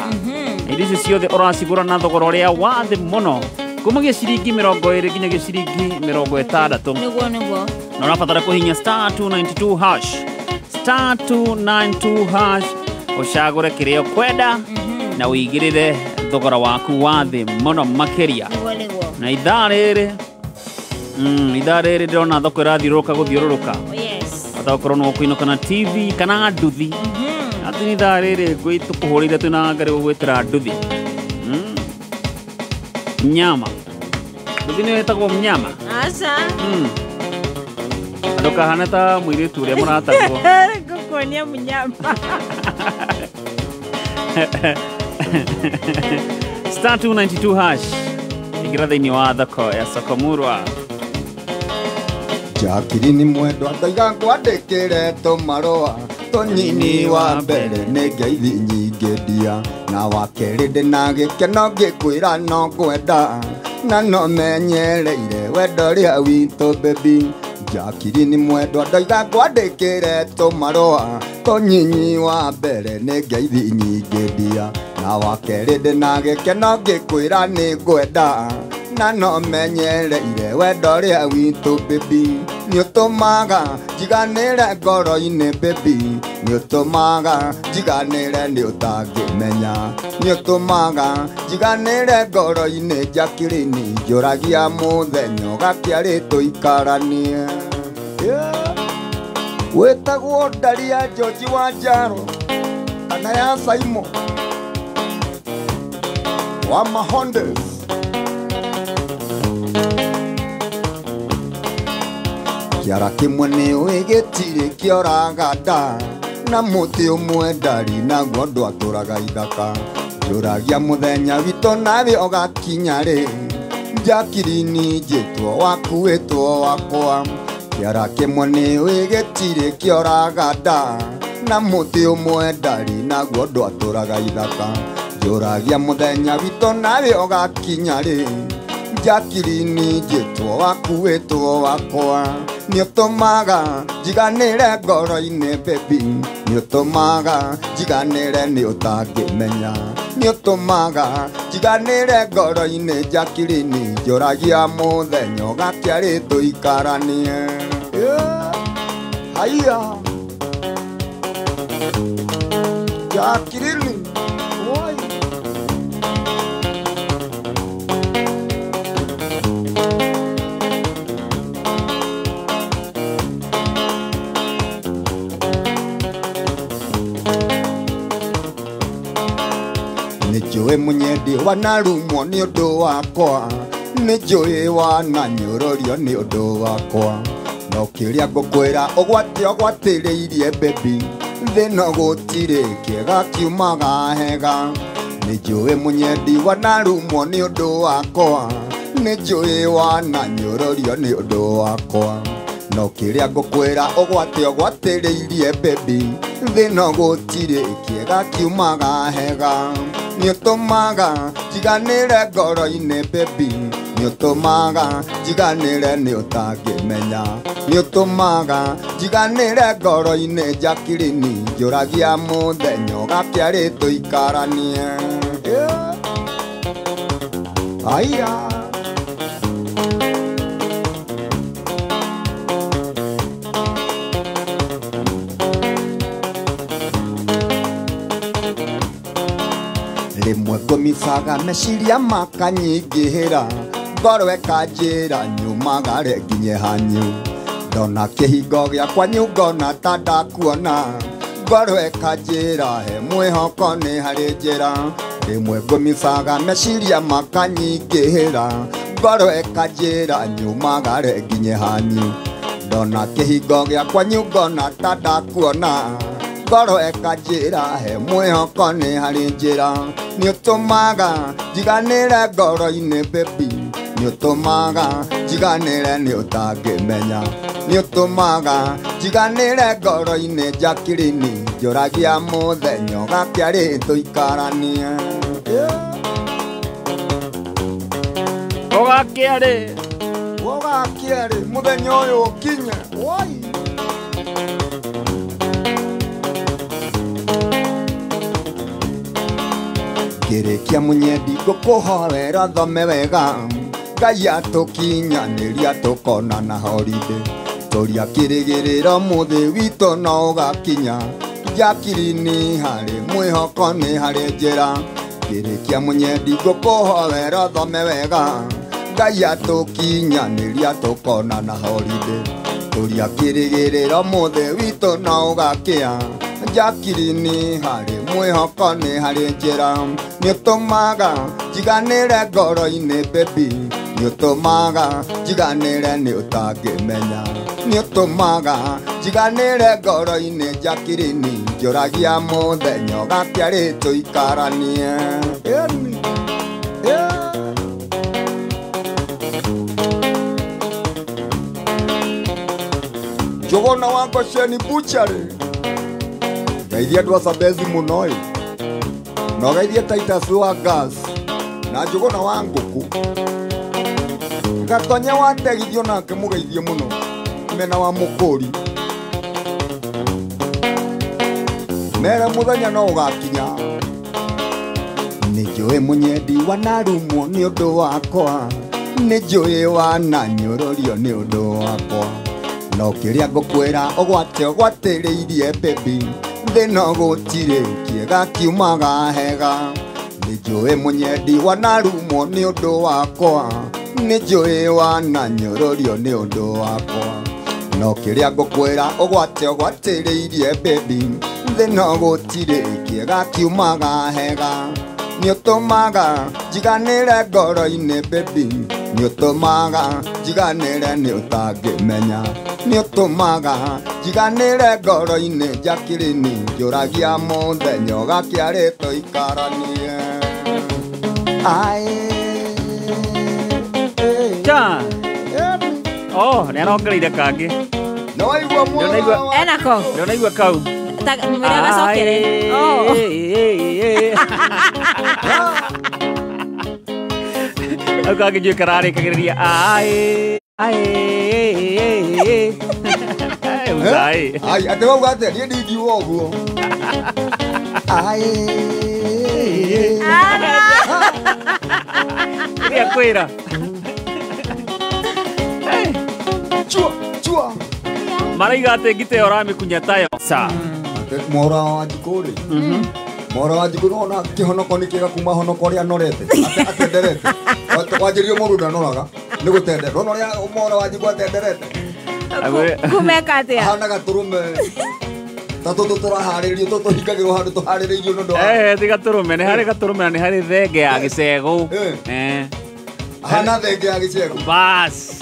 Indo icio ciothe ũracigũra na thogora ũrĩa wa thĩ mũno kumagia ciringi 20 nginyagia ciringi 60. Nĩguo nĩguo. Na ũrabatara kũhihinya star 292 hash star 292 hash ũcagũre kĩrĩa ũkwenda na ũigĩrĩre thogora waku wa thĩ mũno makĩria. Nĩguo nĩguo. Na ithaa rĩrĩ ithaa rĩrĩ ndĩrona thoko ĩrathiũrũrũka gũthiũrũrũka. Oh, yes. Bata gũkorwo no ũkũinũka na TV kana nduthi. Ati ni ithaa rĩrĩ tũkũhũrĩire twĩna Ngarĩ gũgwĩtĩra nduthi. Nyama. Nduthi nĩyo ĩtagwo mnyama. Aca. Ndũkahane ta mũirĩtu ũrĩa mũratagwo. Ngũkuonia mũnyama. Star 292 hash. Ingĩra thĩinĩ wa thoko ya soko Murwa. Jacqueline mwendwa ndaiga ngwandĩkĩre tũmarũa tũnini wa mbere nĩ ngeithi nyingĩ ndia na wa kerĩ ndĩna gĩkeno ngĩkwĩra no ngwenda na no menyereire wendo ũrĩa witũ baby. Jacqueline mwendwa ndaiga ngwandĩkĩre tũmarũa tũnyinyi wa mbere nĩ ngeithi nyingĩ ndia na wa kerĩ ndĩna gĩkeno ngĩkwĩra nĩ ngwenda na no menyereire wendo ũrĩa witũ baby. Nĩũtũmaga njiganĩre ngoro-inĩ baby, nĩũtũmaga njiganĩre nĩũtangĩmenya, nĩũtũmaga njiganĩre ngoro-inĩ Jacqueline, njũragia mũthenya ũgakĩarĩ tũikaranie. Yeah. Wĩtagwo Ndaria George wa Njaro kana ya Saimo wa Mahondes. Kĩara kĩmwe nĩũĩ gĩtirĩ kĩoraga nda na mũtĩ ũmwe ndari naguo ndwatũraga ithaka njũragia mũthenya witũ nawe ũgakinya rĩ Jacqueline njĩtwo waku wĩtwo wakwa. Kĩara kĩmwe nĩũĩ gĩtirĩ kĩoraga nda na mũtĩ ũmwe ndari naguo ndwatũraga ithaka njũragia mũthenya witũ nawe ũgakinya rĩ Jacqueline njĩtwo waku wĩtwo wakwa. Nĩũtũmaga njiganĩre ngoro-inĩ baby, nĩũtũmaga njiganĩre nĩũtangĩmenya, nĩũtũmaga njiganĩre ngoro-inĩ Jacqueline, njũragia mũthenya ũgakĩarĩ tũikaranie. Yeah. Haiya Jacqueline. Nĩnjũĩ mũnyendi wanarumwo nĩ ũndũ wakwa, nĩnjũĩ wananyũrũrio nĩ ũndũ wakwa, no kĩrĩa ngũkwĩra ũgwati ũgwatĩrĩirie baby, thĩ no gũtirĩ kĩega kiumaga hega. Nĩnjũĩ mũnyendi wanarumwo nĩ ũndũ wakwa, nĩnjũĩ wananyũrũrio nĩ ũndũ wakwa, no kĩrĩa ngũkwĩra ũgwati ũgwatĩrĩirie baby, thĩ no gũtirĩ kĩega kiumaga hega. Nĩũtũmaga njiganĩre ngoro-inĩ baby, Nĩũtũmaga njiganĩre nĩ ũtangĩmenya Nĩũtũmaga njiganĩre ngoro-inĩ Jacqueline njũragia mũthenya ũgakĩarĩ tũikaranie Aya Rĩmwe ngũmibaga meciria makanyingĩhĩra ngoro ĩkanjĩra nyumagare nginye hanyu ndona kĩhingo gĩakwa ngona ta ndakuona ngoro ĩkanjĩra he mwĩhoko nĩ harĩ njĩra rĩmwe ngũmibaga meciria makanyingĩhĩra ngoro ĩkanjĩra nyumagare nginye hanyu ndona kĩhingo gĩakwa ngona ta ndakuona ngoro ĩkanjĩra he mwĩhoko nĩ harĩ njĩra Nĩũtũmaga njiganĩre ngoro-inĩ baby Nĩũtũmaga njiganĩre nĩ ũtangĩmenya Nĩũtũmaga njiganĩre ngoro-inĩ Jacqueline njũragia mũthenya ũgakĩarĩ tũikaranie Ũgakĩarĩ Ũgakĩarĩ mũthenya ũyũ ũkinye Woi Ngĩrĩkia mũnyendi ngũkũhoera thome wega Ngai atũkinyanĩria tũkonana holiday Tũria kĩrĩgĩrĩro mũthĩ witũ no ũgakinya Jacqueline harĩ mwĩhoko nĩ harĩ njĩra Ngĩrĩkia mũnyendi ngũkũhoera thome wega Ngai atũkinyanĩria tũkonana holiday Tũria kĩrĩgĩrĩro mũthĩ witũ no ũgakĩa Jacqueline harĩ mwĩhoko nĩ harĩ njĩra Nĩũtũmaga njiganĩre ngoro-inĩ baby Nĩũtũmaga njiganĩre nĩ ũtangĩmenya Nĩũtũmaga njiganĩre ngoro-inĩ Jacqueline njũragia mũthenya ũgakĩarĩ tũikaranie Njũgũna wa Ngosheni Butchery Geithia andũ a Sambezi mũno ĩ na ũgeithie Titus wa gas na Njũgũna wa ngũkũ Gatonya wa Tegithio nake mũgeithie mũno mena wa Mũkũri mere mũthenya no ũgakinya Nĩnjũĩ mũnyendi wanarumwo nĩ ũndũ wakwa Nĩnjũĩ wananyũrũrio nĩ ũndũ wakwa No kĩrĩa ngũkwĩra ũgwate ũgwatĩrĩirie baby Thĩ no gũtirĩ kĩega kiumaga hega Nĩnjũĩ mũnyendi wanarumwo nĩ ũndũ wakwa Nĩnjũĩ wananyũrũrio nĩ ũndũ wakwa No kĩrĩa ngũkwĩra ũgwate ũgwatĩrĩirie baby Thĩ no gũtirĩ kĩega kiumaga hega Nĩũtũmaga njiganĩre ngoro-inĩ baby Nĩũtũmaga njiganĩre nĩ ũtangĩmenya Nĩũtũmaga njiganĩre ngoro-inĩ Jacqueline njũragia mũthenya ũgakĩarĩ tũikaranie Cha Oh, nĩ arongereire kangĩ Nĩwaigua mwana Enako Ndĩraigua kau Mwĩre gacokere Oh Kau kangĩ njũĩ kararĩkagĩrĩria Ai Ai Ai Ai atĩ wauga atĩa niĩ ndingiuga ũguo Ai Kĩrĩa kwĩra Chua chua Maraiga atĩ ngita ĩyo ũramĩkunya tayo sa Mora wa njikũ rĩ Mora wa njikũ nona kĩhonoko nĩ kĩega kuma honoko ũrĩa anorete atenderete wanjĩrĩrio mũndũ ndanoraga nĩ gũtendera ndona ũrĩa mora wa njikũ atenderete Kumeka atĩa ahana gatũrũme ta tũtũ tũraharĩrĩrio tũtũ tũhingagĩrwo handũ tũharĩrĩirio nĩ ũndũ wa ti gatũrũme nĩ harĩ gatũrũme na nĩ harĩ thenge ya gĩcegũ ahana thenge ya gĩcegũ bas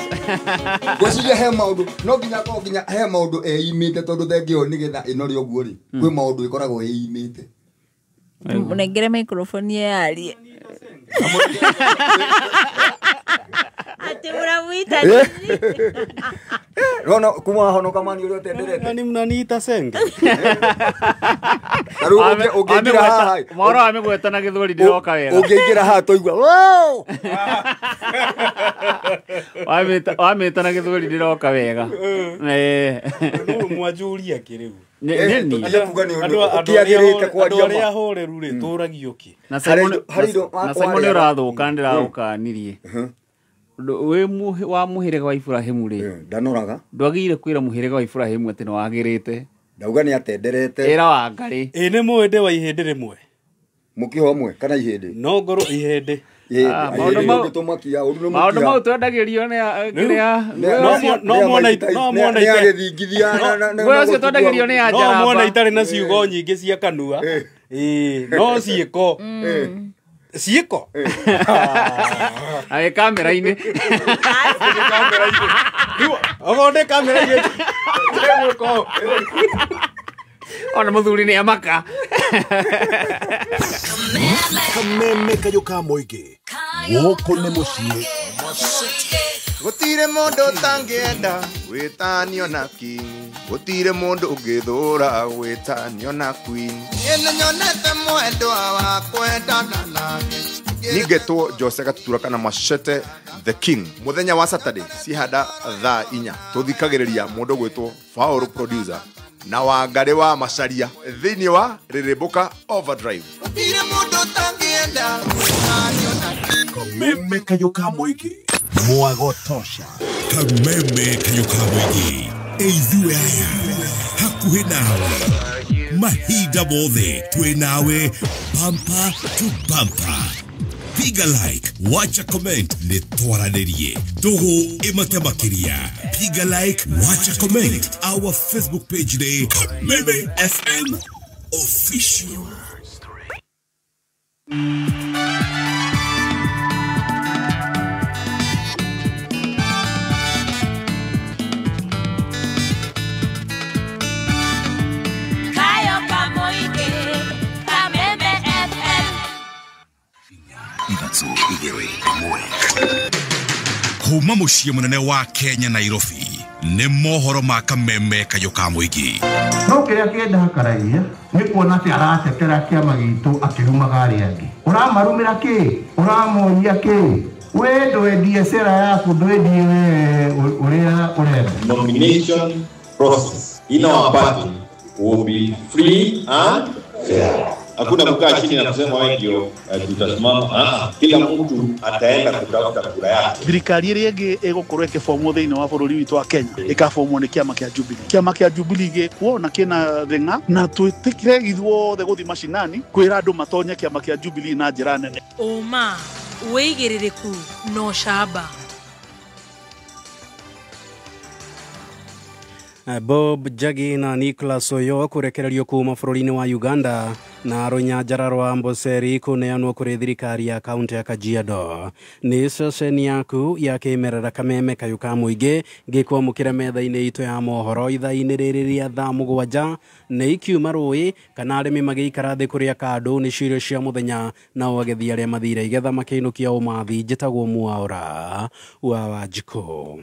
ngwĩciria he maũndũ no nginya korwo nginya he maũndũ eimĩte tondũ thenge ĩyo nĩgetha ĩnore ũguo rĩ kwĩ maũndũ ĩkoragwo ĩimĩte Mũnengere microphone yarie Atĩ mũramwita Rona kuma honoka mani uria utenderete. Nani mnaniita senge. Taru ungiingira haha. Moro amigweta na githweri ndiroka wega. Ungiingira haha toigua. Wow. Wamita na githweri ndiroka wega. Eh. Mwajuria kiriu. Nini? Ũkĩagĩrĩte kwaria ma. Andũ arĩa ahoreru rĩ tũragio kĩ? Na Simon nĩ ũrathũka ndĩragũkanirie. Wĩ wa mũhĩrĩga wa Iburahĩmu rĩ, ndanoraga. Ndwagĩrĩire kwĩra mũhĩrĩga wa Iburahĩmu atĩ nĩwagĩrĩte. Ndauga nĩ atenderete. Ĩra Wangarĩ. Ĩ nĩ mũĩ ndĩ wa ihĩndĩ rĩmwe. Mũkĩho hamwe kana ihĩndĩ? No ngorwo ihĩndĩ. Maũndũ mau twendagĩrio nĩ kĩrĩa ũcio twendagĩrio nĩ no muona itarĩ na ciugo nyingĩ cia kanua. Ĩĩ no ciĩko. Ciĩko agĩ kamera-inĩ. Rĩu okorwo ndĩ kamera-inĩ ndĩgwĩka. Ona muthuri ni amaka. Kameme kayo ka mũingĩ gũkũ nĩ mũciĩ. Gũtirĩ mũndũ ũtangĩenda gwĩtanio na king, gũtirĩ mũndũ ũngĩthũra gwĩtanio na queen. Niĩ nĩnyonete mwendwa wa kwendana nake. Ningetwo Jose Gatutura kana Machete the King. Muthenya wa Saturday cihanda thaa 4 tũthikagĩrĩria mũndũ gwĩtwo Faulu producer na Wangarĩ wa Macharia thĩinĩ wa Rĩrĩmbũka Overdrive. Gũtirĩ mũndũ ũtangĩenda gwĩtanio na king. Kameme kayo ka mũingĩ mwagotosha. Kameme kayo ka mũingĩ ithuĩ aya hakuhĩ nawe mahinda mothe twĩ nawe bumper to bumper. Piga like, wacha comment, nĩ twaranĩrie tũgũ ĩmate makĩria. Piga like, wacha comment, our Facebook page nĩ Kameme FM Official. Kuma mũciĩ mũnene wa Kenya Nairobi nĩ mohoro ma Kameme kayo ka mũingĩ. No kĩrĩa kĩndakaragia nĩ kuona atĩ aratetera kĩama gitũ akĩrumaga arĩa angĩ. Ũramarumĩra kĩ? Ũramonia kĩ? We ndwendie sera yaku, ndwendie we ũrĩa ũrenda. Nomination process in our party will be free and fair. Hakuna kukaa chini na kusema wewe ndio tutasimama. Kila mtu ataenda kutafuta kura yake. Thirikari ĩrĩa ĩngĩ ĩgũkorwo ĩkĩbomwo thĩinĩ wa bũrũri witũ wa Kenya ĩkabomwo nĩ kĩama kĩa Jubilee. Kĩama kĩa Jubilee gĩkuo na kĩna thĩng'a na twĩtĩkĩre ithuothe gũthiĩ macinani kwĩra andũ matonye kĩama kĩa Jubilee na njĩra nene. Ũma, wĩigĩrĩrĩku na ũcamba. Bob Njagi na Nicholas Oyo kũrekererio kuma bũrũri-inĩ wa Uganda na rũnyanjara rwa Amboseli kũneanwo kũrĩ thirikari ya kaunti ya Kajiado. Nĩ ceceni yaku ya kĩmerera Kameme kayo ka mũingĩ ngĩkwamũkĩra metha-inĩ itũ ya mohoro ithaa-inĩ rĩrĩ rĩa thaa 7 nĩ ikiuma rũĩ kana arĩmi magĩikara thĩ kũrĩa kandũ nĩ cirio cia mũthenya nao agethi arĩa mathire igetha makĩinũkia ũmathi. Njĩtagwo Mwaura wa Wanjikũ.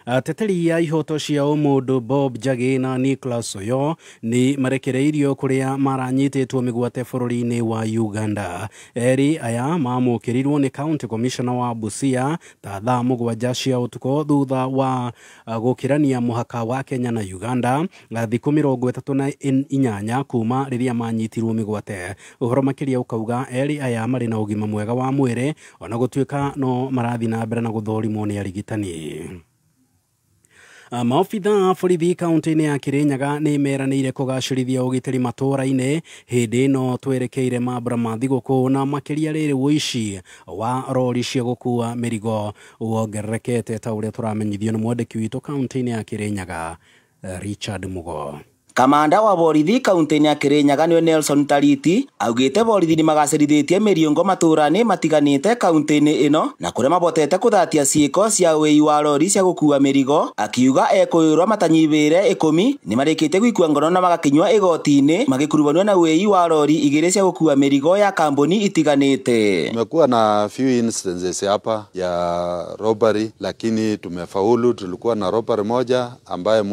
Ateteri ya ihoto cia ũmũndũ Bob Njagi na Nicholas Oyo nĩ marekereirio kũrĩa maranyitĩtwo mĩgwate bũrũri-inĩ wa Uganda. Eri aya mamũkĩrirwo nĩ County Commissioner wa Busia ta thaa 7 cia ũtukũ thutha wa gũkĩrania mũhaka wa Kenya na Uganda thikũ 38 kuma rĩrĩa manyitirwo mĩgwate. Ũhoro makĩria ũkauga eri aya marĩ na ũgima mwega wa mwĩrĩ ona gũtuĩka no marathiĩ na mbere na gũthũrimwo nĩ arigitani. Maobitha a borithi kaunti-inĩ ya Kirinyaga nĩ meranĩire kũgacĩrithia ũgitĩri matũũra-inĩ hĩndĩ ĩno twerekeire mambura ma thigũkũ na makĩria rĩrĩ ũici wa rori cia gũkua mĩrigo wongererekete ta ũrĩa tũramenyithio nĩ mwandĩki witũ kaunti-inĩ ya Kirinyaga Richard Mugo. Kamanda wa borithi kaunti-inĩ ya Kirinyaga nĩwe Nelson Tariti augĩte borithi nĩmagacĩrithĩtie mĩriũngo matũra-inĩ matiganĩte kaunti-inĩ ĩno na kũrĩa mabotete kũthatia ciĩko cia wĩi wa rori cia gũkua mĩrigo. Akiuga ekũĩrwo matanyivĩre 10 nĩmarĩkĩtie gũikua ngono na magakinyua igoti-inĩ magĩkuruhanio na wĩi wa rori 2 cia gũkua mĩrigo ya kambuni itiganĩte. Tumekuwa na few instances hapa ya robbery, lakini tumefaulu. Tulikuwa na robbery moja ambaye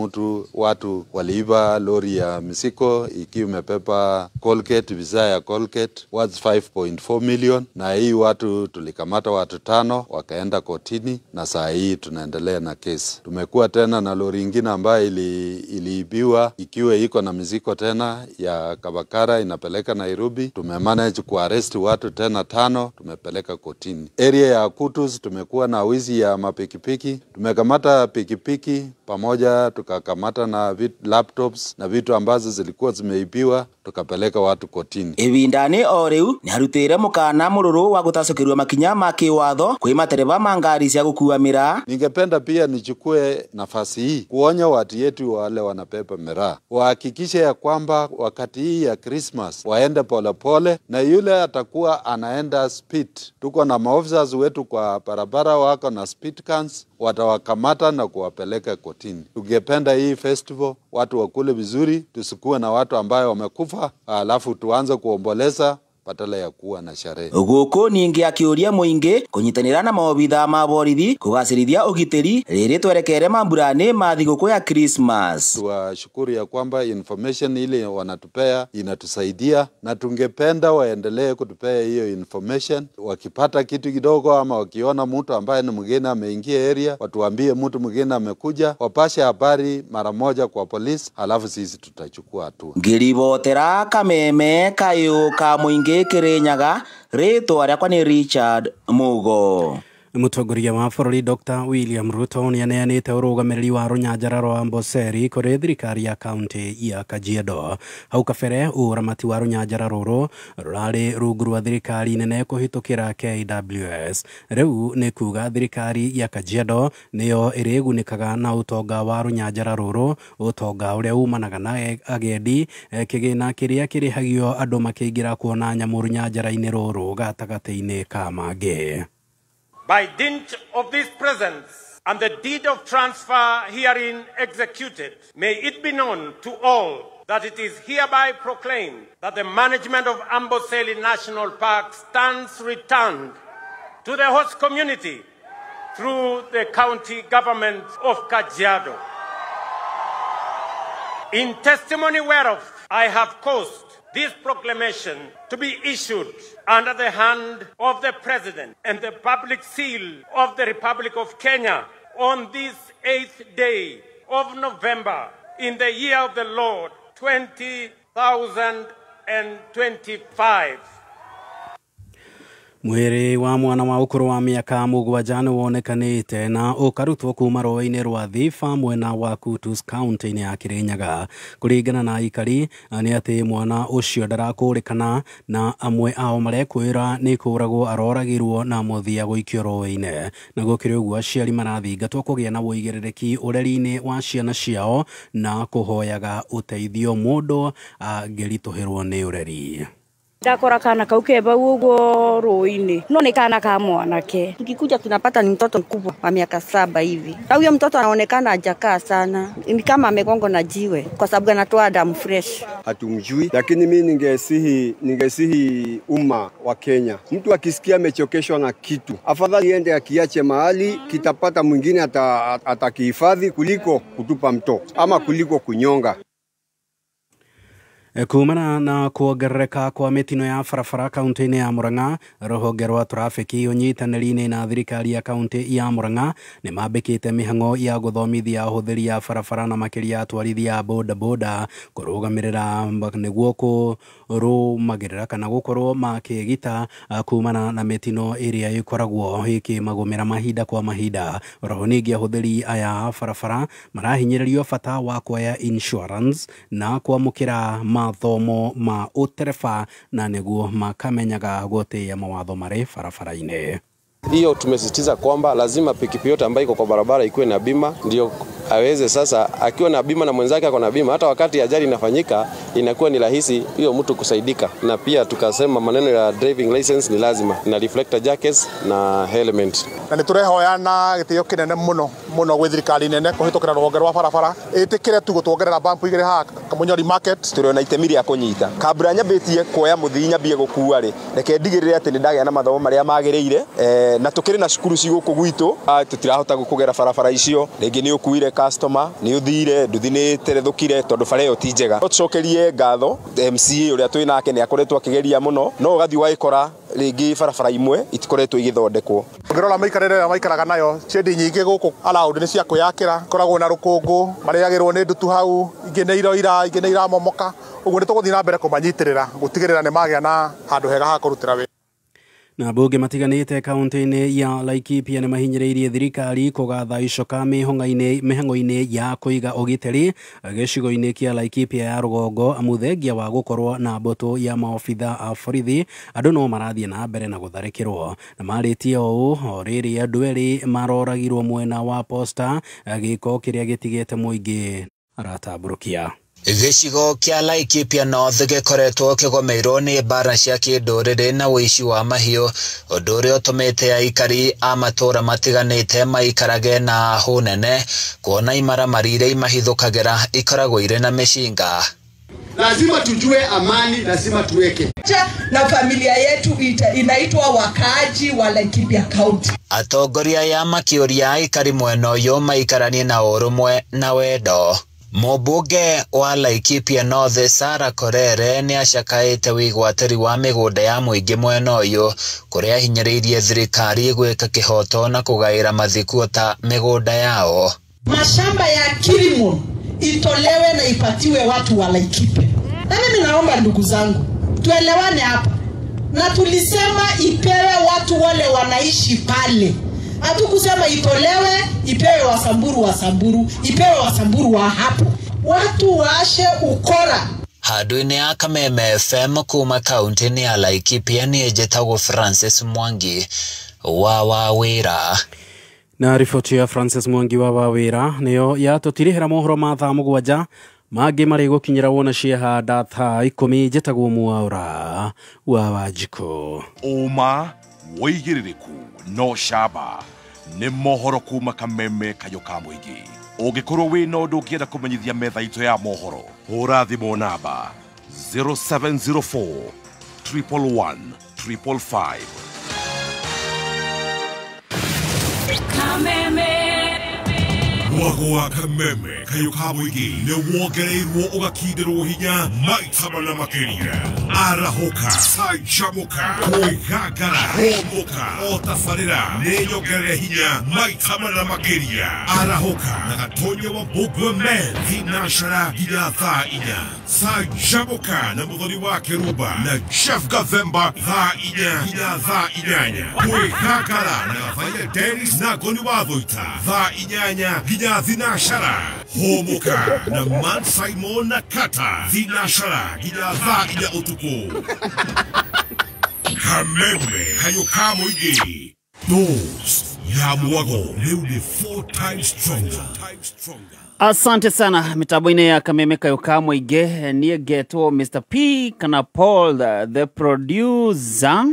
watu waliiba lori ya misiko ikiwa imebeba Colgate, bidhaa ya Colgate worth 5.4 million, na hii watu tulikamata watu 5 wakaenda kotini na saa hii tunaendelea na kesi. Tumekuwa tena na lori ingine ambayo iliibiwa ikiwa iko na miziko tena ya Kabakara inapeleka Nairobi. Tumemanage kuarrest watu tena 5, tumepeleka kotini. Area ya Kutus tumekuwa na wizi ya mapikipiki, tumekamata pikipiki pamoja, tukakamata na laptops na vitu ambazo zilikuwa zimeibiwa, tukapeleka watu kotini. Ibindani o riu nĩarutĩire mũkana mũrũrũ wa gũtacũkĩrwo makinya ma kĩwatho kwĩ matereba ma ngari cia gũkua miraa. Ningependa pia nichukue nafasi hii kuonya watu yetu wale wanapepa miraa wahakikishe ya kwamba wakati hii ya Christmas waende polepole, na yule atakuwa anaenda speed, tuko na maofficers wetu kwa barabara wako na speed guns, watawakamata na kuwapeleka kotini. Tungependa hii festival watu wakule vizuri, tusikuwe na watu ambayo wamekufa alafu tuanze kuomboleza badala ya kuwa na sherehe. Gũkũ ningĩ akĩũria mũingĩ kũnyitanĩra na maobithaa ma borithi kũgacĩrithia ũgitĩri rĩrĩ twerekere mambura-inĩ ma thigũkũ ya Christmas. Tuwashukuru ya kwamba information ile wanatupea inatusaidia, na tungependa waendelee kutupea hiyo information. Wakipata kitu kidogo ama wakiona mtu ambaye ni mgeni ameingia area, watuambie mtu mgeni amekuja, wapashe habari mara moja kwa polisi, halafu sisi tutachukua hatua. Ngĩribotera Kameme kayũ ka mũingĩ Kirinyaga, rĩtwa rĩakwa nĩ Richard Mugo. Mũtongoria wa bũrũri Dr. William Ruto nĩaneanĩte ũrũgamĩrĩri wa rũnyanjara rwa Amboseli kũrĩ thirikari ya kaunti ya Kajiado. Hau kabere ũramati wa rũnyanjara rũrũ rũrarĩ rungu rwa thirikari nene kũhĩtũkĩra KWS. Rĩu nĩ kuga thirikari ya Kajiado nĩyo ĩrĩgunĩkaga na ũtonga wa rũnyanjara rũrũ, ũtonga ũrĩa umanaga na agendi, kĩgĩna kĩrĩa kĩrĩhagio andũ makĩingĩra kuona nyamũ rũnyanjara-inĩ rũrũ gatagatĩ-inĩ ka mangĩ. By dint of this presence and the deed of transfer herein executed, may it be known to all that it is hereby proclaimed that the management of Amboseli National Park stands returned to the host community through the county government of Kajiado. In testimony whereof, I have caused this proclamation to be issued under the hand of the President and the public seal of the Republic of Kenya on this 8th day of November in the year of the Lord 2025. Mwĩrĩ wa mwana wa ũkũrũ wa mĩaka 7 nĩwonekanĩte na ũkarutwo kuma rũĩ-inĩ rwa Thiba mwena wa Kutus kaunti-inĩ ya Kirinyaga. Kũringana na aikari nĩ atĩ mwana ũcio ndarakũrĩkana na amwe ao marekwĩra nĩ kũragwo aroragirwo na mũthia gũikio rũĩ-inĩ. Na gũkĩrĩ ũguo aciari marathingatwo kũgĩa na ũigĩrĩrĩki ũreri-inĩ wa ciana ciao na kũhoyaga ũteithio mũndũ angĩritũhĩrwo nĩ ũreri. Ndakora kana kau keba ugo rũĩ-inĩ no nĩ kana ka mwanake. Tukikuja tunapata ni mtoto mkubwa wa miaka 7 hivi. Na huyo mtoto anaonekana hajakaa sana, ni kama amegongwa na jiwe kwa sababu anatoa damu fresh. Hatumjui, lakini mimi ningesihi umma wa Kenya, mtu akisikia amechokeshwa na kitu afadhali ende akiache mahali kitapata mwingine atakihifadhi kuliko kutupa mto ama kuliko kunyonga. Kumana na kuongerereka kwa mĩtino ya barabara kaunti-inĩ ya Murang'a, rũhonge rwa trafiki ũnyitanĩri-inĩ na thirikari ya kaunti ya Murang'a nĩ mambĩkĩte mĩhang'o ya gũthomithia ahũthĩri a barabara na makĩria atwarithia a bodaboda kũrũgamĩrĩra nĩguo kũrũmagĩrĩra kana gũkorwo makĩgita kumana na mĩtino ĩrĩa ĩkoragwo ĩkĩmagũmĩra mahinda kwa mahinda. Oroho ningĩ ahũthĩri aya a barabara marahinyĩrĩrio bata wa kuoya insurance na kwamũkĩra mathomo ma ũtereba na nĩguo makamenyaga gũtĩĩa mawatho marĩ barabara-inĩ. Hiyo tumesisitiza kwamba lazima pikipiki yote ambayo iko kwa barabara ikuwe na bima, ndio aweze sasa akiwa na bima na mwenzake ako na bima, hata wakati ajali inafanyika inakuwa ni rahisi hiyo mtu kusaidika. Na pia tukasema maneno ya driving license ni lazima, na reflector jackets na helmet. Na nĩ tũrehoya na gĩtĩo kĩnene mũno mũno gwĩ thirikari nene kũhĩtũkĩra rũhonge rwa barabara ĩtĩkĩre tu gũtuongerera bampu igĩrĩ haha Kamunyori market. Tũrĩ na itemi rĩa kũnyita kabla nyambĩtie kuoya mũthii nyambie gũkua rĩ, reke ndigĩrĩre atĩ nĩ ndagĩa na mathomo marĩa magĩrĩire, na tũkĩrĩ na cukuru ci gũkũ gwitũ, tũtirahota gũkũgera barabara icio, rĩngĩ nĩ ũkuire customer, nĩ ũthire nduthi nĩ ĩterethũkire tondũ bara ĩyo ti njega. Tũcokerie ngatho MCA ũrĩa twĩ nake nĩ akoretwo akĩgeria mũno, no ũgathiĩ ũgagĩkora rĩngĩ barabara imwe itikoretwo igĩthondekwo. Ũngĩrora mĩikarĩre ĩrĩa maikaraga nayo, cendi nyingĩ gũkũ allowed nĩ cia kwĩyakĩra, koragwo na rũkũngũ, marĩagĩrwo nĩ ndutu hau, ingĩ nĩ iroira, ingĩ nĩ iramomoka. Ũguo nĩ tũgũthiĩ na mbere kũmanyitĩrĩra gũtigĩrĩra nĩ magĩa na handũ hega ha kũrutĩra wĩra. Na mbunge matiganĩte kaunti-inĩ ya Laikipia nĩ mahinyĩrĩirie thirikari kũgatha icoka mĩhang'o-inĩ ya kũiga ũgitĩri gĩcigo-inĩ kĩa Laikipia ya rũgongo, amu thengia wa gũkorwo na mbũtũ ya maobitha a borithi andũ no marathiĩ na mbere na gũtharĩkĩrwo. Na marĩtie ũũ o rĩrĩ andũ erĩ maroragirwo mwena wa Posta, gĩko kĩrĩa gĩtigĩte mũingĩ aratambũrũkia. Gĩcigo kĩa Laikipia North gĩkoretwo kĩgomeirwo nĩ mbara cia kĩndũrĩrĩ na ũici wa mahiũ, ũndũ ũrĩa ũtũmĩte aikari a matũũra matiganĩte maikarage na hũ nene, kuona imaramari iria imahithũkagĩra ikoragwo irĩ na mĩcinga. Lazima tujue amani, lazima tuweke na familia yetu inaitwa wakaaji wa Laikipia County. Atongoria aya makĩũria aikari mwena ũyũ maikaranie na ũrũmwe na wendo. Mũmbunge wa Laikipia North Sarah Korere nĩ acakaĩte wĩgwatĩri wa mĩgũnda ya mũingĩ mwena ũyũ, kũrĩa ahinyĩrĩirie thirikari gwĩka kĩhoto na kũgaĩra mathikuo ta mĩgũnda yao. Mashamba ya kilimo itolewe na ipatiwe watu wa Laikipia. Na mimi naomba ndugu zangu tuelewane hapa, na tulisema ipewe watu wale wanaishi pale. Hatukusema itolewe ipewe Wasamburu wa Samburu, ipewe Wasamburu wa hapo. Watu waashe ukora. Handũ-inĩ ya Kameme FM kuma kaunti-inĩ ya Laikipia nĩ njĩtagwo Francis Mwangi wa Wawĩra. Na riboti ya Francis Mwangi wa Wawĩra nĩyo yatũtirihĩra mohoro ma thaa 7 mangĩ marĩ gũkinyĩra wona ciehanda thaa 10. Njĩtagwo Mwaura wa Wanjikũ. Ũma wĩigĩrĩrĩku no camba nĩ mohoro kuma Kameme kayũ ka mũingĩ. Ũngĩkorwo wĩna ũndũ ũngĩenda kũmenyithia metha itũ ya mohoro, hũra thimũ namba 0704 111 555. Kameme. Mwago wa Kameme kayũ ka mũingĩ nĩ wongereirwo ũgakindĩrwo hinya maita mana makĩria. Arahũka, canjamũka, kwĩgangara, hũmũka, o tabarĩra nĩ nyongerere hinya maita mana makĩria. Arahũka na Gatonye wa Mbũmbwe Men thinacara nginya thaa 4. Canjamũka na Mũthoni wa Kĩrumba na Jeff Gathemba thaa 4 nginya thaa 8. Kwĩgangara na Gathaia Dennis na Ngoni wa Thũita thaa 8 nginya thinashara. Hũmũka na Man Simon na Kata thinashara nginya thaa 4 ũtukũ. Kameme kayũ ka mũingĩ. Dose ya mwago rĩu nĩ 4 times stronger. Asante sana mitambo-inĩ ya Kameme kayũ ka mũingĩ. Niĩ ngetwo Mr P kana Paul the producer.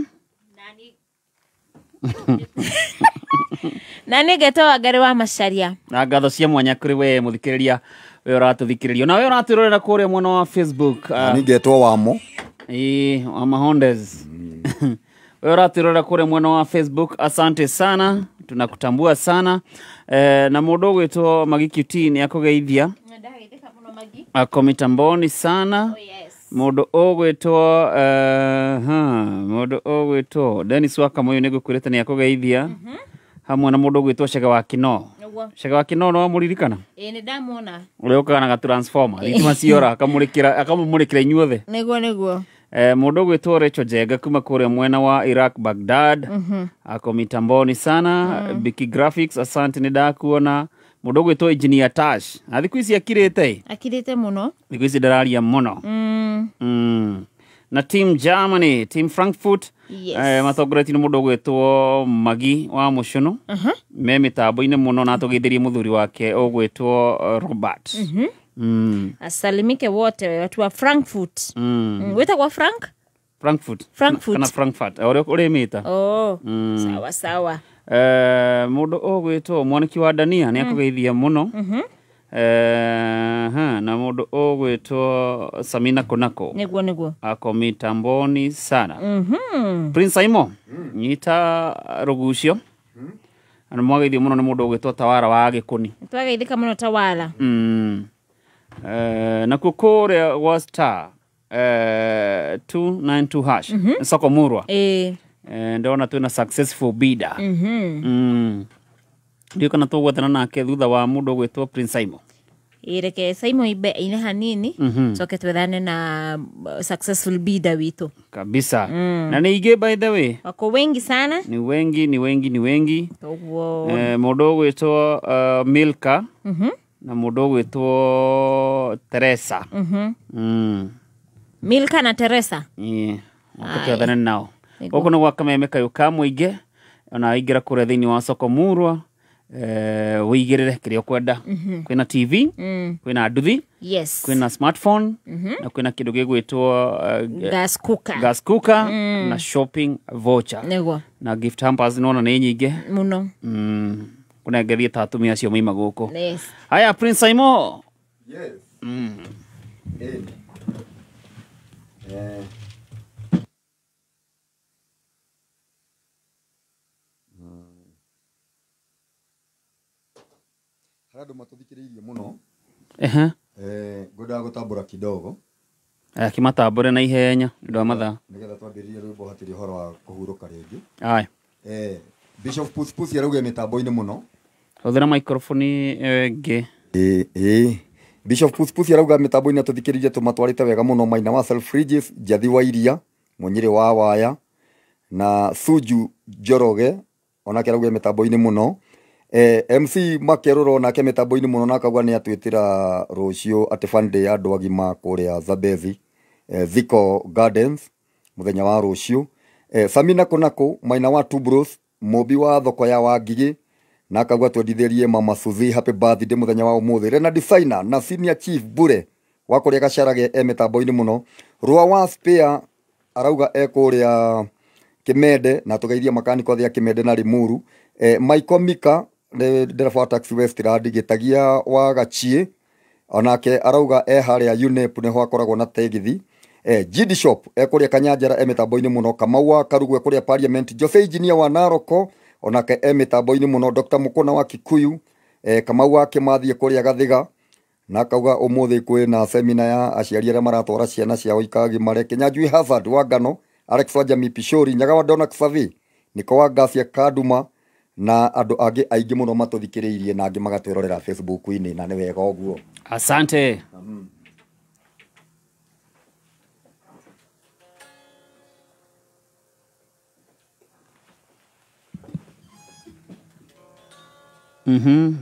Na nĩ ngetwo Wangari wa Macharia. Na ngatho cia mwanya kũrĩ we mũthikĩrĩria we ũratũthikĩrĩria na we ũratwĩrorera kũrĩa mwena wa Facebook. Nĩ ngetwo Wamo. Ĩĩ, wa Mahondes. We ũratwĩrorera kũrĩa mwena wa Facebook, asante sana, tunakutambua sana. Na mũndũ ũgwĩtwo Magi QT nĩ akũgeithia. Ako mitamboni sana. Mũndũ ũgwĩtwo mũndũ ũgwĩtwo Dennis Wakamoyo nĩ ngũkwĩrĩte nĩ akũgeithia. Hamwe na mũndũ ũgwĩtwo Chege wa Kino. Chege wa Kino no mũririkana? Ĩĩ nĩ ndamuona. Ũrĩa ũkaga na ga transformer, thitima ciora akamũrĩkĩra akamũmũrĩkĩra inyuothe. Nĩguo nĩguo. Mũndũ ũgwĩtwo Rachel Jenga kuma kũrĩa mwena wa Iraq Baghdad. Ako mitamboni sana. Biki Graphics, asante nĩ ndakuona. Mũndũ ũgwĩtwo Engineer Tash. Na thikũ ici akirĩte? Akirĩte mũno. Thikũ ici ndararia mũno. Na team Germany, team Frankfurt. Yes. Matongoretio nĩ mũndũ ũgwĩtwo Magi wa Mũcũnũ. Me mĩtambo-inĩ mũno na atũgeithirie mũthuri wake ũgwĩtwo Robert. Asalimike wote watu wa Frankfurt. Wĩtagwo Frank? Frankfurt. Frankfurt. Kana Frankfurt. Ũrĩa ũrĩmĩta. Oh. Sawa sawa. Mũndũ ũgwĩtwo mwaniki wa Dania nĩ akũgeithia mũno. Na mũndũ ũgwĩtwo Samina Konako. Nĩguo nĩguo. Ako mitamboni sana. Prince Aimo, nyita rũgucio. Na mwageithio mũno nĩ mũndũ ũgwĩtwo Tawara wa Gĩkũni. Twageithĩka mũno Tawara. Nakuo kũrĩa gwa star 292 hash. Soko Murwa. Ndona twĩna successful bidder. Ndiũ kana tũgwethana nake thutha wa mũndũ ũgwĩtwo Prince Aimo. Reke Saimo ibe ine hanini. Coke twethane na successful bidder witũ. Kabisa. Na nĩ ingĩ by the way. Wako wengi sana. Ni wengi, ni wengi, ni wengi. Toguo. Mũndũ ũgwĩtwo Milka. Na mũndũ ũgwĩtwo Teresa. Milka na Teresa. Twethane nao. Gũkũ nĩ gwa Kameme kayũ ka mũingĩ. Ona aingĩra kũrĩa thĩinĩ wa Soko Murwa. Wĩigĩrĩre kĩrĩa ũkwenda. Kwĩna TV, kwĩna nduthi, Yes. kwĩna smartphone, na kwĩna kĩndũ gĩgwĩtwo gas cooker. Gas cooker na shopping voucher. Nĩguo. Na gift hampers nĩwona nĩ nyingĩ mũno. Kũnengeria ta atumia acio maima gũkũ. Yes. Haya Prince Aimo. Yes. Harĩa andũ matũthikĩrĩirie mũno. Ngwendaga gũtambũra kidogo. Kĩmatambũre na ihenya nĩ ũndũ wa mathaa. Nĩgetha twambĩrĩrie rwĩmbo hatirĩ ũhoro wa kũhurũka rĩngĩ. Aya. Bishop Pusi arauga mĩtambo-inĩ mũno. Hũthĩra microphone ĩyo ĩngĩ. Bishop Pusi arauga mĩtambo-inĩ atũthikĩrĩirie tũmatwarĩte wega mũno. Maina wa Selfridges, Njathi wa Iria, Mũnyĩrĩ wa Waya na Suju Njoroge onake arauga mĩtambo-inĩ mũno. MC Makeroro nake mĩtambo-inĩ mũno na akauga nĩ atwĩtĩra rũciũ atĩ fun day ya andũ agima kũrĩa Zambezi, Ziko Gardens mũthenya wa rũciũ. Samina Konako Maina wa Two Bros, Mũmbi wa thoko ya Wangigĩ na akauga twendithĩrie Mama Suzy happy birthday mũthenya wa ũmũthĩ. Rena Designer na Senior Chief Bure wa kũrĩa Gacarage e mĩtambo-inĩ mũno. Rũa wa Spare arauga e kũrĩa Kimende na tũgeithie makaniko othe a Kimende na Limuru. Michael Mika ndereba wa taxi Westland Gĩtagia wa Gachiĩ onake arauga e harĩa UNEP nĩho akoragwo na tegithi. GD Shop e kũrĩa Kanyanjara e mĩtambo-inĩ mũno. Kamau wa Karugwe kũrĩa Parliament. Jose Engineer wa Naroko onake e mĩtambo-inĩ mũno. Dr. Mukuna wa Kikuyu, Kamau wa Kĩmathi kũrĩa Gathiga na akauga ũmũthĩ kwĩna semina ya aciari arĩa maratwara ciana ciao ikagimare. Kĩnyanjui Hazard wa Ngano, Alex wa Jamii Pishori, Nyaga wa Dona Xavi, Niko wa Gacia Kaduma na andũ angĩ aingĩ mũno matũthikĩrĩirie na angĩ magatwĩrorera Facebook-inĩ na nĩ wega ũguo. Asante.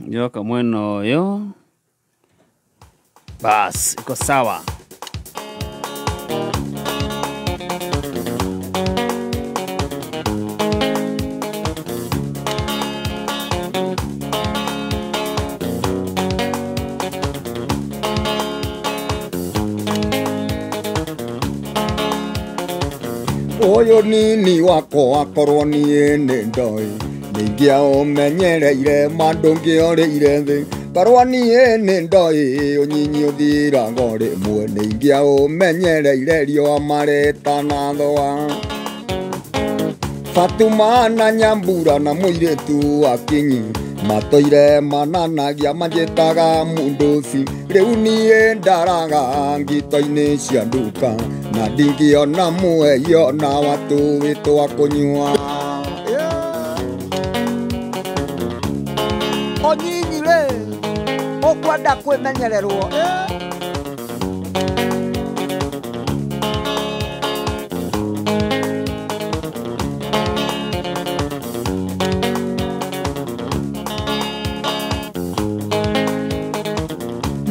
Yoka mwena ũyũ. Bas, iko sawa. Ũyũ nini wakwa akorwo niĩ nĩ ndoĩ nĩingĩaũmenyereire ma ndũngĩorĩire thĩ karwa niĩ nĩ ndoĩ ũnyinyi ũthiraga o rĩmwe nĩingĩaũmenyereire riũa marĩtanathoa. Fatuma na Nyambura na mũirĩtu wa Kinyi matũire mananagia manjĩtaga munduci rĩu niĩ ndaraga ngito-inĩ cia nduka na ndingĩona mueyo na watũĩ twa kũnyua. Onyinyi rĩ ũkwenda kwĩmenyererwo.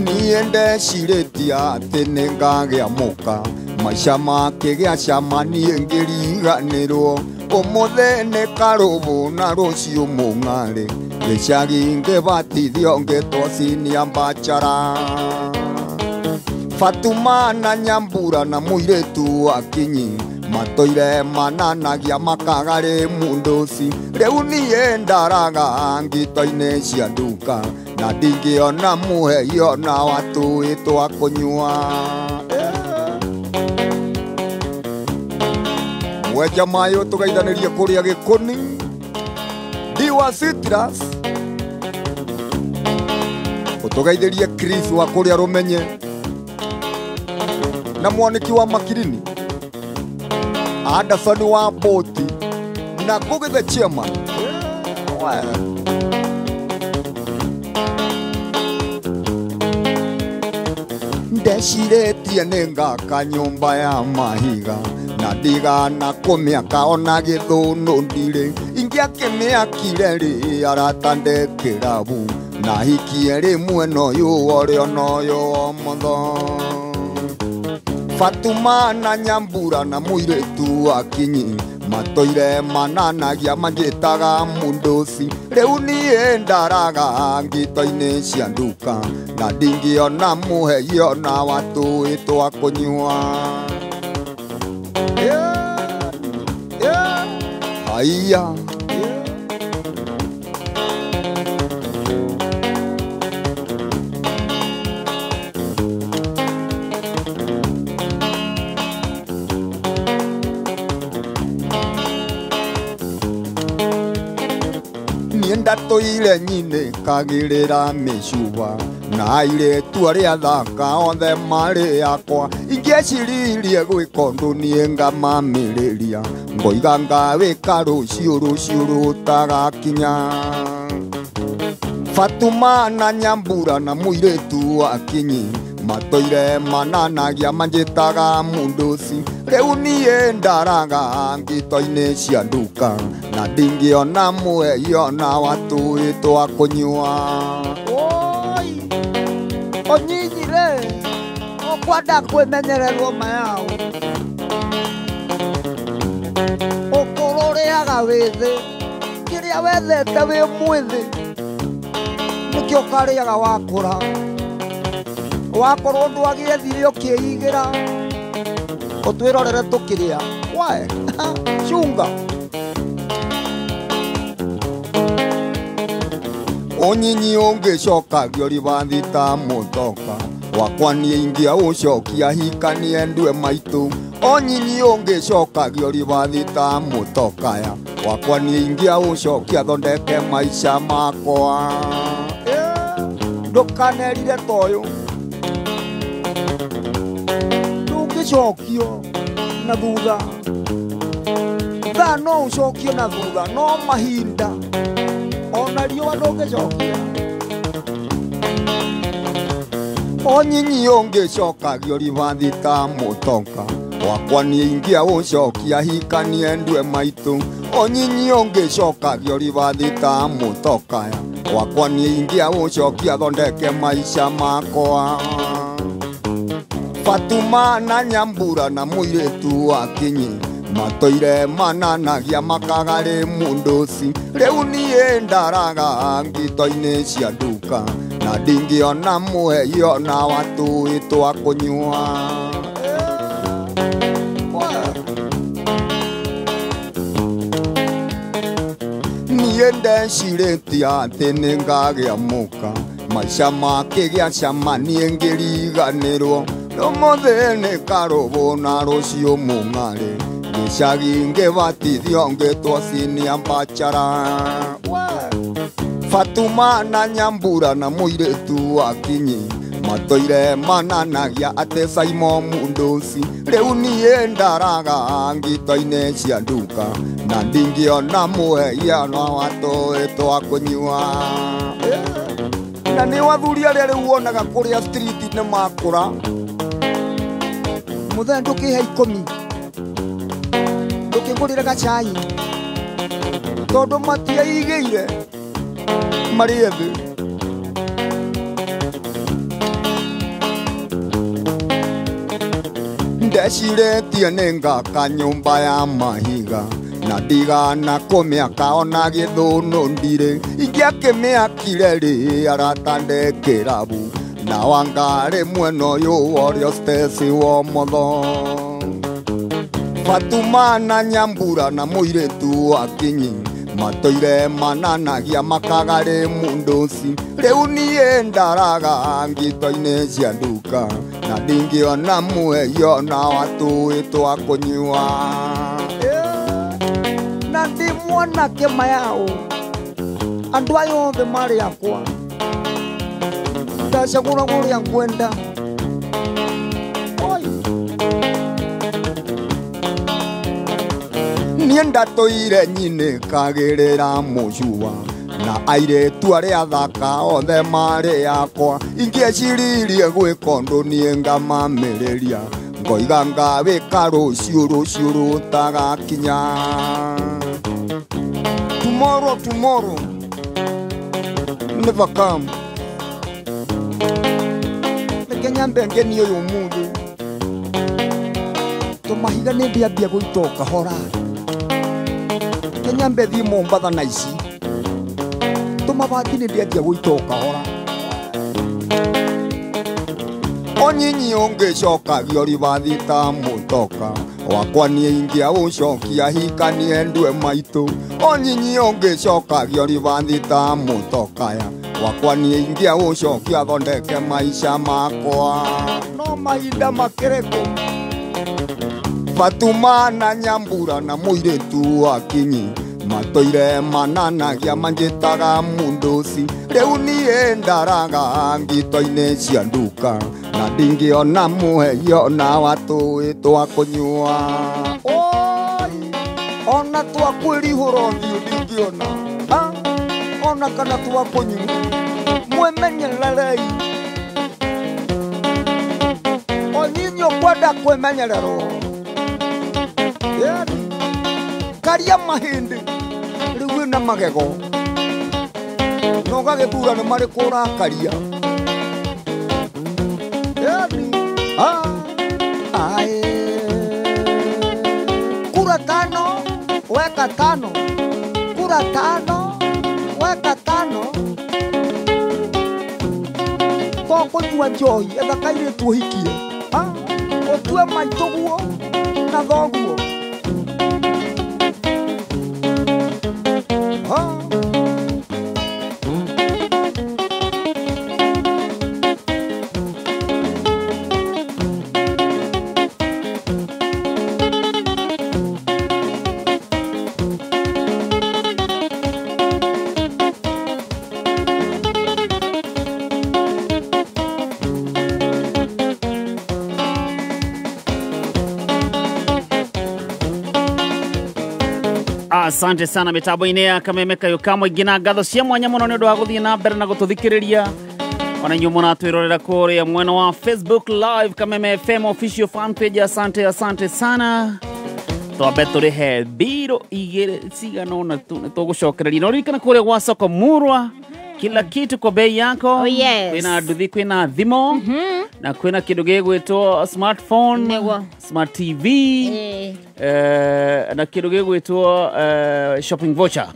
Niĩ ndecirĩtie atĩ nĩngagĩa mũka Maica makĩgĩa cama niĩ ngĩriganĩrwo ũmũthĩ nĩ karũbũ na rũciũ mũng'arĩ gĩcagi ngĩbatithio ngĩtwo senior bachelor. Fatuma na Nyambura na mũirĩtu wa Kinyi matũire mananagia makagarĩ munduci rĩu niĩ ndaraga ngito-inĩ cia nduka na ndingĩona mũhei ona wa tũĩ twa kũnyua. Mwenja mayo tũgeithanĩrie kũrĩa Gĩkũni Diwa Citrus ũtũgeithĩrie Chris wa kũrĩa Rũmenye na mwaniki wa Makirini Anderson wa Boti na Ngugi the chairman. Ndeciretie nĩ ngaka nyũmba ya mahiga na ndigana kũmĩaka ona gĩthũnũ ndirĩ ingĩakĩmĩakire rĩ arata ndekĩrabu na hikie rĩmwe noyũ ũrĩa noyũ omotho. Fatuma na Nyambura na mũirĩtu wa Kinyi matũire mananagia manjĩtaga munduci rĩu niĩ ndaraga ngito-inĩ cia nduka na ndingĩona mũhei ona wa tũĩ twa kũnyua. Haiya ndatũire nyinĩ kagĩrĩra mĩcuba na airĩtu arĩa thaka othe marĩ akwa ingĩeciririe gwĩka ũndũ niĩ ngamamĩrĩria ngoiga ngawĩka rũciũ rũciũ rũtagakinya. Fatuma na Nyambura na mũirĩtu wa Kinyi matũire mananagia manjĩtaga munduci rĩu niĩ ndaraga ngito-inĩ cia nduka na ndingĩona mũhei ona wa tũĩ twa kũnyua. Oi onyinyi rĩ ũkwenda kwĩmenyererwo mayao ũkũrũ ũrĩaga wĩthĩ kĩrĩa wethete wĩ mwĩthĩ nĩkĩo ũkarĩaga wakũra wakorwo ndwagĩethire ũkĩigĩra ũtwĩrorere tũkĩrĩa wae cunga. Onyinyi ũngĩcokagio ribathi ta mũtoka wakwa niĩ ingĩaũcokia hikanie ndue maitũ. Onyinyi ũngĩcokagio ribathi ta mũtokaya wakwa niĩ ingĩaũcokia thondeke maica makwa. Ndũkanerire toyũ ndũngĩcokio na thutha thaa no ũcokio na thutha no mahinda ona riũa ndũngĩcokia. Onyinyi ũngĩcokagio ribathi ta mũtoka wakwa niĩ ingĩaũcokia hikanie ndue maitũ. Onyinyi ũngĩcokagio ribathi ta mũtokaya wakwa niĩ ingĩaũcokia thondeke maica makwa. Fatuma na Nyambura na mũirĩtu wa Kinyi matũire mananagia makagarĩ munduci rĩu niĩ ndaraga ngito-inĩ cia nduka na ndingĩona mũhei ona wa tũĩ twa kũnyua. Niĩ ndecirĩtie atĩ nĩngagĩa mũka maica makĩgĩa cama niĩ ngĩriganĩrwo ũmũthĩ nĩ karũbũ na rũciũ mũng'arĩ gĩcagi ngĩbatithio ngĩtwo senior bachelor. Fatuma na Nyambura na mũirĩtu wa Kinyi matũire mananagia atĩ Simon munduci rĩu niĩ ndaraga ngito-inĩ cia nduka na ndingĩona mũhei ona wa tũĩ twa kũnyua. Na nĩ athuri arĩa rĩu wonaga kũrĩa street-inĩ makũra mũthenya ndũkĩhe 10 ndũkĩngũrĩre gacai tondũ matiaigĩire marĩ ethĩ. Ndecirĩtie nĩ ngaka nyũmba ya mahiga na ndigana kũmĩaka ona gĩthũnũ ndirĩ ingĩakĩmĩakire rĩ arata ndekĩrabu na Wangarĩ mwena ũyũ ũrĩa Stacy Womotho Fatuma na Nyambura na mũirĩtu wa Kinyi matũire mananagia makagarĩ munduci rĩu niĩ ndaraga ngito-inĩ cia nduka na ndingĩona muheyo na watũĩ twa kũnyua na ndĩ mwanake mayao andũ aya othe marĩ akwa ndacagũraga ũrĩa ngwenda niĩ ndatũire nyinĩkagĩrĩra mũcua na airĩtu arĩa athaka othe marĩ akwa ingĩeciririe gwĩka ũndũ niĩ ngamamĩrĩria ngoiga ngawĩka rũciũ rũciũ rũtagakinya tomorrow tomorrow never come reke nyambe ngenie ũyũ ũmũthĩ tũmahiga nĩ ndĩambia gũita o kahora nyambe thiĩ Mombatha na ici tũmabati nĩ ndĩanjia gũita o kahora onyinyi ũngĩcokagio ribathi ta mũtoka wakwa niĩ ingĩaũcokia hikanie ndue maitũ onyinyi ũngĩcokagio ribathi ta mũtokaya wakwa niĩ ingĩaũcokia thondeke maica makwa no mahinda makĩrĩkũ Fatuma na Nyambura na mũirĩtu wa Kinyi matũire mananagia manjĩtaga munduci rĩu niĩ ndaraga ngito-inĩ cia nduka na ndingĩona mũheyo na watũĩ twa kũnyua ona twa kwĩrihũra ũthiũ ndingĩona ona kana twa kũnyua mwĩmenyererei onyinyi ũkwenda kwĩmenyererwo karia mahĩndĩ rĩu wĩna magego na ũgagĩthura nĩ marĩkũ ũrakaria kura tano weka tano kura tano weka tano to kũnyua njohi etha kairĩtu ũhikie ũtue maitũguo na thoguo Asante sana mitambo-inĩ ya Kameme Kayũ ka Mũingĩ na ngatho cia mwanya mũno nĩ ũndũ wa gũthiĩ na mbere na gũtũthikĩrĩria ona inyuĩ mũratwĩrorera kũrĩa mwena wa Facebook Live Kameme FM official fan page. Asante, asante sana. Twambe tũrĩhe mbirũ igĩrĩ cigana ũna tũgũcokereria na ũririkana kũrĩa gwa soko Murwa kila kitu kwa bei yako. Oh, yes. Kwĩna nduthi, kwĩna thimũ na kwĩna kĩndũ gĩgwĩtwo smartphone, smart TV na kĩndũ gĩgwĩtwo shopping voucher.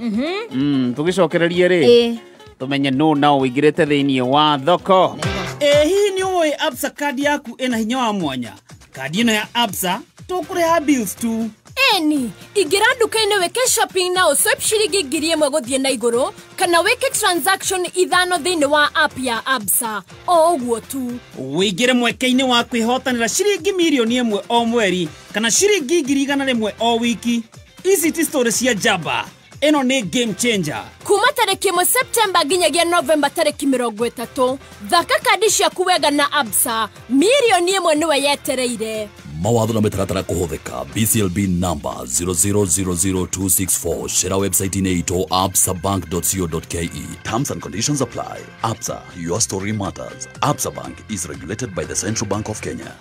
Tũgĩcokererie rĩ tũmenye no nao wĩingĩrĩte thĩinĩ wa thoko. Hihi nĩ ũĩ Absa kandi yaku ĩna hinya wa mwanya? Kandi ĩno ya Absa tũkũrĩha bills tu. Eni, ingĩra nduka-inĩ wĩke shopping na ũswipe ciringi 1,000 gũthiĩ na igũrũ kana wĩke transaction 5 thĩinĩ wa app ya Absa o ũguo tu. Wĩingĩre mweke-inĩ wa kwĩhotanĩra ciringi 1,000,000 o mweri kana ciringi 100,000 o wiki. Ici ti story cia njamba, ĩno nĩ game changer. Kuma tarĩki 1 Septemba nginyagia Novemba tarĩki 30, thaka kandi ciaku wega na Absa, 1,000,000 nĩwe yetereire. Mawatho na mĩtaratara kũhũthĩka. BCLB number 0000264. Share website-inĩ itũ absabank.co.ke. Terms and conditions apply. Absa, your story matters. Absa Bank is regulated by the Central Bank of Kenya.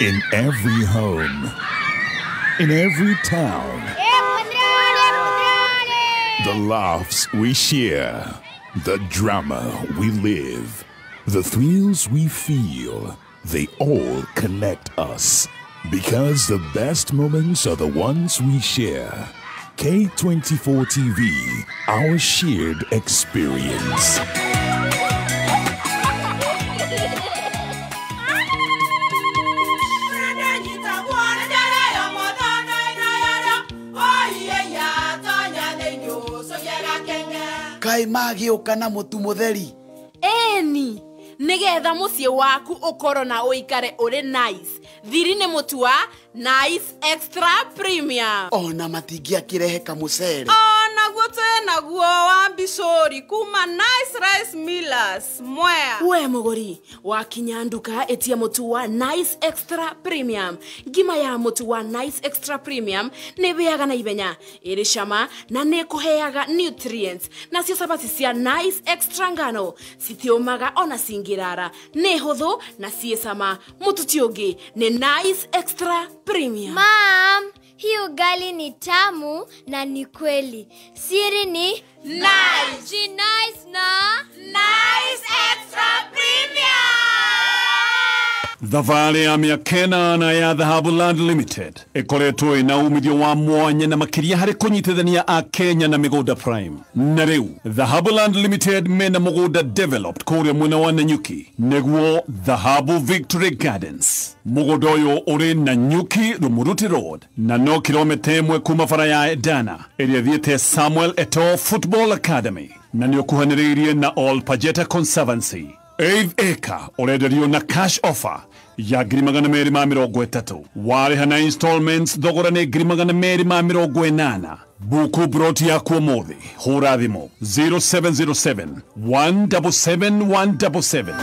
In every home, in every town, the laughs we share, the drama we live, the thrills we feel, They all connect us. Because the best moments are the ones we share. K24 TV, our shared experience. Kai magĩũka na mũtu mũtheri. Eni nigetha muciĩ waku ũkorwo na ũikare ũrĩ nice. Thiri nĩ mũtu wa Nice Extra Premium. Ona matingĩakĩrehe kamũcere. Onaguo twĩ naguo wa mbicũri kuma Nice Rice Millers Mwea. We mũgũri wakinya nduka ĩtia mũtu wa Nice Extra Premium. Ngima ya mũtu wa Nice Extra Premium nĩ ĩhĩaga na ihenya, ĩrĩ cama na nĩ ĩkũheaga nutrients. Nacio cabaci cia Nice Extra ngano citiũmaga ona cingĩrara, nĩ hũthũ na ciĩ cama. Mũtu ti ũngĩ nĩ Nice Extra Premium. Mom, hii ugali ni tamu na ni kweli. Siri ni Nice. Nice na Nice Extra Premium. Thabarĩ ya mĩaka ĩnana ya Dhahabu Land Limited ĩkoretwo ĩna umithio wa mwanya na makĩria harĩ kũnyitithania a Kenya na mĩgũnda prime. Na rĩu Dhahabu Land Limited mena mũgũnda developed kũrĩa mwena wa Nanyuki, nĩguo Dhahabu Victory Gardens. Mũgũnda ũyũ ũrĩ Nanyuki Rumuruti Road na no kilomita 1 kuma bara ya Edana ĩrĩa ĩthiĩte Samuel Eto'o Football Academy na nĩ ũkuhanĩrĩirie na All Pajeta Conservancy. 8 acre ũrenderio na cash offer ya 230,000. Warĩha na installments thogora nĩ 280,000. Buku broti yaku ũmũthĩ, hũra thimũ 0707 177 177.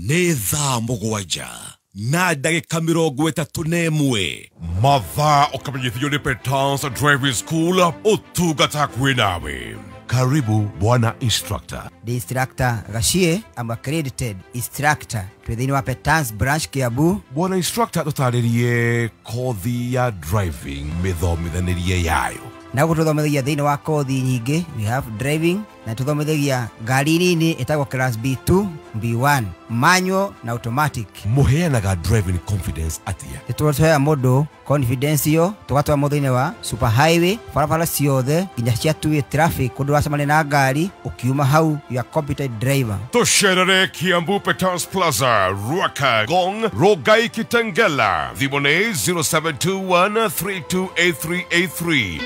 Nĩ thaa 7 na ndagĩka 31. Mathaa ũkamenyithio nĩ Petans Driving School, ũtungata kwĩ nawe. Karibu bwana instructor. The instructor Gashie, I'm accredited instructor twĩ wa Petans branch Kiambu. Bwana instructor, tũtarĩrie kothi ya driving, mĩthomithanĩrie yayo. Na gũtũthomithagia thĩinĩ wa kothi nyingĩ, we have driving na tũthomithagia ngari nini ĩtagwo class B2, B1, manual na automatic. Mũheanaga driving confidence atĩa? Nĩtũheaga mũndũ confidence ĩyo, tũgatwara mũndũ thĩinĩ wa super highway, barabara ciothe nginya cia two-way traffic, kũndũ ũracemania na ngari, ũkiuma hau you are competent driver. Tũcerere Kiambu Petans Plaza, Ruaka, Gong, Rogai, Kitengela. Thimũ nĩ 0721 328383.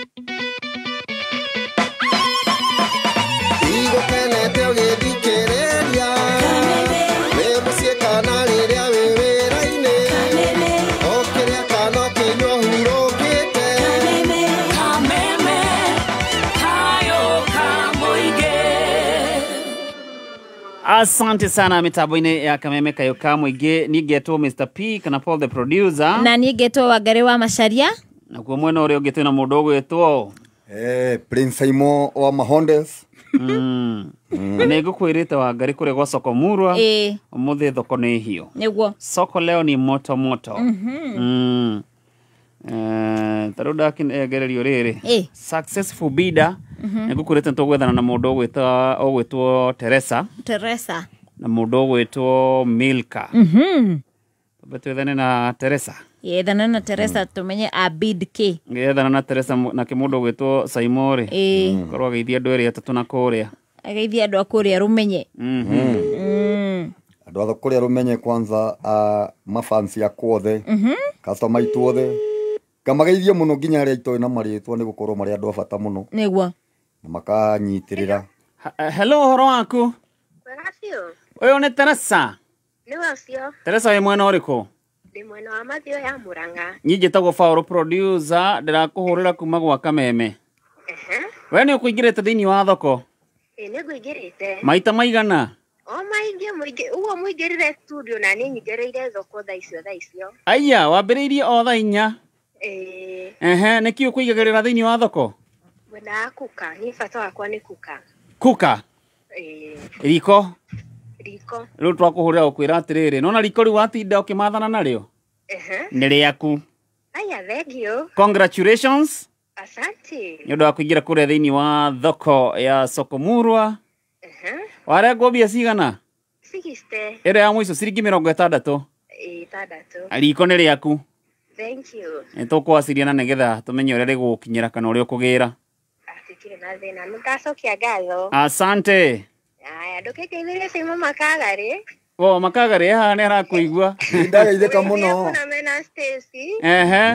Igũkenete ũgĩthikĩrĩria wĩ mũciĩ kana rĩrĩa wĩ wĩra-inĩ, ũkĩrĩa kana ũkĩnyua ũhurũkĩte. Kameme kayo ka mũingĩ. Asante sana mitambo-inĩ ya Kameme kayo ka mũingĩ. Niĩ ngetwo Mr P kana Paul the producer, na niĩ ngetwo Wangari wa Macharia, na kuo mwena ũrĩa ũngĩ twĩna mũndũ ũgwĩtwo Prince Saimo wa Mahondes. Nĩ ngũkwĩrĩte Wangari kũrĩa gwa soko Murwa ũmũthĩ thoko nĩ hiũ. Nĩguo soko leo ni moto moto. Ta rĩu ndakinengererio rĩrĩ successful bidder. Nĩ ngũkwĩrĩte nĩtũgwethana na mũndũ ũgwĩtwo Teresa na mũndũ ũgwĩtwo Milka. Twambe twethane na Teresa. Yethana na Teresa tumenye abid k. Yethana na Teresa na kĩmũndũ ũgwĩtwo Saimore. Korwo ageithia andũ erĩ atatũ na kũrĩa. Ageithia andũ a kũrĩa Rũmenye. Andũ a kũrĩa Rũmenye kwanza mafansi akwa othe, customer aitũ othe. Ngamageithia mũno nginya arĩa itoĩ na marĩtwa nĩ gũkorwo marĩ andũ a bata mũno. Nĩguo. Na makanyitĩrĩra. Hello, ũhoro waku? Wega biũ. Ũyũ nĩ Teresa. Nĩwe ũcio. Teresa wĩ mwena ũrĩkũ? Ndĩ mwena wa Mathio ya Murang'a. Niĩ njĩtagwo Paul producer, ndĩrakũhũrĩra kuma gwa Kameme. We nĩ ũkũingĩrĩte thĩinĩ wa thoko? Ĩĩ nĩ ngũingĩrĩte. Maita maigana? O maingĩ mũingĩ, ũguo mũingĩrire studio na niĩ nyingĩrĩire thoko thaa icio thaa icio. Aya, wambĩrĩirie o thaa 4? Ĩĩ. Ehe, nĩkĩ ũkũigagĩrĩra thĩinĩ wa thoko? Mwena wa kuka, niĩ bata wakwa nĩ kuka. Kuka? Ĩĩ. Riko? Riko. Rĩu twakũhũrĩra gũkwĩra atĩrĩrĩ, nona riko rĩu watinda ũkĩmathana narĩo? Nĩ rĩaku. Aya, thank you. Congratulations. Asante. Nĩ ũndũ wa kũingĩra kũrĩa thĩinĩ wa thoko ya soko Murwa. Warengwo mbia cigana? 60. Ĩrĩa ya mũico ciringi 60. Ĩtandatũ. Riko nĩ rĩaku. Thank you. Nĩ tũkwaciria na nĩgetha tũmenye ũrĩa rĩgũkinyĩra kana ũrĩa ũkũgĩra. Atikire na thĩna. Nĩndacokia ngatho. Asante. Aya, ndũkĩngeithĩrie Simon Makagarĩ. O Makagarĩ haha nĩ arakũigua. Ndageithĩka mũno. Kuna mena Stacy. Ehe.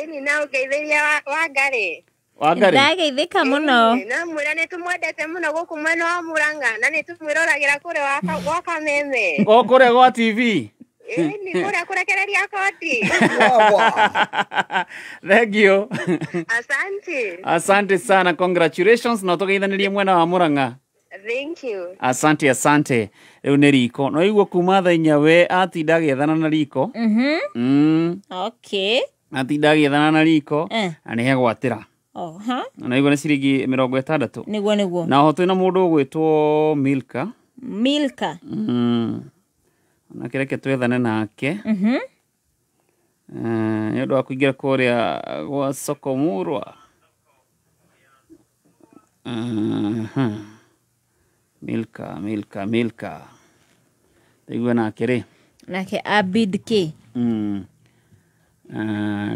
Ĩni na ũngeithĩria Wangarĩ. Wangarĩ. Ndageithĩka mũno. Na mwĩra nĩ tũmwendete mũno gũkũ mwena wa Murang'a na nĩ tũmwĩroragĩra kũrĩa gwa Kameme. O kũrĩa gwa TV. Ĩni kũrĩa kũrekereria koti. Thank you. Asante. Asante sana, congratulations na tũgeithanirie mwena wa Murang'a. Thank you. Asante asante. Rĩu nĩ riko. No igua kuma thaa inya we atinda agĩethana na riko. Okay. Atinda agĩethana na riko na nĩ hegwatĩra. Oha. Na igua nĩ ciringi 60. Nĩguo nĩguo. Na oho twĩna mũndũ ũgwĩtwo Milka. Milka. Na kĩreke twethane nake. Nĩ ũndũ wa kũingĩra kũrĩa gwa soko Murwa. Milka Milka Milka. Ndaigua nake rĩ. Nake Abid K.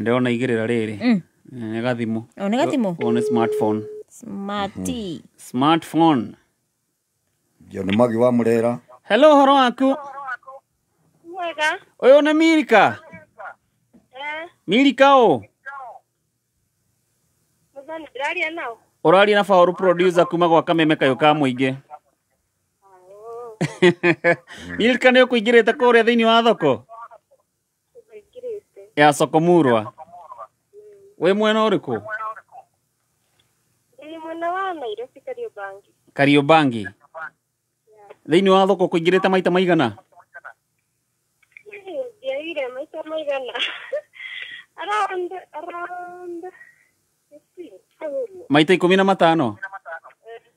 Ndĩrona igĩrĩra rĩrĩ. Nĩ gathimũ. O nĩ gathimũ? O nĩ smartphone. Smarty. Smartphone. John Magi wa Murera. Hello, horo waku. Mwega. Ũyũ nĩ Milka. Milka o. Mũthoni ndĩraria nao. Ũraria na Faũru producer kuma gwa Kameme kayũ ka mũingĩ. Milka nĩ ũkũingĩrĩte kũrĩa thĩinĩ wa thoko? Ya soko Murwa. Wĩ mwena ũrĩkũ? Ndĩ mwena wa Nairobi Kariobangi. Kariobangi. Thĩinĩ wa thoko kũingĩrĩte maita maigana? Ndiaire maita maigana. Around 15. Maita 15.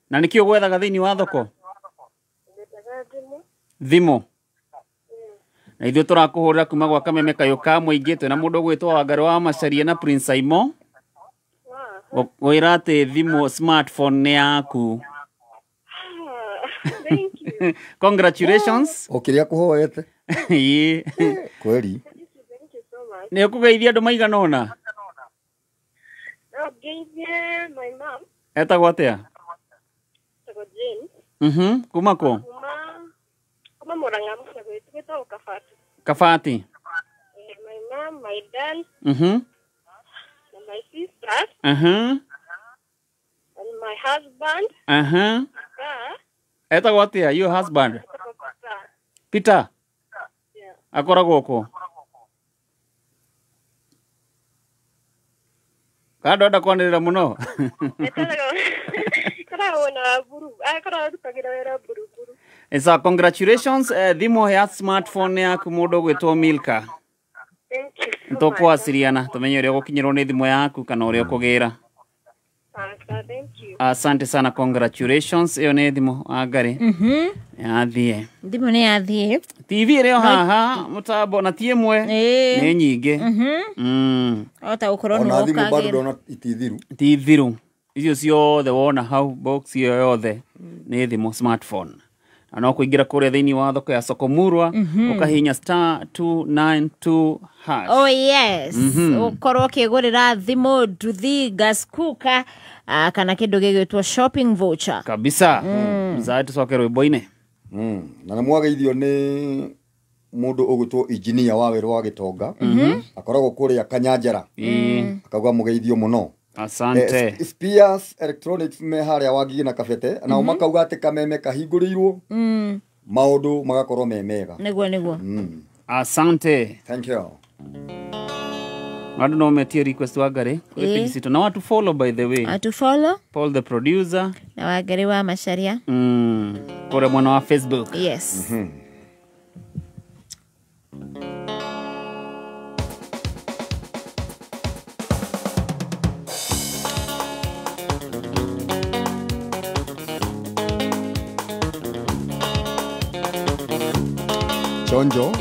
Na nĩkĩo gwethaga thĩinĩ wa thoko? Thimũ. Na ithuĩ tũrakũhũrĩra kuma gwa Kameme kayũ ka mũingĩ twĩna mũndũ ũgwĩtwo Wangarĩ wa Macharia na Prince Saimo. Wĩra atĩ thimũ smartphone nĩ yaku. Thank you. Congratulations. O kĩrĩa kũhoete. Ĩĩ. Kweli. Thank you so much. Nĩ ũkũgeithia andũ maigana ũna? No ngeithie my mom. Etagwo atĩa? Etagwo Jane. Kuma kũ? Kuma Murang'a mũciĩ gwitũ gwĩtagwo Kabati. Kabati. My mom, my dad. And my sisters. And my husband. Etagwo atĩa your husband? Peter. Yeah. Akoragwo kũ? Kando enda kwanĩrĩra mũno. Akoragwo na buru. Akoragwo arutagĩra wĩra buruburu. Esa, congratulations. Thimũ ya smartphone yaku mũndũ ũgwĩtwo Milka. Thank you so much. Tũkwaciriana tũmenye ũrĩa ũgũkinyĩrwo nĩ thimũ yaku kana ũrĩa ũkũgĩra. Thank you. Asante sana, congratulations. Ĩyo nĩ thimũ Wangarĩ. Yathiĩ. Thimũ nĩ yathiĩ. TV ĩrĩ o haha mũtambo na ti ĩmwe nĩ nyingĩ. O ta gũkorwo nĩ Ona thimũ bado ũkagĩra. ndona itithiru. Ti thiru. Icio ciothe wona hau box ĩyo yothe nĩ thimũ smartphone. Na no kũingĩra kũrĩa thĩinĩ wa thoko ya soko Murwa ũkahihinya *292#. Oh yes. Ũkorwo ũkĩgũrĩra thimũ, nduthi, gas cooker kana kĩndũ gĩgwĩtwo shopping voucher. Kabisa. Mzae tũcoke rwĩmbo-inĩ. Na nĩ mwageithio nĩ mũndũ ũgwĩtwo engineer wa wĩra wa gĩtonga. Akoragwo kũrĩa Kanyanjara. Akauga mũgeithio mũno. Asante. Spears Electronics me harĩa Wangigĩ na Kabete nao makauga atĩ Kameme kahingũrĩirwo maũndũ magakorwo me mega. Nĩguo nĩguo. Asante. Thank you. Andũ no metie request Wangarĩ kũrĩ page citũ na watu follow by the way. Watu follow Paul the producer na Wangarĩ wa Macharia. Kũrĩa mwena wa Facebook. Yes. Chonjo.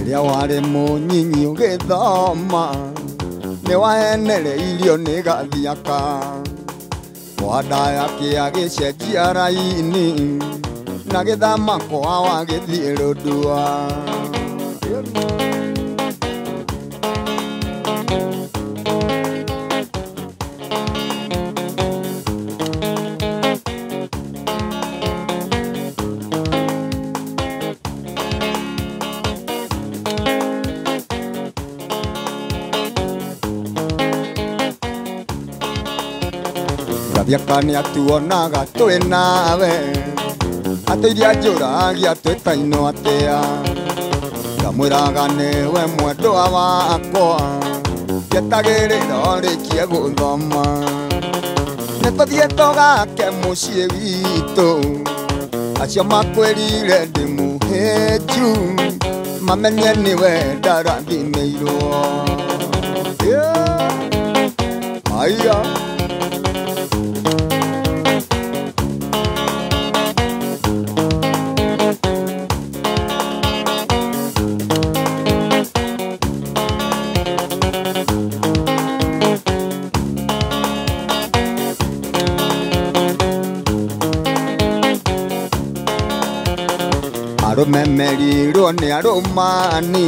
Rĩrĩa warĩ mũnyinyi ũgĩthoma nĩ wahenereirio nĩ gathiaka Wandaya kĩagĩcenjia raini na gĩthama kwa wagĩthiĩ rũndua. Gathiaka nĩatuonaga twĩ nawe atĩ iria njũragia twĩtainwo atĩa ndamwĩraga nĩwe mwendwa wakwa njetagĩrĩra ũrĩkie gũthoma nĩtũthiĩ tũgake mũciĩ witũ acio makwĩrire ndĩmũhĩnju mamenye nĩwe ndarathimĩirwo. Aya arũme merirwo nĩ arũmani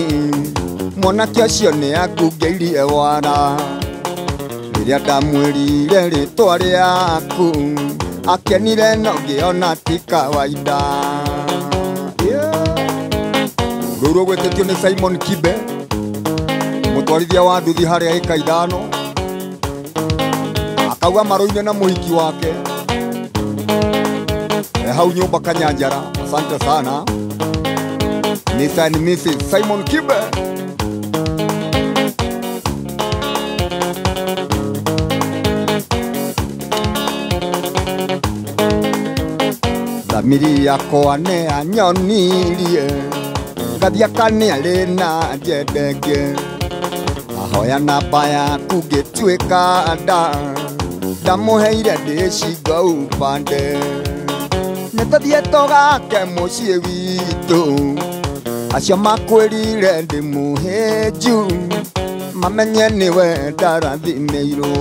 mwanake ũcio nĩ angungĩirie wara rĩrĩa ndamwĩrire rĩtwa rĩaku akenire no ngĩona ti kawaida. Rũu rũgwĩtĩtio nĩ Simon Kibe mũtwarithia wa nduthi harĩa ĩka ithano akauga marũine na mũhiki wake hau nyũmba Kanyanjara. Asante sana Mr. and Mrs. Simon Kibe. Thamiri yakwa nĩ anyonirie Gathiaka nĩ arĩ na njendenge ahoya namba yaku ngĩtuĩka nda ndamũheire ndĩcingo upande nĩtũthiĩ tũgake mũciĩ witũ acio makwĩrire ndĩmũhĩnju mamenye nĩwe ndarathimĩirwo.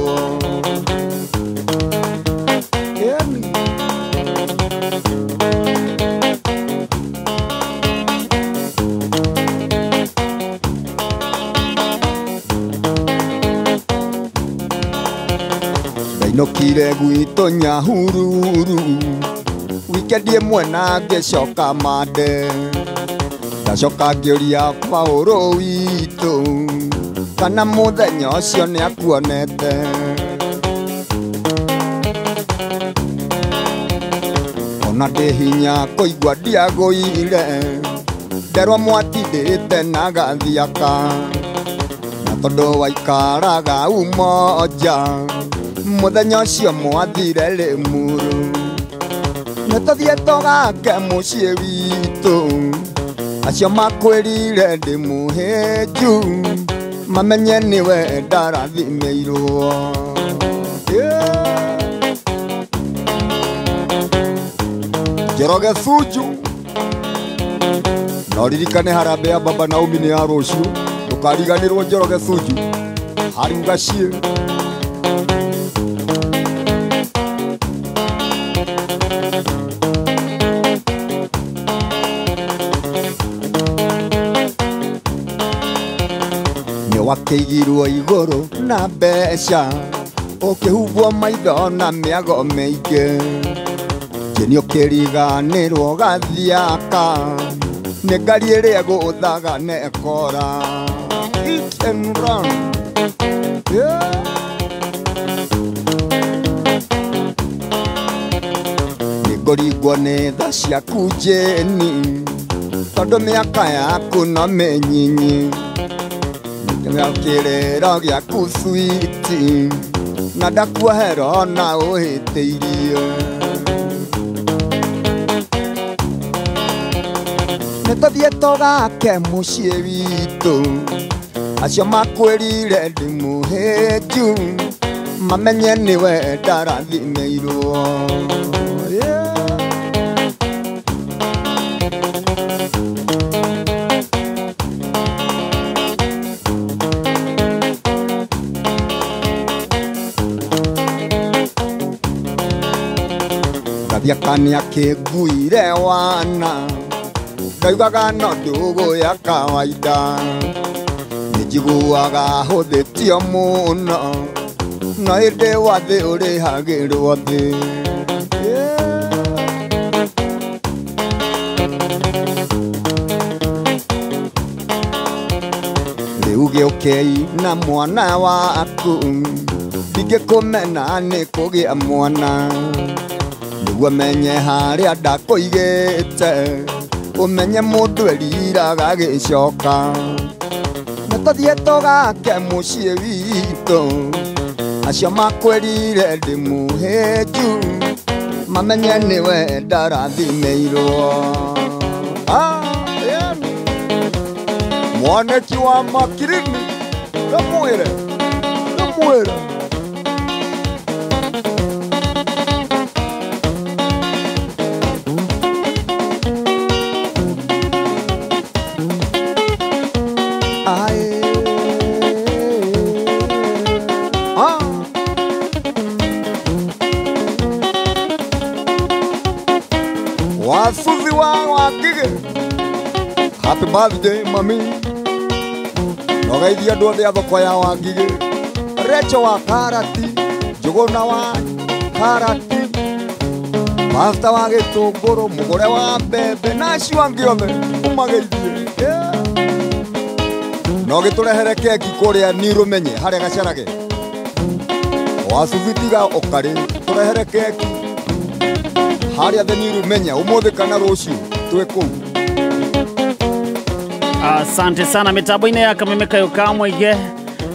Ndainũkire gwitũ Nyahururu wikendi ĩmwe na ngĩcoka mande ndacoka ngĩũria Paũlũ witũ kana mũthenya ũcio nĩakuonete. Ona ndĩ hinya kũigua ndiagũire nderwo mwatindĩte na Gathiaka na tondũ waikaraga Umoja mũthenya ũcio mwathire Limuru nĩtũthiĩ tũgake mũciĩ witũ acio makwĩrire ndĩmũhĩnju mamenye nĩwe ndarathimĩirwo. Njoroge Suju na ũririkane harambee ya Baba Naomi nĩ ya rũciũ ndũkariganĩrwo Njoroge Suju harĩ gaciĩ. Wakĩigirwo igũrũ na mbeca ũkĩhumbwo maitho na mĩago mĩingĩ Jeni ũkĩriganĩrwo Gathiaka nĩ ngari ĩrĩa ĩgũthaga na ĩkora. Hit and run. Yeah. Nĩngũringwo nĩ tha ciaku Jeni tondũ mĩaka yaku no mĩnyinyi kĩrĩro gĩaku switi na ndakuohera na ũhĩtĩirie nĩtũthiĩ tũgake mũciĩ witũ acio makwĩrire ndĩmũhĩnju mamenye nĩwe ndarathimĩirwo. Mũthaka nĩakĩnguire wana ndaugaga no ndũgũ ya kawaida nĩnjiguaga hũthĩtio mũno no ĩndĩ wa thĩ ũrĩhagĩrwo thĩ. Rĩu gĩũkei na mwana waku ndingĩkũmena nĩ kũgĩa mwana nĩguo menye harĩa ndakũigĩte ũmenye mũndũ eriraga gĩcoka na tũthiĩ tũgake mũciĩ witũ acio makwĩrire ndĩmũhĩnju mamenye nĩwe ndarathimĩirwo. Mwaneki wa makirini ndamwĩre ndamwĩre. Wasuzi wa Wangige, happy birthday mami. Nogeithia andũ othe a thoko ya Wangige, Recho wa karati, Njũgũna wa karati, Pasta wa gĩtũngũrũ, mũgũre wa mbembe na acio angĩ othe ũmageithie. No gĩtũrehere keki kũrĩa Nĩrũmenye harĩa Gacarage. Wasuzi tiga ũkarĩ, tũrehere keki harĩa the Nĩrũmenye ũmũthĩ kana rũciũ twĩ kũu. Asante sana mitambo-inĩ ya Kameme Kayũ ka Mũingĩ.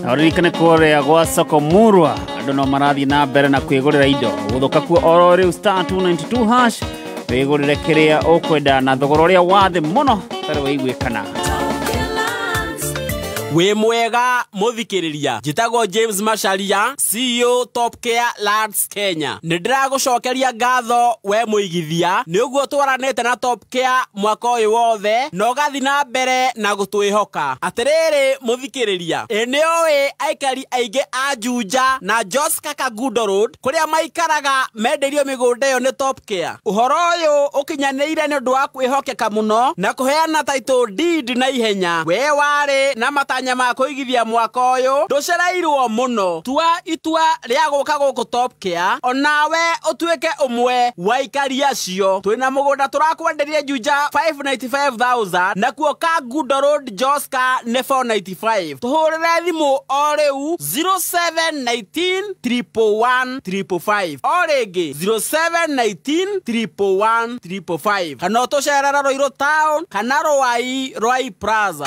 Na ũririkane kũrĩa gwa soko Murwa andũ no marathiĩ na mbere na kwĩgũrĩra indo gũthũka kuo oro rĩu star 292 hash wĩgũrĩre kĩrĩa ũkwenda na thogora ũrĩa wa thĩ mũno ũtarĩ waiguĩkana. Wĩ mwega mũthikĩrĩria, njĩtagwo James Macharia, CEO Top Care Lands Kenya. Nĩ ndĩragũcokeria ngatho we mũigithia nĩ ũguo twaranĩte na Top Care mwaka ũyũ wothe na ũgathiĩ na mbere na gũtwĩhoka. Atĩrĩrĩ mũthikĩrĩria, ĩ nĩ ũĩ aikari aingĩ a Juja na Joska Kangundo Road kũrĩa maikaraga mendeirio mĩgũnda ĩyo nĩ Top Care. Ũhoro ũyũ ũkinyanĩire nĩ ũndũ wa kwĩhokeka mũno na kũheana title deed na ihenya. We warĩ na matanya ma kũigithia mwaka ũyũ ndũcereirwo mũno. Tua itua rĩa gũka gũkũ Top Care onawe ũtuĩke ũmwe wa aikari acio. Twĩna mũgũnda tũrakwenderia Juja 595,000 nakuo Kangundo Road Joska nĩ 495. Tũhũrĩre thimũ o rĩu 0719 111 555 o rĩngĩ 0719 111 555 kana ũtũcerere Ruiru Town kana Ruai Ruai Plaza.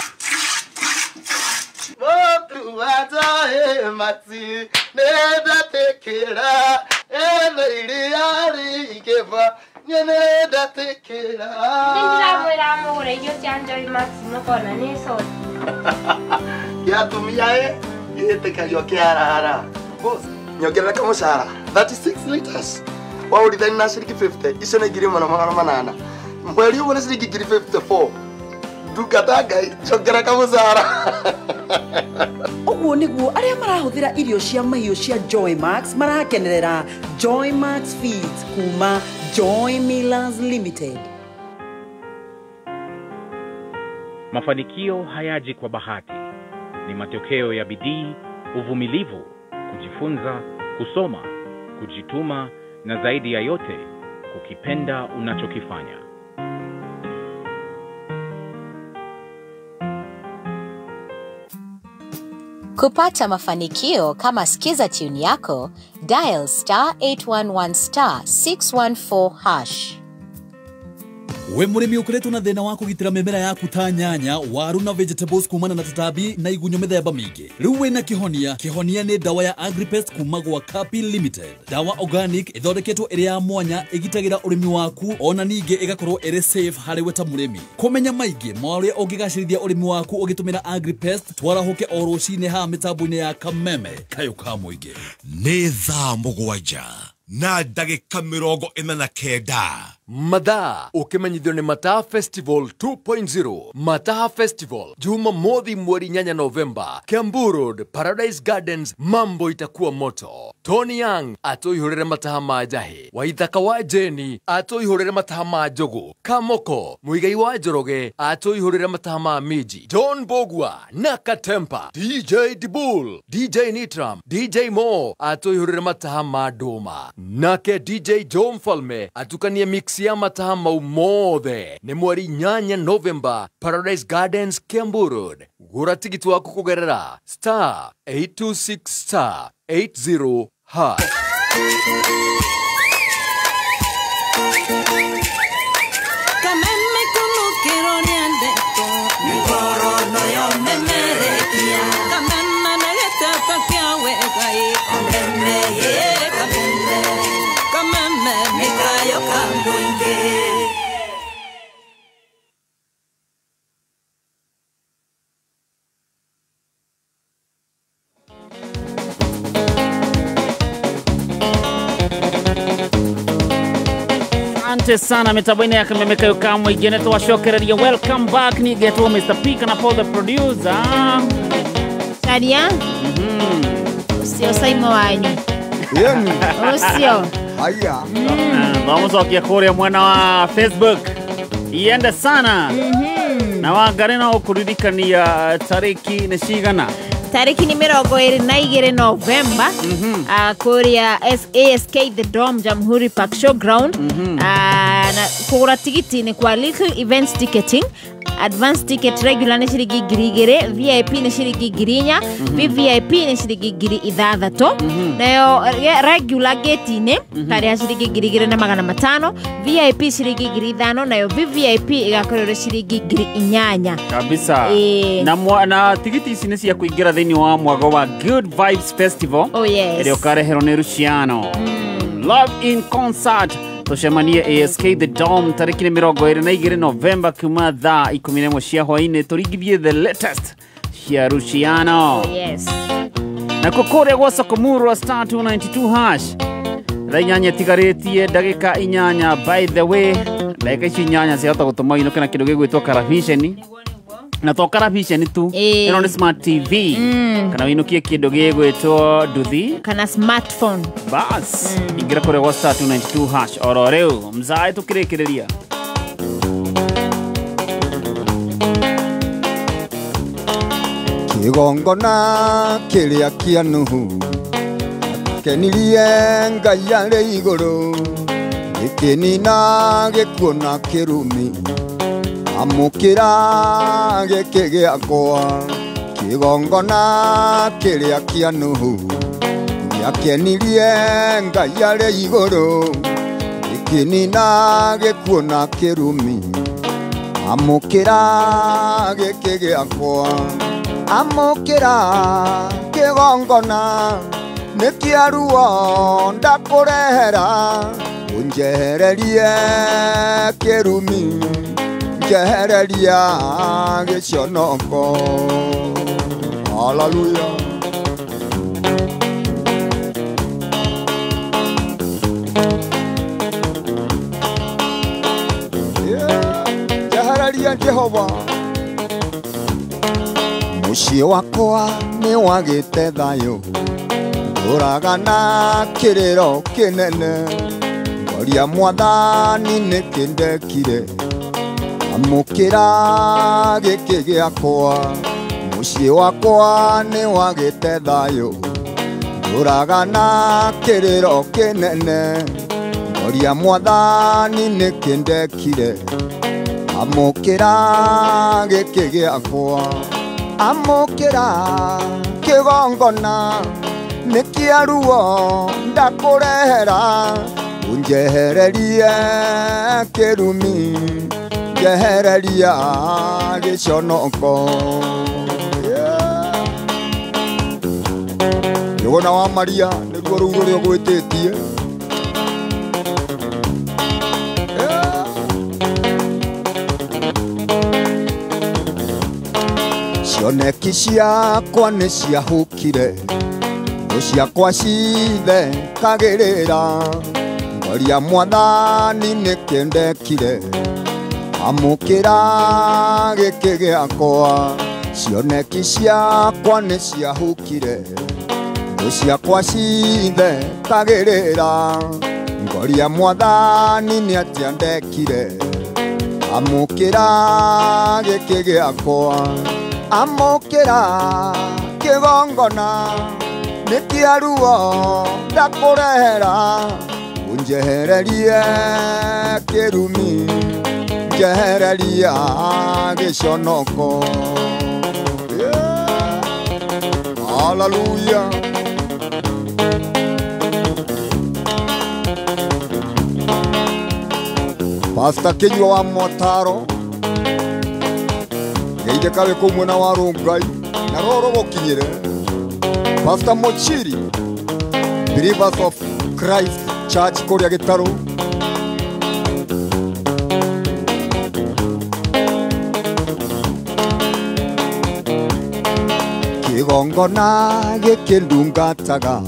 Nyongerera kamũcara 36 liters waũrithani na ciringi 50 icio nĩ 1800 mweri ũmwe nĩ ciringi 54 ndungata Ngai njongera kamũcara. Ũguo nĩguo arĩa marahũthĩra irio cia mahiũ cia Joy Max marakenerera Joy Max Feeds kuma Joy Millers Limited. Mafanikio hayaji kwa bahati, ni matokeo ya bidii, uvumilivu, kujifunza, kusoma, kujituma na zaidi ya yote kukipenda unachokifanya. Kupata mafanikio kama Skiza tune yako, dial star 811 star 614 hash. We mũrĩmi ũkoretwo na thĩna wa kũgitĩra mĩmera yaku ta nyanya, waru na vegetables kumana na tũtambi na igunyũ mĩthemba mĩingĩ. Rĩu wĩna kĩhonia. Kĩhonia nĩ ndawa ya Agripest kuma gwa Kapi Limited. Ndawa organic ĩthondeketwo ĩrĩ ya mwanya ĩgitagĩra ũrĩmi waku ona ningĩ ĩgakorwo ĩrĩ safe harĩ we ta mũrĩmi. Kũmenya maingĩ ma ũrĩa ũngĩgacĩrithia ũrĩmi waku ũgĩtũmĩra Agripest, twarahũke o rũcinĩ haha mĩtambo-inĩ ya Kameme Kayũ ka Mũingĩ. Nĩ thaa 7 na ndagĩka 49. Mathaa ũkĩmenyithio nĩ Mataha Festival 2.0. Mataha Festival Jumamothi mweri 8 Novemba, Kiambu Road, Paradise Gardens. Mambo itakuwa moto. Tony Young atũihũrĩre mataha ma njahi, Waithaka wa Jeni atũihũrĩre mataha ma njogu, Kamoko Muigai wa Njoroge atũihũrĩre mataha ma miji, John Bogwa na Katempa, DJ Dibul, DJ Nitram, DJ Mo atũihũrĩre mataha ma ndũma, nake DJ Joe Mfalme atukanie mix ya mataha mau mothe. Nĩ mweri 8 Novemba, Paradise Gardens, Kiambu Road. Gũra tigiti waku kũgerera star 826 star 80 hash. Kameme kunukiro niandeko Mikorono yomemerekia Kameme nagetata kia wegai Kameme ye kameme Kameme mikayo kambuinge. Asante sana mitambo-inĩ ya Kameme Kayo ka mũingĩ nĩ twacokereria. Welcome back. Nĩngetwo Mr. P kana Paul the producer. Caria ũcio Saimo wanyu ũcio haya twamucokia kũrĩa mwena wa Facebook iende sana. Na Wangari no ũkũririkania tarĩki nĩ cigana? Tariki ni 22 Novemba, kuria ASK The Dome, Jamhuri Park Showground. Na kugura tigiti ni kwa Little Events Ticketing. Advance ticket regular ni shiringi 2,000, VIP ni shiringi 4,000, VVIP ni shiringi 6,000. Nayo regular gate-inĩ tarĩ shiringi 2,500, VIP shiringi 5,000, nayo VVIP igakorwo shiringi 8,000. Kabisa. Na tigiti ici nĩ cia kũingĩra thĩinĩ wa mwago wa Good Vibes Festival. Oh yes. Ĩrĩa ũkareherwo nĩ Luciano. Love in Concert. Tucemanie ASK The Dome tarĩki 22 Novemba kuma thaa 11 cia hwaĩ-inĩ tũringithie the latest cia Luciano. Oh yes. Na kũrĩa gwa Sokomurwa star 292 hash thaa 8 itigarĩtie ndagĩka 8. By the way, ndagĩka ici 8 ciahota gũtũma ũinũke na kĩndũ gĩgwĩtwo karaviceni. Na to karaviceni tu, ĩno nĩ smart TV. Kana wĩinũkie kĩndũ gĩgwĩtwo nduthi kana smartphone. Bas, ingĩra kũrĩa gwa star 292 hash oro rĩu mzae tũkĩrĩkĩrĩria. Kĩgongona kĩrĩa kĩa Nuhu akenirie Ngai arĩ igũrũ, gĩkĩnina gĩkuũ na kĩrumi, amũkĩra gĩkĩ gĩakwa. Kĩgongona kĩrĩa kĩa Nuhu gĩakenirie Ngai arĩ igũrũ, gĩkĩnina gĩkuũ na kĩrumi, amũkĩra gĩkĩ gĩakwa. Amũkĩra kĩgongona nĩ kĩa ruo ndakũrehera, ũnjehererie kĩrumi, njehereria gĩconoko. Haleluya. Njehereria Jehova. Mũciĩ wakwa nĩ wagĩte thayũ, ndũraga na kĩrĩro kĩnene, ngoria mwathani nĩkĩ ndekire, amũkĩra gĩkĩ gĩakwa. Mũciĩ wakwa nĩ wagĩte thayũ, ndũraga na kĩrĩro kĩnene, ngoria mwathani nĩkĩ ndekire, amũkĩra gĩkĩ gĩakwa. Amũkĩra kĩgongona nĩ kĩa ruo ndakũrehera, ũnjehererie kĩrumi, njehereria gĩconoko. Njũgũna wa Maria nĩruo rũu rũrĩa ũgwĩtĩtie. Cioneki ciakwa nĩ ciahũkire, thũ ciakwa cithekagĩrĩra, Ngoria mwathani nĩkĩndekire amũkĩra gĩkĩ gĩakwa cioneki ciakwa nĩciahukire thũ ciakwa cithekagĩrĩra Ngoria mwathani nĩatĩa ndekire amũkĩra gĩkĩ gĩakwa amũkĩra kĩgongona nĩkĩa ruo ndakũrehera unjehererie kĩrumi njehereria gĩconoko. Hallelujah. Pastor Kinyua wa Motaro geithe kawe kũu mwena wa Rongai na roro gũkinyĩre. Pastor Mochiri Believers of Christ Church kũrĩa Gĩtarũ. Kĩgongona gĩkĩ ndungataga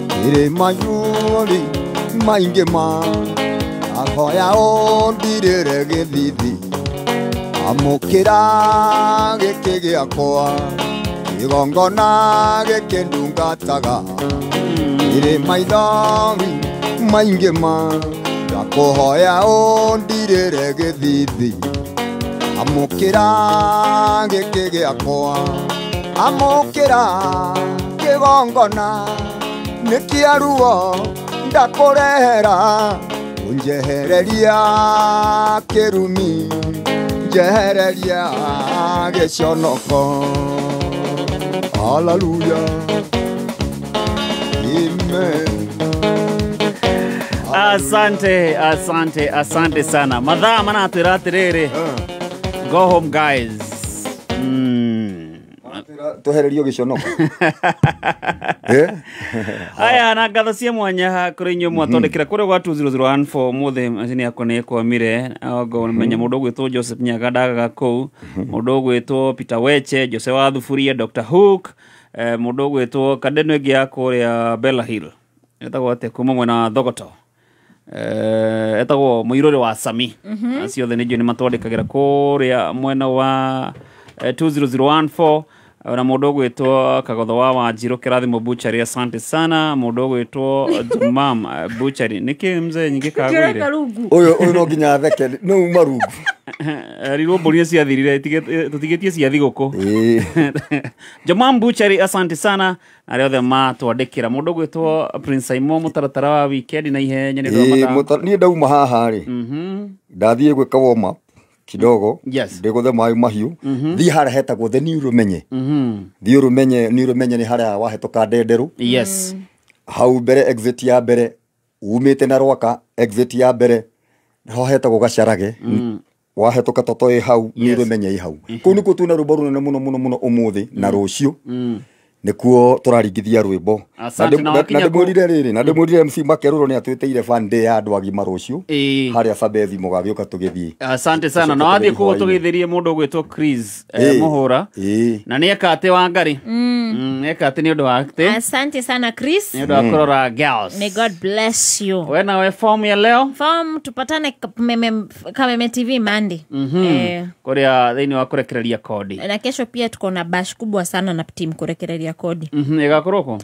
kĩrĩ mayũri maingĩ ma ahoya ũndirĩre gĩthithi amũkĩra gĩkĩ gĩakwa kĩgongona gĩkĩ ndungataga kĩrĩ maithori maingĩ ma ndakũhoya ũndirĩre gĩthithi amũkĩra gĩkĩ gĩakwa amũkĩra kĩgongona nĩkĩa ruo ndakũrehera unjehereria kĩrumi njehereria gĩconoko. Hallelujah. Amen. Asante, asante, asante sana. Mathaa manatwĩra atĩrĩrĩ, go home guys. Twehererio gĩconoko. Aya na ngatho cia mwanya kũrĩ inyuĩ mwatondekera kũrĩa gwa 2014 mũthĩ macini yakwa nĩ ĩkwamire menya mũndũ ũgwĩtwo Joseph Nyaga ndagaga kũu, mũndũ ũgwĩtwo Peter Weche, Jose wa Thuburia, Dr. Hook, mũndũ ũgwĩtwo Kadeno ĩngĩ ya kũrĩa Bella Hill etagwo atĩa kuma mwena wa Thogoto, etagwo Mũirũrĩ wa Sami. Acio othe nĩ njũĩ nĩ matwandĩkagĩra kũrĩa mwena wa 20014 na mũndũ ũgwĩtwo Kagotho wa Wanjirũ Kĩrathimo Butchery, asante sana. Mũndũ ũgwĩtwo Jumam Butchery, nĩkĩ mzee nyingĩ kagwire ũyũ no nginya atheke no uma rungu rirwo mbũri ciathirire tũtigĩtie cia thigũkũ. Jumam Butchery, asante sana na arĩa othe matwandĩkĩra. Mũndũ ũgwĩtwo Prince Simon, mũtaratara wa weekend na ihenya nĩ ũndũ wa mathaa. Niĩ ndauma haha rĩ ndathiĩ gwĩka warm up kidogo. Yes. Ndiguthe maĩ mahiũ thiĩ harĩa hetagwo the new Rumenye. Thiĩ Rumenye, new Rumenye nĩ harĩa wahĩtũka Ndenderũ. Yes. Hau mbere exit ya mbere umĩte na Rwaka exit ya mbere ho hetagwo Gacarage. Wahĩtũka Toto ĩ hau new Rumenye ĩ hau. Kũu nĩkuo twĩna rwĩmbo rũnene mũno mũno mũno ũmũthĩ na rũciũ nĩkuo tũraringithia rwĩmbo. Na ndĩmwĩrire rĩrĩ, na ndĩmwĩrire MC Makerũro nĩ atwĩtĩire fan day ya andũ agima rũciũ harĩa Sabethi mũgagĩũka tũgĩthiĩ. Asante sana. Na wathiĩ kũu tũgĩthĩrie mũndũ ũgwĩtwo Chris Mũhũra na nĩ eka atĩ Wangari eka atĩ nĩ ũndũ wa atĩ. Asante sana Chris, nĩ ũndũ wa kũrora girls. May God bless you. We nawe form ya leo, form tupatane Kameme TV Monday kũrĩa thĩinĩ wa kũrekereria kodi, na kesho pia tuko na bash kubwa sana na team kũrekereria kodi. Ĩgakorwo kũ?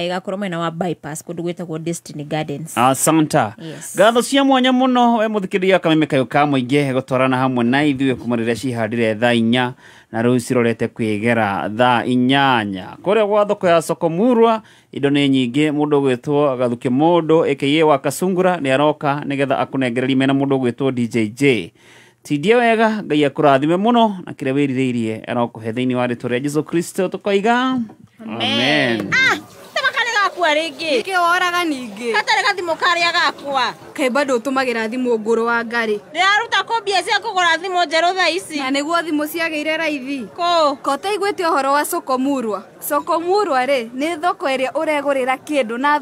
Ĩgakorwo mwena wa bypass kũndũ gwĩtagwo Destiny Gardens. Asante. Yes. Ngatho cia mwanya mũno we mũthikĩrĩria Kameme kayũ ka mũingĩ gũtwarana hamwe na ithuĩ kuma rĩrĩa cihandire thaa 4 na rĩu cirorete kwĩgera thaa 8 kũrĩa gwa thoko ya Soko Murwa indo nĩ nyingĩ. Mũndũ ũgwĩtwo Gathuki Mũndũ aka wa Kasungura nĩ aroka nĩgetha akũnengererie mena mũndũ ũgwĩtwo DJJ. Tindie wega, Ngai akũrathime mũno na kĩrĩa wĩrirĩirie arokũhe thĩinĩ wa rĩtwa rĩa Jesu Kristo tũkoiga amen. Gakua rĩngĩ nĩkĩ woraga ningĩ gatarĩ gathimũ karĩa gakwa kaĩ bado ũtũmagĩra thimũ ngũrũ wa Ngarĩ ndĩraruta kũ mbia cia kũgũra thimũ njerũ thaa ici na nĩguo thimũ ciagĩire raithi kũ kotaiguĩte ũhoro wa Soko Murwa. Soko Murwa rĩ nĩ thoko ĩrĩa ũregũrĩra kĩndũ na